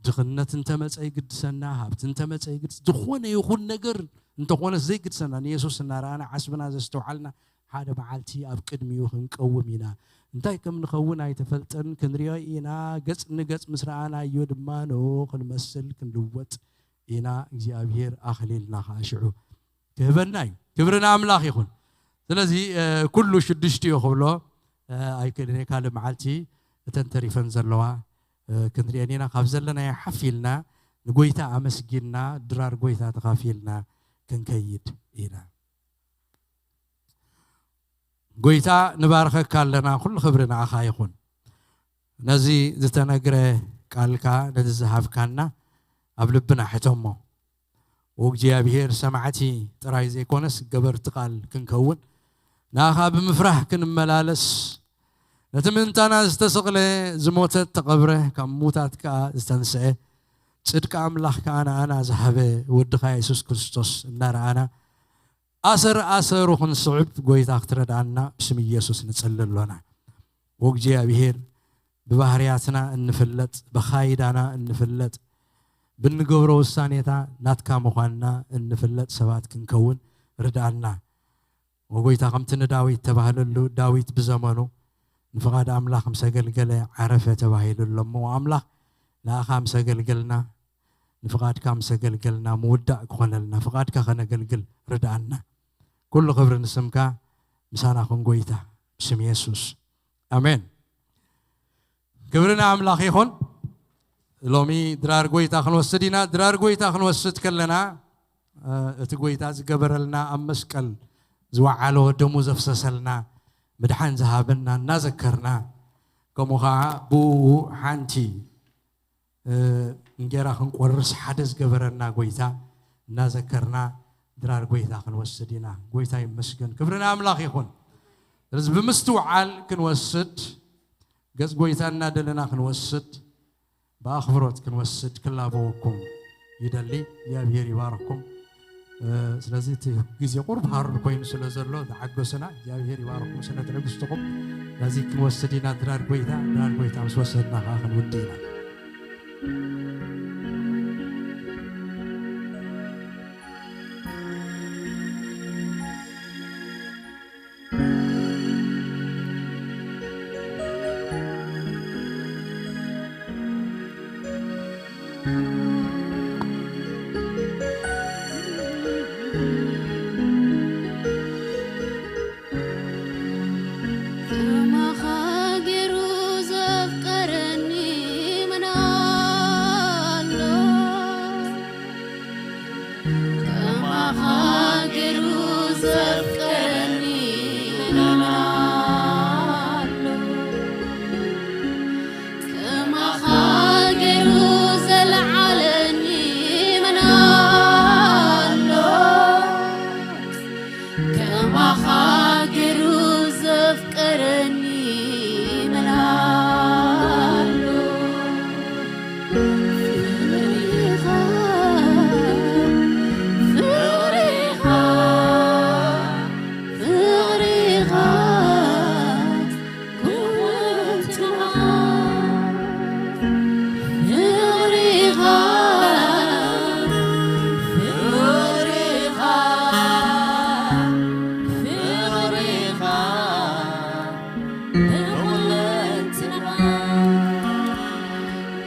ድኽነት እንተመጸ ይግድሰና፣ ሃብቲ እንተመጸ ይግድስ፣ ዝኾነ ይኹን ነገር እንተኾነ ዘይግድሰና፣ ንየሱስ እናረኣና ዓስብና ዘስተውዓልና ሓደ መዓልቲ ኣብ ቅድሚኡ ክንቀውም ኢና። እንታይ ከም ንኸውን ኣይተፈልጠን፣ ክንሪኦ ኢና። ገጽ ንገጽ ምስ ረኣናዮ ድማ ንኡ ክንመስል ክንልወጥ ኢና። እግዚኣብሔር ኣኽሊልና ኸኣ ሽዑ ክህበና እዩ። ክብሪ ንኣምላኽ ይኹን። ስለዚ፣ እ፣ ኩሉ ሽዱሽቲኡ ክብሎ፣ እ፣ ኣይክእልን እየ። ካልእ መዓልቲ እተን ተሪፈን ዘለዋ፣ እ፣ ክንሪአን ኢና። ካብ ዘለናዮ ሓፍ ኢልና ንጎይታ ኣመስጊንና ድራር ጎይታ ተኻፊልና ክንከይድ ኢና። ጎይታ ንባርኸካ ኣለና። ኩሉ ክብሪ ንኣኻ ይኹን። ነዚ ዝተነግረ ቃልካ ነዚ ዝሃብካና ኣብ ልብና ሕተሞ። ወእግዚኣብሔር ሰማዕቲ ጥራይ ዘይኮነስ ገበርቲ ቃል ክንከውን፣ ንኣኻ ብምፍራህ ክንመላለስ፣ ነቲ ምእንታና ዝተሰቕለ፣ ዝሞተ፣ ተቐብረ፣ ካብ ምዉታት ከኣ ዝተንስአ፣ ጽድቂ ኣምላኽ ከኣ ንኣና ዝሃበ ወድኻ የሱስ ክርስቶስ እናረኣና፣ ኣሰር ኣሰሩ ክንስዕብ ጎይታ ክትረድኣና ብስም ኢየሱስ ንጽሊ ኣሎና። ወእግዚኣብሔር ብባህርያትና እንፍለጥ፣ ብኻይዳና እንፍለጥ፣ ብንገብሮ ውሳኔታ ናትካ ምዃንና እንፍለጥ ሰባት ክንከውን ርድኣና። ወጎይታ ከምቲ ንዳዊት ተባህለሉ፣ ዳዊት ብዘመኑ ንፍቓድ ኣምላኽ ምስ ኣገልገለ ዓረፈ ተባሂሉ ኣሎ። እሞ ኣምላኽ ንኣኻ ምስ ኣገልገልና፣ ንፍቓድካ ምስ ኣገልገልና ምውዳእ ክኾነልና፣ ፍቓድካ ከነገልግል ርድኣና። ኩሉ ክብሪ ንስምካ፣ ምሳና ኩን ጎይታ፣ ብስም የሱስ። ኣሜን። ክብሪ ንኣምላኽ ይኹን። ሎሚ ድራር ጎይታ ክንወስድ ኢና። ድራር ጎይታ ክንወስድ ከለና፣ እ፣ እቲ ጎይታ ዝገበረልና፣ ኣብ መስቀል ዝወዓሎ፣ ደሙ ዘፍሰሰልና፣ ምድሓን ዝሃበና እናዘከርና፣ ከምኡ ኸዓ ብኡ ሓንቲ፣ እ፣ እንጌራ ክንቆርስ ሓደ ዝገበረና ጎይታ እናዘከርና ድራር ጎይታ ክንወስድ ኢና። ጎይታ ይመስገን። ክብሪ ንኣምላኽ ይኹን። ስለዚ ብምስትውዓል ክንወስድ፣ ገጽ ጎይታ እናደለና ክንወስድ፣ ብኣኽብሮት ክንወስድ ክላበወኩም ይደሊ። እግዚኣብሔር ይባርኩም። እ፣ ስለዚ እቲ ግዜ ቁሩብ ሃሩር ኮይኑ ስለ ዘሎ ተዓገሱና። እግዚኣብሔር ይባርኩም ስለ ትዕግስትኹም። ነዚ ክንወስድ ኢና ድራር ጎይታ። ድራር ጎይታ ምስ ወሰድና ኸዓ ክንውዲ ኢና። ከማኻ ገይሩ ዘፍቀረኒ መን ኣሎ? ከማኻ ገይሩ ዘፍቀረኒ መን ኣሎ? ከማኻ ገይሩ ዘልዓለኒ መን ኣሎ? ከማኻ ገይሩ ዘፍቀረኒ መን ኣሎ? ፍቕሪኻ፣ ፍቕሪኻ፣ ፍቕሪኻ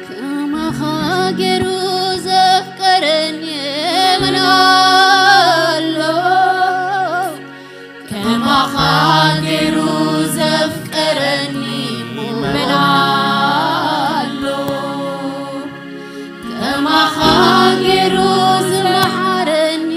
ከማኻ ገይሩ ዘፍቀረኒ መን ኣሎ? ከማኻ ገይሩ ዘፍቀረኒ መን ኣሎ? ከማኻ ገይሩ ዝመሓረኒ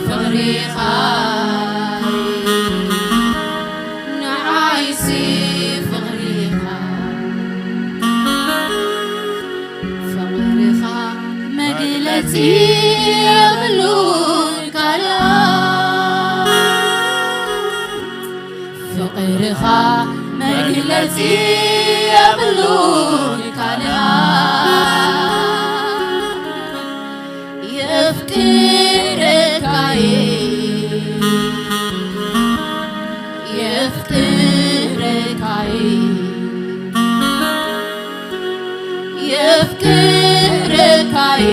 ፍቕሪኻ ንዓይሲ ፍቕሪኻ ፍቕርኻ መግለጺ የብሉን ካልኣት። ፍቕርኻ መግለጺ የብሉን ካልኣት። የፍቅረካይ የፍቅረካይ የፍቅረካይ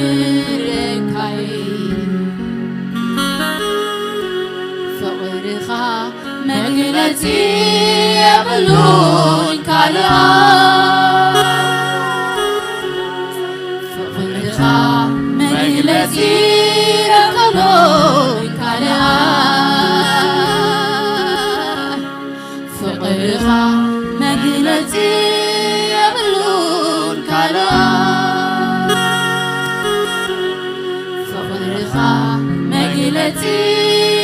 የፍቅረካይ ፍቕርኻ መግለጺ የብሉን ካልኣት። ፍቕርኻ መግለጺ የብሉን ካልኣት። ፍቕርኻ መግለጺ የብሉን ካልኣት። ፍቕርኻ መግለጺ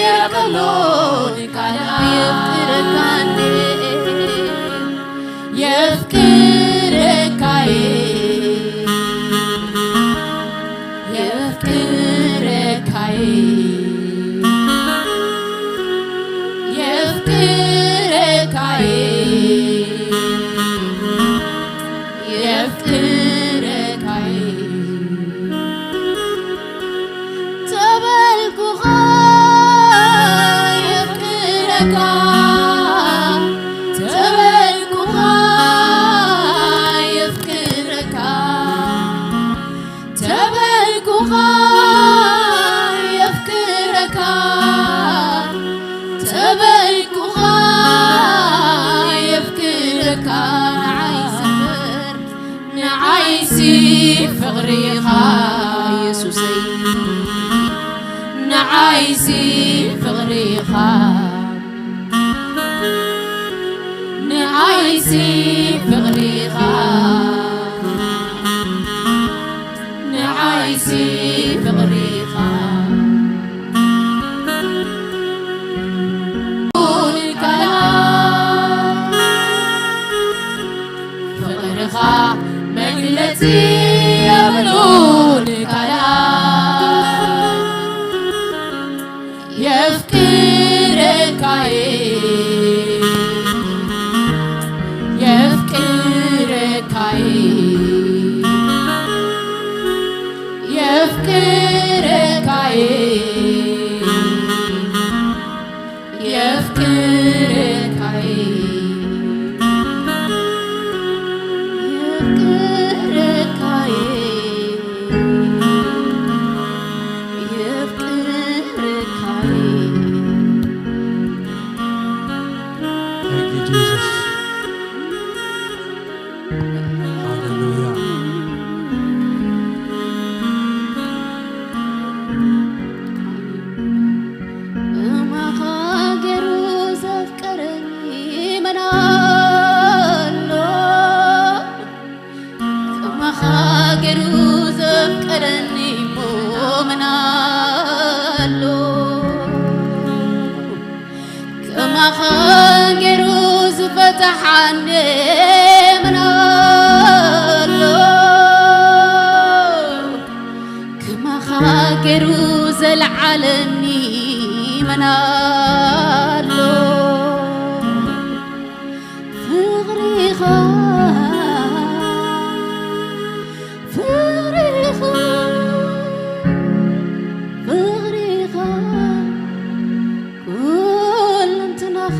የብሉን ካልኣት። የፍቅረካኒ የፍቅረካይ የፍቅረካይ የፍቅረካይ የፍቅረካይ ተበልኩኻ የፍቅረካ ተበልኩኻ የፍቅረካ ተበልኩኻ የፍቅረካ ተበልኩኻ የፍቅረካ ንዓይ ስምር ንዓይሲ ፍቕሪኻ የሱሰይ ንዓይሲ ፍቕሪኻ ንዓይሲ ፍቕሪኻ ንዓይሲ ፍቕሪኻ ፍቕርኻ መግለጺ የብሉን ካልኣት የፍቅረካይ የፍቅረካይ የፍቅረካይ የፍቅረካይ የፍቅረካይ የፍቅረካይ Thank you, Jesus. Hallelujah. ከማኻ ገይሩ ዘፍቀረኒ መን ኣሎ? ከማኻ ገይሩ ዘፍቀረኒ እሞ መን ኣሎ? ከማኻ ገይሩ ዝፈትሓኒ መን ኣሎ? ከማኻ ገይሩ ዘልዓለኒ መን ኣሎ? ፍቕሪኻ ፍቕሪኻ ፍቕሪኻ ኩለንትናኻ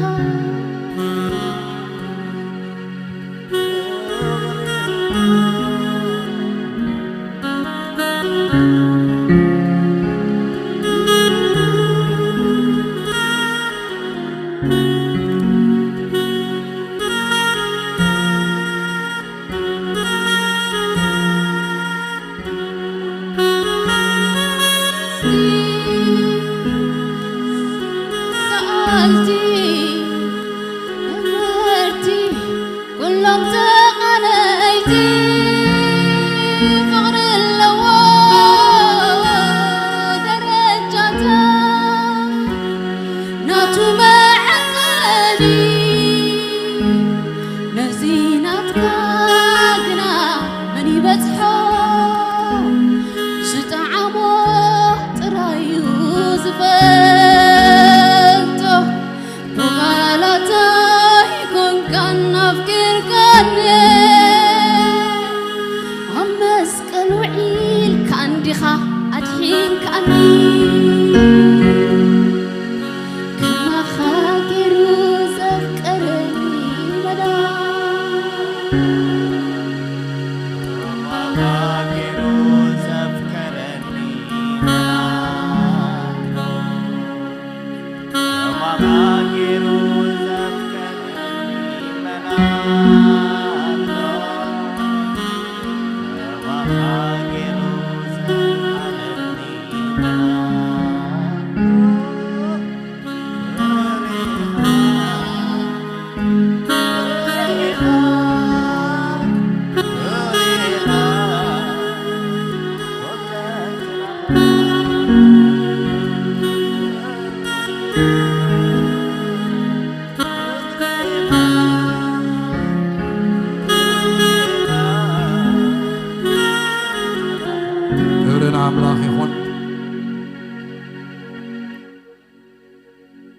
ክብሪ ንኣምላኽ ይኹን።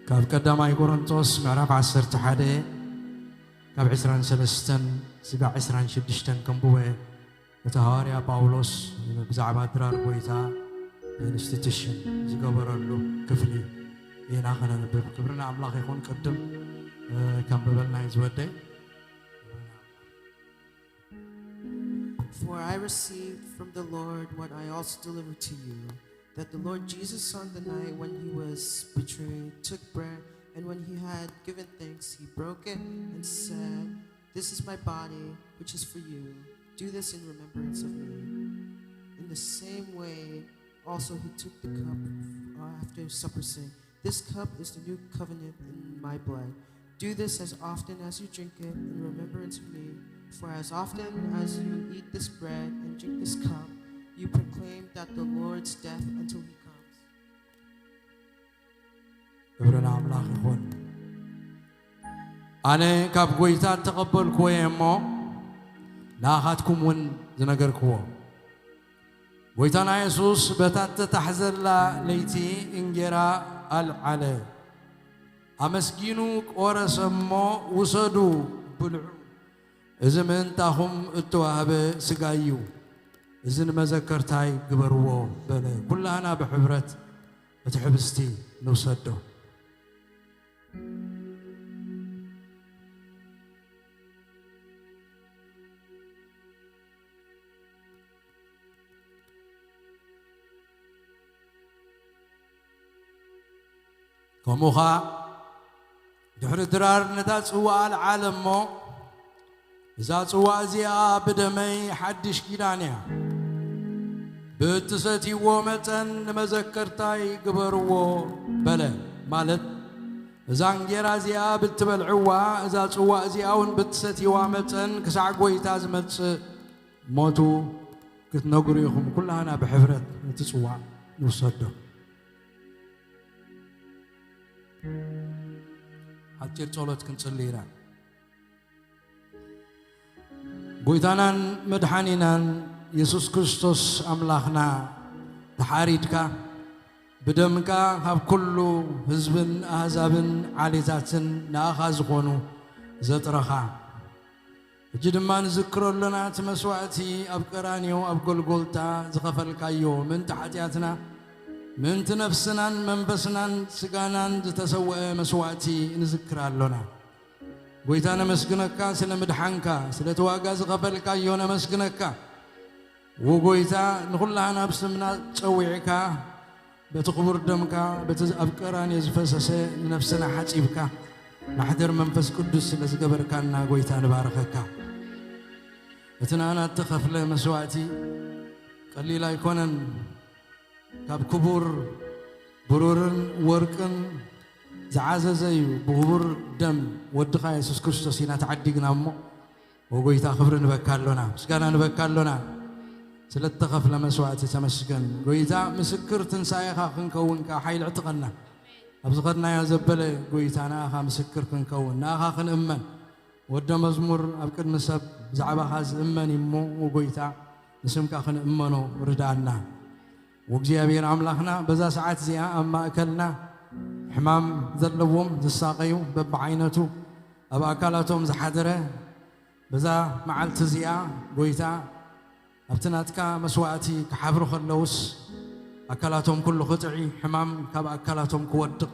ካብ ቀዳማይ ቆሮንቶስ ምዕራፍ ዓሰርተ ሓደ ካብ ዕስራን ሰለስተን ስጋዕ ዕስራን ሽዱሽተን ከንብቦ እየ። እቲ ሃዋርያ ጳውሎስ ብዛዕባ ድራር ጐይታ ኢንስቲቱሽን ዝገበረሉ ክፍሊ ኢና ከነንብብ። ክብሪ ንኣምላኽ ይኹን። ቅድም፣ እ፣ ከንብበልና እዩ ዝወደይ። For I received from the Lord what I also delivered to you, that the Lord Jesus, on the night when he was betrayed, took bread, and when he had given thanks, he broke it and said, "This is my body, which is for you. Do this in remembrance of me." In the same way, also he took the cup after supper, saying, "This cup is the new covenant in my blood. Do this as often as you drink it in remembrance of me. For as often as you eat this bread and drink this cup, you proclaim that the Lord's death until he comes." ክብሪ ንኣምላኽ ይኹን። ኣነ ካብ ጐይታ እተቐበልክዎ እየ እሞ፣ ንኣኻትኩም እውን ዝነገርክዎ። ጐይታና የሱስ በታ እተታሕዘላ ለይቲ እንጌራ ኣልዓለ፣ ኣመስጊኑ ቆረሰ እሞ፣ "ውሰዱ፣ ብልዑ፣ እዚ ምእንታኹም እተዋህበ ሥጋይ እዩ፣ እዚ ንመዘከርታይ ግበርዎ" በለ። ኩላህና ብሕብረት እቲ ሕብስቲ ንውሰዶ። ከምኡ ኸኣ ድሕሪ ድራር ነታ ጽዋእ ኣልዓለ እሞ፣ "እዛ ጽዋእ እዚኣ ብደመይ ሓድሽ ኪዳን እያ፣ ብእትሰትይዎ መጠን ንመዘከርታይ ግበርዎ" በለ። ማለት፣ እዛ እንጌራ እዚኣ ብትበልዕዋ፣ እዛ ጽዋእ እዚኣ እውን ብትሰትይዋ መጠን፣ ክሳዕ ጐይታ ዝመጽእ ሞቱ ክትነግሩ ኢኹም። ኩላህና ብሕብረት ነቲ ጽዋእ ንውሰዶ። ሓጺር ጸሎት ክንጽሊ ኢና። ጐይታናን መድሓኒናን የሱስ ክርስቶስ ኣምላኽና፣ ተሓሪድካ፣ ብደምካ ካብ ኩሉ ህዝብን ኣህዛብን ዓሌታትን ንኣኻ ዝኾኑ ዘጥረኻ፣ ሕጂ ድማ ንዝክሮ ኣሎና፣ እቲ መስዋእቲ ኣብ ቀራንዮ ኣብ ጎልጎልታ ዝኸፈልካዮ፣ ምእንቲ ሓጢኣትና፣ ምእንቲ ነፍስናን መንፈስናን ስጋናን ዝተሰውአ መስዋእቲ ንዝክር ኣሎና። ጐይታ፣ ነመስግነካ ስለ ምድሓንካ፣ ስለቲ ዋጋ ዝኸፈልካዮ ነመስግነካ። ዎ ጐይታ፣ ንኹላህና ብስምና ጸዊዕካ፣ በቲ ክቡር ደምካ፣ በቲ ኣብ ቀራንዮ ዝፈሰሰ ንነፍስና ሓጺብካ፣ ማሕደር መንፈስ ቅዱስ ስለ ዝገበርካና ጐይታ ንባርኸካ። እቲ ንኣና እተኸፍለ መስዋእቲ ቀሊል ኣይኮነን። ካብ ክቡር ብሩርን ወርቅን ዝዓዘዘ እዩ። ብክቡር ደም ወድኻ የሱስ ክርስቶስ ኢና ተዓዲግና እሞ፣ ኦ ጐይታ፣ ክብሪ ንበካ ኣሎና፣ ምስጋና ንበካ ኣሎና። ስለ እተኸፍለ መስዋእቲ ተመስገን። ጐይታ፣ ምስክር ትንሳኤኻ ክንከውን ከኣ ሓይሊ ዕጥቐና። ኣብ ዝኸድናዮ ዘበለ ጐይታ፣ ንኣኻ ምስክር ክንከውን፣ ንኣኻ ክንእመን። ወደ መዝሙር ኣብ ቅድሚ ሰብ ብዛዕባኻ ዝእመን እዩ እሞ፣ ኦ ጐይታ፣ ንስምካ ክንእመኖ ርድኣና። ወእግዚኣብሔር ኣምላኽና፣ በዛ ሰዓት እዚኣ ኣብ ማእከልና ሕማም ዘለዎም ዝሳቐዩ በብዓይነቱ ኣብ ኣካላቶም ዝሓደረ፣ በዛ መዓልቲ እዚኣ ጐይታ፣ ኣብቲ ናትካ መስዋእቲ ክሓብሩ ከለውስ፣ ኣካላቶም ኩሉ ክጥዒ፣ ሕማም ካብ ኣካላቶም ክወድቕ፣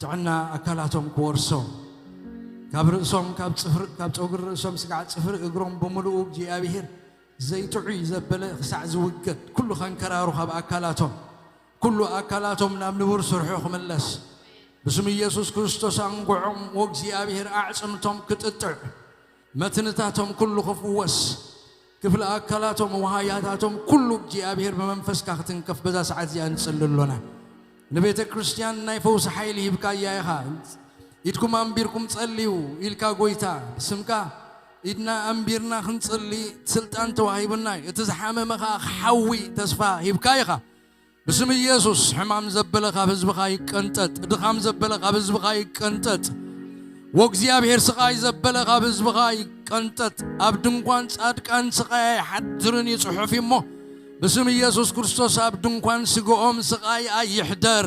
ጥዕና ኣካላቶም ክወርሶም፣ ካብ ርእሶም፣ ካብ ጽፍሪ፣ ካብ ጸጉሪ ርእሶም ስጋዕ ጽፍሪ እግሮም ብምሉኡ እግዚኣብሔር ዘይጥዑይ ዘበለ ክሳዕ ዝውገድ፣ ኩሉ ከንከራሩ ካብ ኣካላቶም፣ ኩሉ ኣካላቶም ናብ ንቡር ስርሑ ክምለስ፣ ብስም ኢየሱስ ክርስቶስ ኣንጉዖም ወእግዚኣብሔር ኣዕጽምቶም ክጥጥዕ፣ መትንታቶም ኩሉ ክፍወስ፣ ክፍለ ኣካላቶም፣ ውሃያታቶም ኩሉ እግዚኣብሔር ብመንፈስካ ክትንከፍ በዛ ሰዓት እዚኣ ንጽሊ ኣሎና። ንቤተ ክርስቲያን ናይ ፈውሲ ሓይሊ ሂብካያ ኢኻ። ኢድኩም ኣንቢርኩም ጸልዩ ኢልካ ጎይታ፣ ብስምካ ኢድና ኣንቢርና ክንጽሊ ስልጣን ተዋሂቡና እዩ። እቲ ዝሓመመ ኸኣ ክሓዊ ተስፋ ሂብካ ኢኻ። ብስም ኢየሱስ ሕማም ዘበለ ካብ ህዝብኻ ይቀንጠጥ፣ ድኻም ዘበለ ካብ ህዝብኻ ይቀንጠጥ። ወእግዚኣብሔር ስቓይ ዘበለ ካብ ህዝብኻ ይቀንጠጥ። ኣብ ድንኳን ጻድቃን ስቓይ ኣይሓድርን እዩ ጽሑፍ እሞ፣ ብስም ኢየሱስ ክርስቶስ ኣብ ድንኳን ስግኦም ስቓይ ኣይሕደር።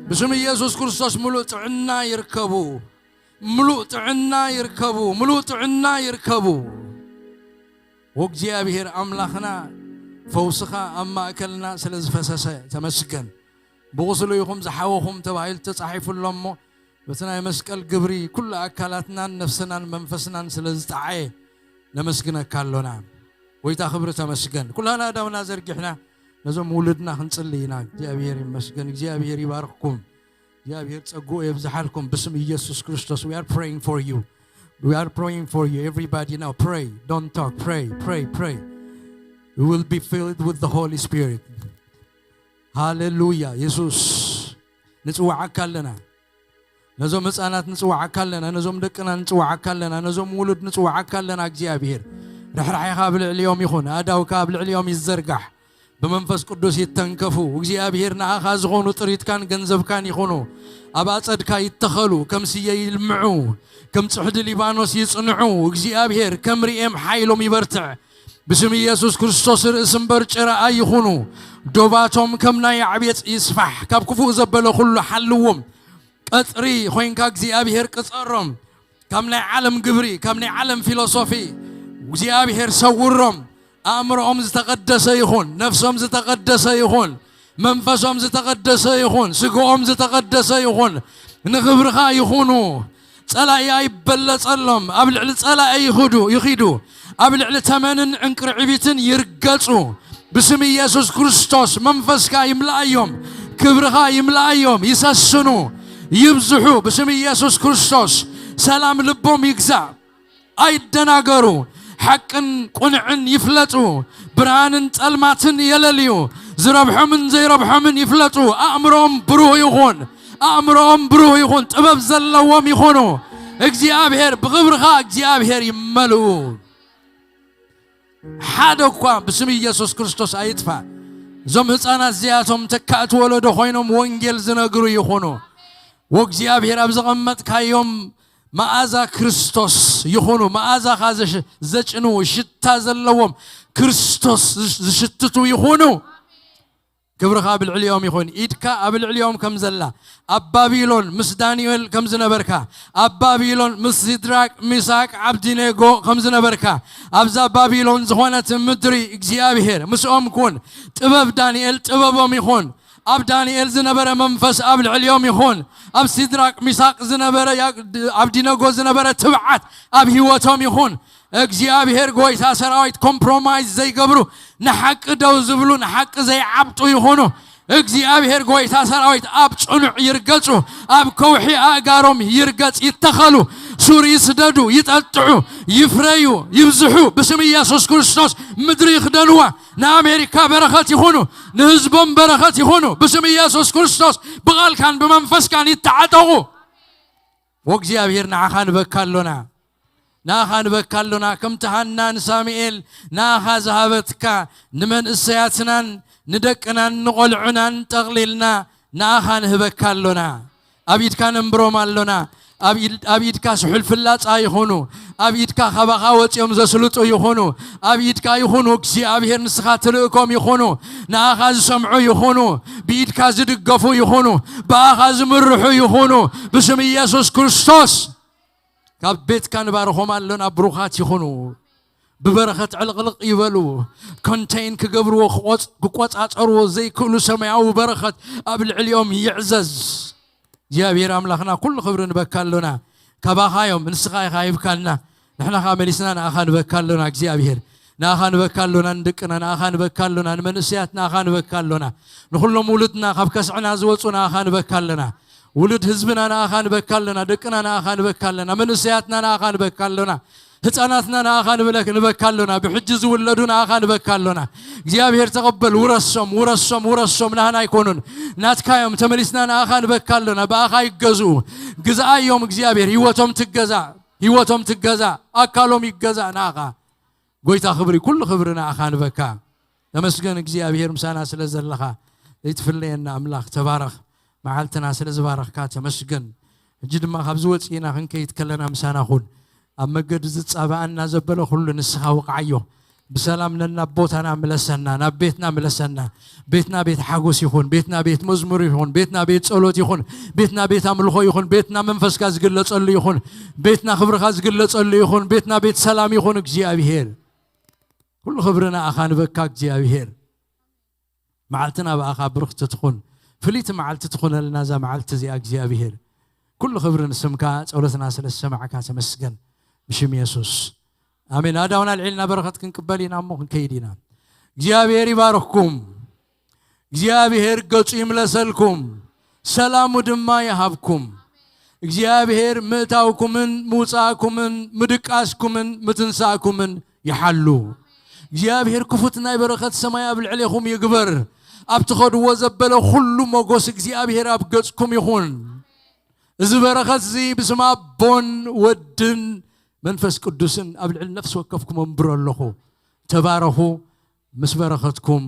ብስም ኢየሱስ ክርስቶስ ምሉእ ጥዕና ይርከቡ። ምሉእ ጥዕና ይርከቡ። ምሉእ ጥዕና ይርከቡ። ወእግዚኣብሔር ኣምላኽና ፈውስኻ ኣብ ማእከልና ስለ ዝፈሰሰ ተመስገን። ብቑስሉ ኢኹም ዝሓወኹም ተባሂሉ ተጻሒፉ ኣሎ እሞ፣ በቲ ናይ መስቀል ግብሪ ኩሉ ኣካላትናን ነፍስናን መንፈስናን ስለ ዝጠዓየ ነመስግነካ ኣሎና። ጎይታ ክብሪ ተመስገን። ኩላና ኣእዳውና ዘርጊሕና ነዞም ውሉድና ክንጽሊ ኢና። እግዚኣብሔር ይመስገን። እግዚኣብሔር ይባርኽኩም። እግዚኣብሔር ጸግኡ የብዝሓልኩም ብስም ኢየሱስ ክርስቶስ። We are praying for you. We are praying for you. Everybody now pray. Don't talk. Pray, pray, pray. You will be filled with the Holy Spirit. ሃሌሉያ። የሱስ፣ ንጽውዓካ ኣለና። ነዞም ህፃናት ንጽውዓካ ኣለና። ነዞም ደቅና ንጽውዓካ ኣለና። ነዞም ውሉድ ንጽውዓካ ኣለና። እግዚኣብሔር፣ ርሕራሒኻ ኣብ ልዕሊኦም ይኹን። ኣእዳውካ ኣብ ልዕሊኦም ይዘርጋሕ። ብመንፈስ ቅዱስ ይተንከፉ። እግዚኣብሔር፣ ንኣኻ ዝኾኑ ጥሪትካን ገንዘብካን ይኹኑ። ኣብ ኣጸድካ ይተኸሉ፣ ከም ስየ ይልምዑ፣ ከም ጽሕዲ ሊባኖስ ይጽንዑ። እግዚኣብሔር፣ ከም ርኤም ሓይሎም ይበርትዕ። ብስም ኢየሱስ ክርስቶስ ርእሲ እምበር ጭራ ኣይኹኑ። ዶባቶም ከም ናይ ኣዕቤጽ ይስፋሕ። ካብ ክፉእ ዘበለ ኩሉ ሓልዎም። ቀጽሪ ኮይንካ እግዚኣብሔር ቅጸሮም። ካብ ናይ ዓለም ግብሪ፣ ካብ ናይ ዓለም ፊሎሶፊ እግዚኣብሔር ሰውሮም። ኣእምሮኦም ዝተቐደሰ ይኹን፣ ነፍሶም ዝተቐደሰ ይኹን፣ መንፈሶም ዝተቐደሰ ይኹን፣ ስግኦም ዝተቐደሰ ይኹን። ንኽብርኻ ይኹኑ። ጸላኢ ኣይበለጸሎም። ኣብ ልዕሊ ጸላኢ ይኹዱ፣ ይኺዱ። ኣብ ልዕሊ ተመንን ዕንቅርዕቢትን ይርገጹ። ብስም ኢየሱስ ክርስቶስ መንፈስካ ይምልኣዮም፣ ክብርኻ ይምልኣዮም፣ ይሰስኑ፣ ይብዝሑ። ብስም ኢየሱስ ክርስቶስ ሰላም ልቦም ይግዛእ። ኣይደናገሩ። ሓቅን ቁንዕን ይፍለጡ። ብርሃንን ጸልማትን የለልዩ። ዝረብሖምን ዘይረብሖምን ይፍለጡ። ኣእምሮኦም ብሩህ ይኹን። ኣእምሮኦም ብሩህ ይኹን። ጥበብ ዘለዎም ይኹኑ። እግዚኣብሔር ብኽብርኻ እግዚኣብሔር ይመልኡ። ሓደ እኳ ብስም ኢየሱስ ክርስቶስ ኣይጥፋእ። እዞም ህፃናት እዚኣቶም ተካእቲ ወለዶ ኮይኖም ወንጌል ዝነግሩ ይኹኑ። ወእግዚኣብሔር ኣብ ዘቐመጥካዮም መኣዛ ክርስቶስ ይኹኑ። መኣዛኻ ዘሽ-፣ ዘጭንዉ ሽታ ዘለዎም ክርስቶስ ዝሽ-፣ ዝሽትቱ ይኹኑ። ክብርኻ ኣብ ልዕሊኦም ይኹን። ኢድካ ኣብ ልዕሊኦም ከም ዘላ፣ ኣብ ባቢሎን ምስ ዳንኤል ከም ዝነበርካ፣ ኣብ ባቢሎን ምስ ሲድራቅ፣ ሚሳቅ፣ ዓብዲኔጎ ከም ዝነበርካ፣ ኣብዛ ባቢሎን ዝኾነት ምድሪ እግዚኣብሔር ምስኦም ኩን። ጥበብ ዳንኤል ጥበቦም ይኹን። ኣብ ዳንኤል ዝነበረ መንፈስ ኣብ ልዕሊኦም ይኹን። ኣብ ሲድራቅ፣ ሚሳቅ ዝነበረ፣ ያ-፣ ዓብዲነጎ ዝነበረ ትብዓት ኣብ ህይወቶም ይኹን። እግዚኣብሔር ጎይታ ሰራዊት ኮምፕሮማይዝ ዘይገብሩ፣ ንሓቂ ደው ዝብሉ፣ ንሓቂ ዘይዓብጡ ይኹኑ። እግዚኣብሔር ጎይታ ሰራዊት ኣብ ጽኑዕ ይርገጹ፣ ኣብ ከውሒ ኣእጋሮም ይርገጽ፣ ይተኸሉ፣ ሱር ይስደዱ፣ ይጠጥዑ፣ ይፍረዩ፣ ይብዝሑ። ብስም ኢየሱስ ክርስቶስ ምድሪ ይኽደንዋ። ንኣሜሪካ በረኸት ይኹኑ፣ ንህዝቦም በረኸት ይኹኑ። ብስም ኢየሱስ ክርስቶስ ብቓልካን ብመንፈስካን ይተዓጠቑ። ወእግዚኣብሔር ንዓኻ ንበካ ኣሎና። ንኣኻ ንበካ ኣሎና። ከምቲ ሃና ንሳሙኤል ንኣኻ ዝሃበትካ፣ ንመንእሰያትናን ንደቅናን ንቖልዑናን ጠቕሊልና ንኣኻ ንህበካ ኣሎና። ኣብ ኢድካ ነንብሮም ኣሎና። ኣብ ኢድ-፣ ኣብ ኢድካ ስሑል ፍላጻ ይኹኑ። ኣብ ኢድካ ካባኻ ወጺኦም ዘስልጡ ይኹኑ። ኣብ ኢድካ ይኹኑ። እግዚኣብሔር ንስኻ ትልእኮም ይኹኑ። ንኣኻ ዝሰምዑ ይኹኑ። ብኢድካ ዝድገፉ ይኹኑ። ብኣኻ ዝምርሑ ይኹኑ። ብስም ኢየሱስ ክርስቶስ ካብ ቤትካ ንባርኾም ኣሎና። ብሩኻት ይኹኑ። ብበረኸት ዕልቕልቕ ይበሉ። ኮንቴይን ክገብርዎ፣ ክቖጽ-፣ ክቆጻጸርዎ ዘይክእሉ ሰማያዊ በረኸት ኣብ ልዕሊኦም ይዕዘዝ። እግዚኣብሔር ኣምላኽና ኩሉ ክብሪ ንበካ ኣሎና። ካባኻ እዮም፣ ንስኻ ኢኻ ሂብካልና። ንሕና ኸኣ መሊስና ንኣኻ ንበካ ኣሎና እግዚኣብሔር። ንኣኻ ንበካ ኣሎና፣ ንደቅና ንኣኻ ንበካ ኣሎና፣ ንመንእሰያት ንኣኻ ንበካ ኣሎና። ንኹሎም ውሉድና ካብ ከስዕና ዝወጹ ንኣኻ ንበካ ኣለና። ውሉድ ህዝብና ንኣኻ ንበካ ኣለና፣ ደቅና ንኣኻ ንበካ ኣለና፣ መንእሰያትና ንኣኻ ንበካ ኣሎና። ህፃናትና ንኣኻ ንብለክ ንበካ ኣሎና። ብሕጂ ዝውለዱ ንኣኻ ንበካ ኣሎና። እግዚኣብሔር ተቐበል፣ ውረሶም፣ ውረሶም፣ ውረሶም። ናህና ኣይኮኑን፣ ናትካ እዮም። ተመሊስና ንኣኻ ንበካ ኣሎና። ብኣኻ ይገዝኡ። ግዝኣ እዮም እግዚኣብሔር። ህይወቶም ትገዛ፣ ህይወቶም ትገዛ፣ ኣካሎም ይገዛ ንኣኻ። ጎይታ ክብሪ፣ ኩሉ ክብሪ ንኣኻ ንበካ። ተመስገን እግዚኣብሔር፣ ምሳና ስለ ዘለኻ ዘይትፍለየና ኣምላኽ፣ ተባረኽ። መዓልትና ስለ ዝባረኽካ ተመስገን። ሕጂ ድማ ካብዚ ወፂእና ክንከይድ ከለና ምሳና ኩን። ኣብ መገዲ ዝፃባኣና ዘበለ ኩሉ ንስኻ ውቕዓዮ። ብሰላም ነናብ ቦታና ምለሰና፣ ናብ ቤትና ምለሰና። ቤትና ቤት ሓጎስ ይኹን፣ ቤትና ቤት መዝሙር ይኹን፣ ቤትና ቤት ጸሎት ይኹን፣ ቤትና ቤት ኣምልኾ ይኹን፣ ቤትና መንፈስካ ዝግለጸሉ ይኹን፣ ቤትና ክብርኻ ዝግለጸሉ ይኹን፣ ቤትና ቤት ሰላም ይኹን። እግዚኣብሔር፣ ኩሉ ክብሪ ንኣኻ ንበካ እግዚኣብሔር። መዓልትና ብኣኻ ብርኽቲ ትኹን። ፍልይቲ መዓልቲ ትኹነልና እዛ መዓልቲ እዚኣ እግዚኣብሔር። ኩሉ ክብሪ ንስምካ፣ ጸሎትና ስለ ዝሰማዕካ ተመስገን። ብሽም የሱስ ኣሜን። ኣዳውና ኣልዒልና በረኸት ክንቅበል ኢና እሞ ክንከይድ ኢና። እግዚኣብሔር ይባርኽኩም። እግዚኣብሔር ገጹ ይምለሰልኩም፣ ሰላሙ ድማ ይሃብኩም። እግዚኣብሔር ምእታውኩምን ምውጻእኩምን ምድቃስኩምን ምትንሳእኩምን ይሓሉ። እግዚኣብሔር ክፉት ናይ በረኸት ሰማይ ኣብ ልዕሌኹም ይግበር። ኣብ ትኸድዎ ዘበለ ኩሉ ሞጎስ እግዚኣብሔር ኣብ ገጽኩም ይኹን። እዚ በረኸት እዚ ብስም ኣቦን ወድን መንፈስ ቅዱስን ኣብ ልዕሊ ነፍሲ ወከፍኩም ኣንብሮ ኣለኹ። ተባረኹ፣ ምስ በረኸትኩም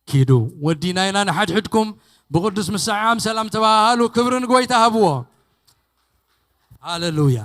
ኪዱ። ወዲና ኢና ንሓድሕድኩም። ብቕዱስ ምሳዓም ሰላም ተባሃሉ። ክብሪ ንጎይታ ሃብዎ። ሃሌሉያ።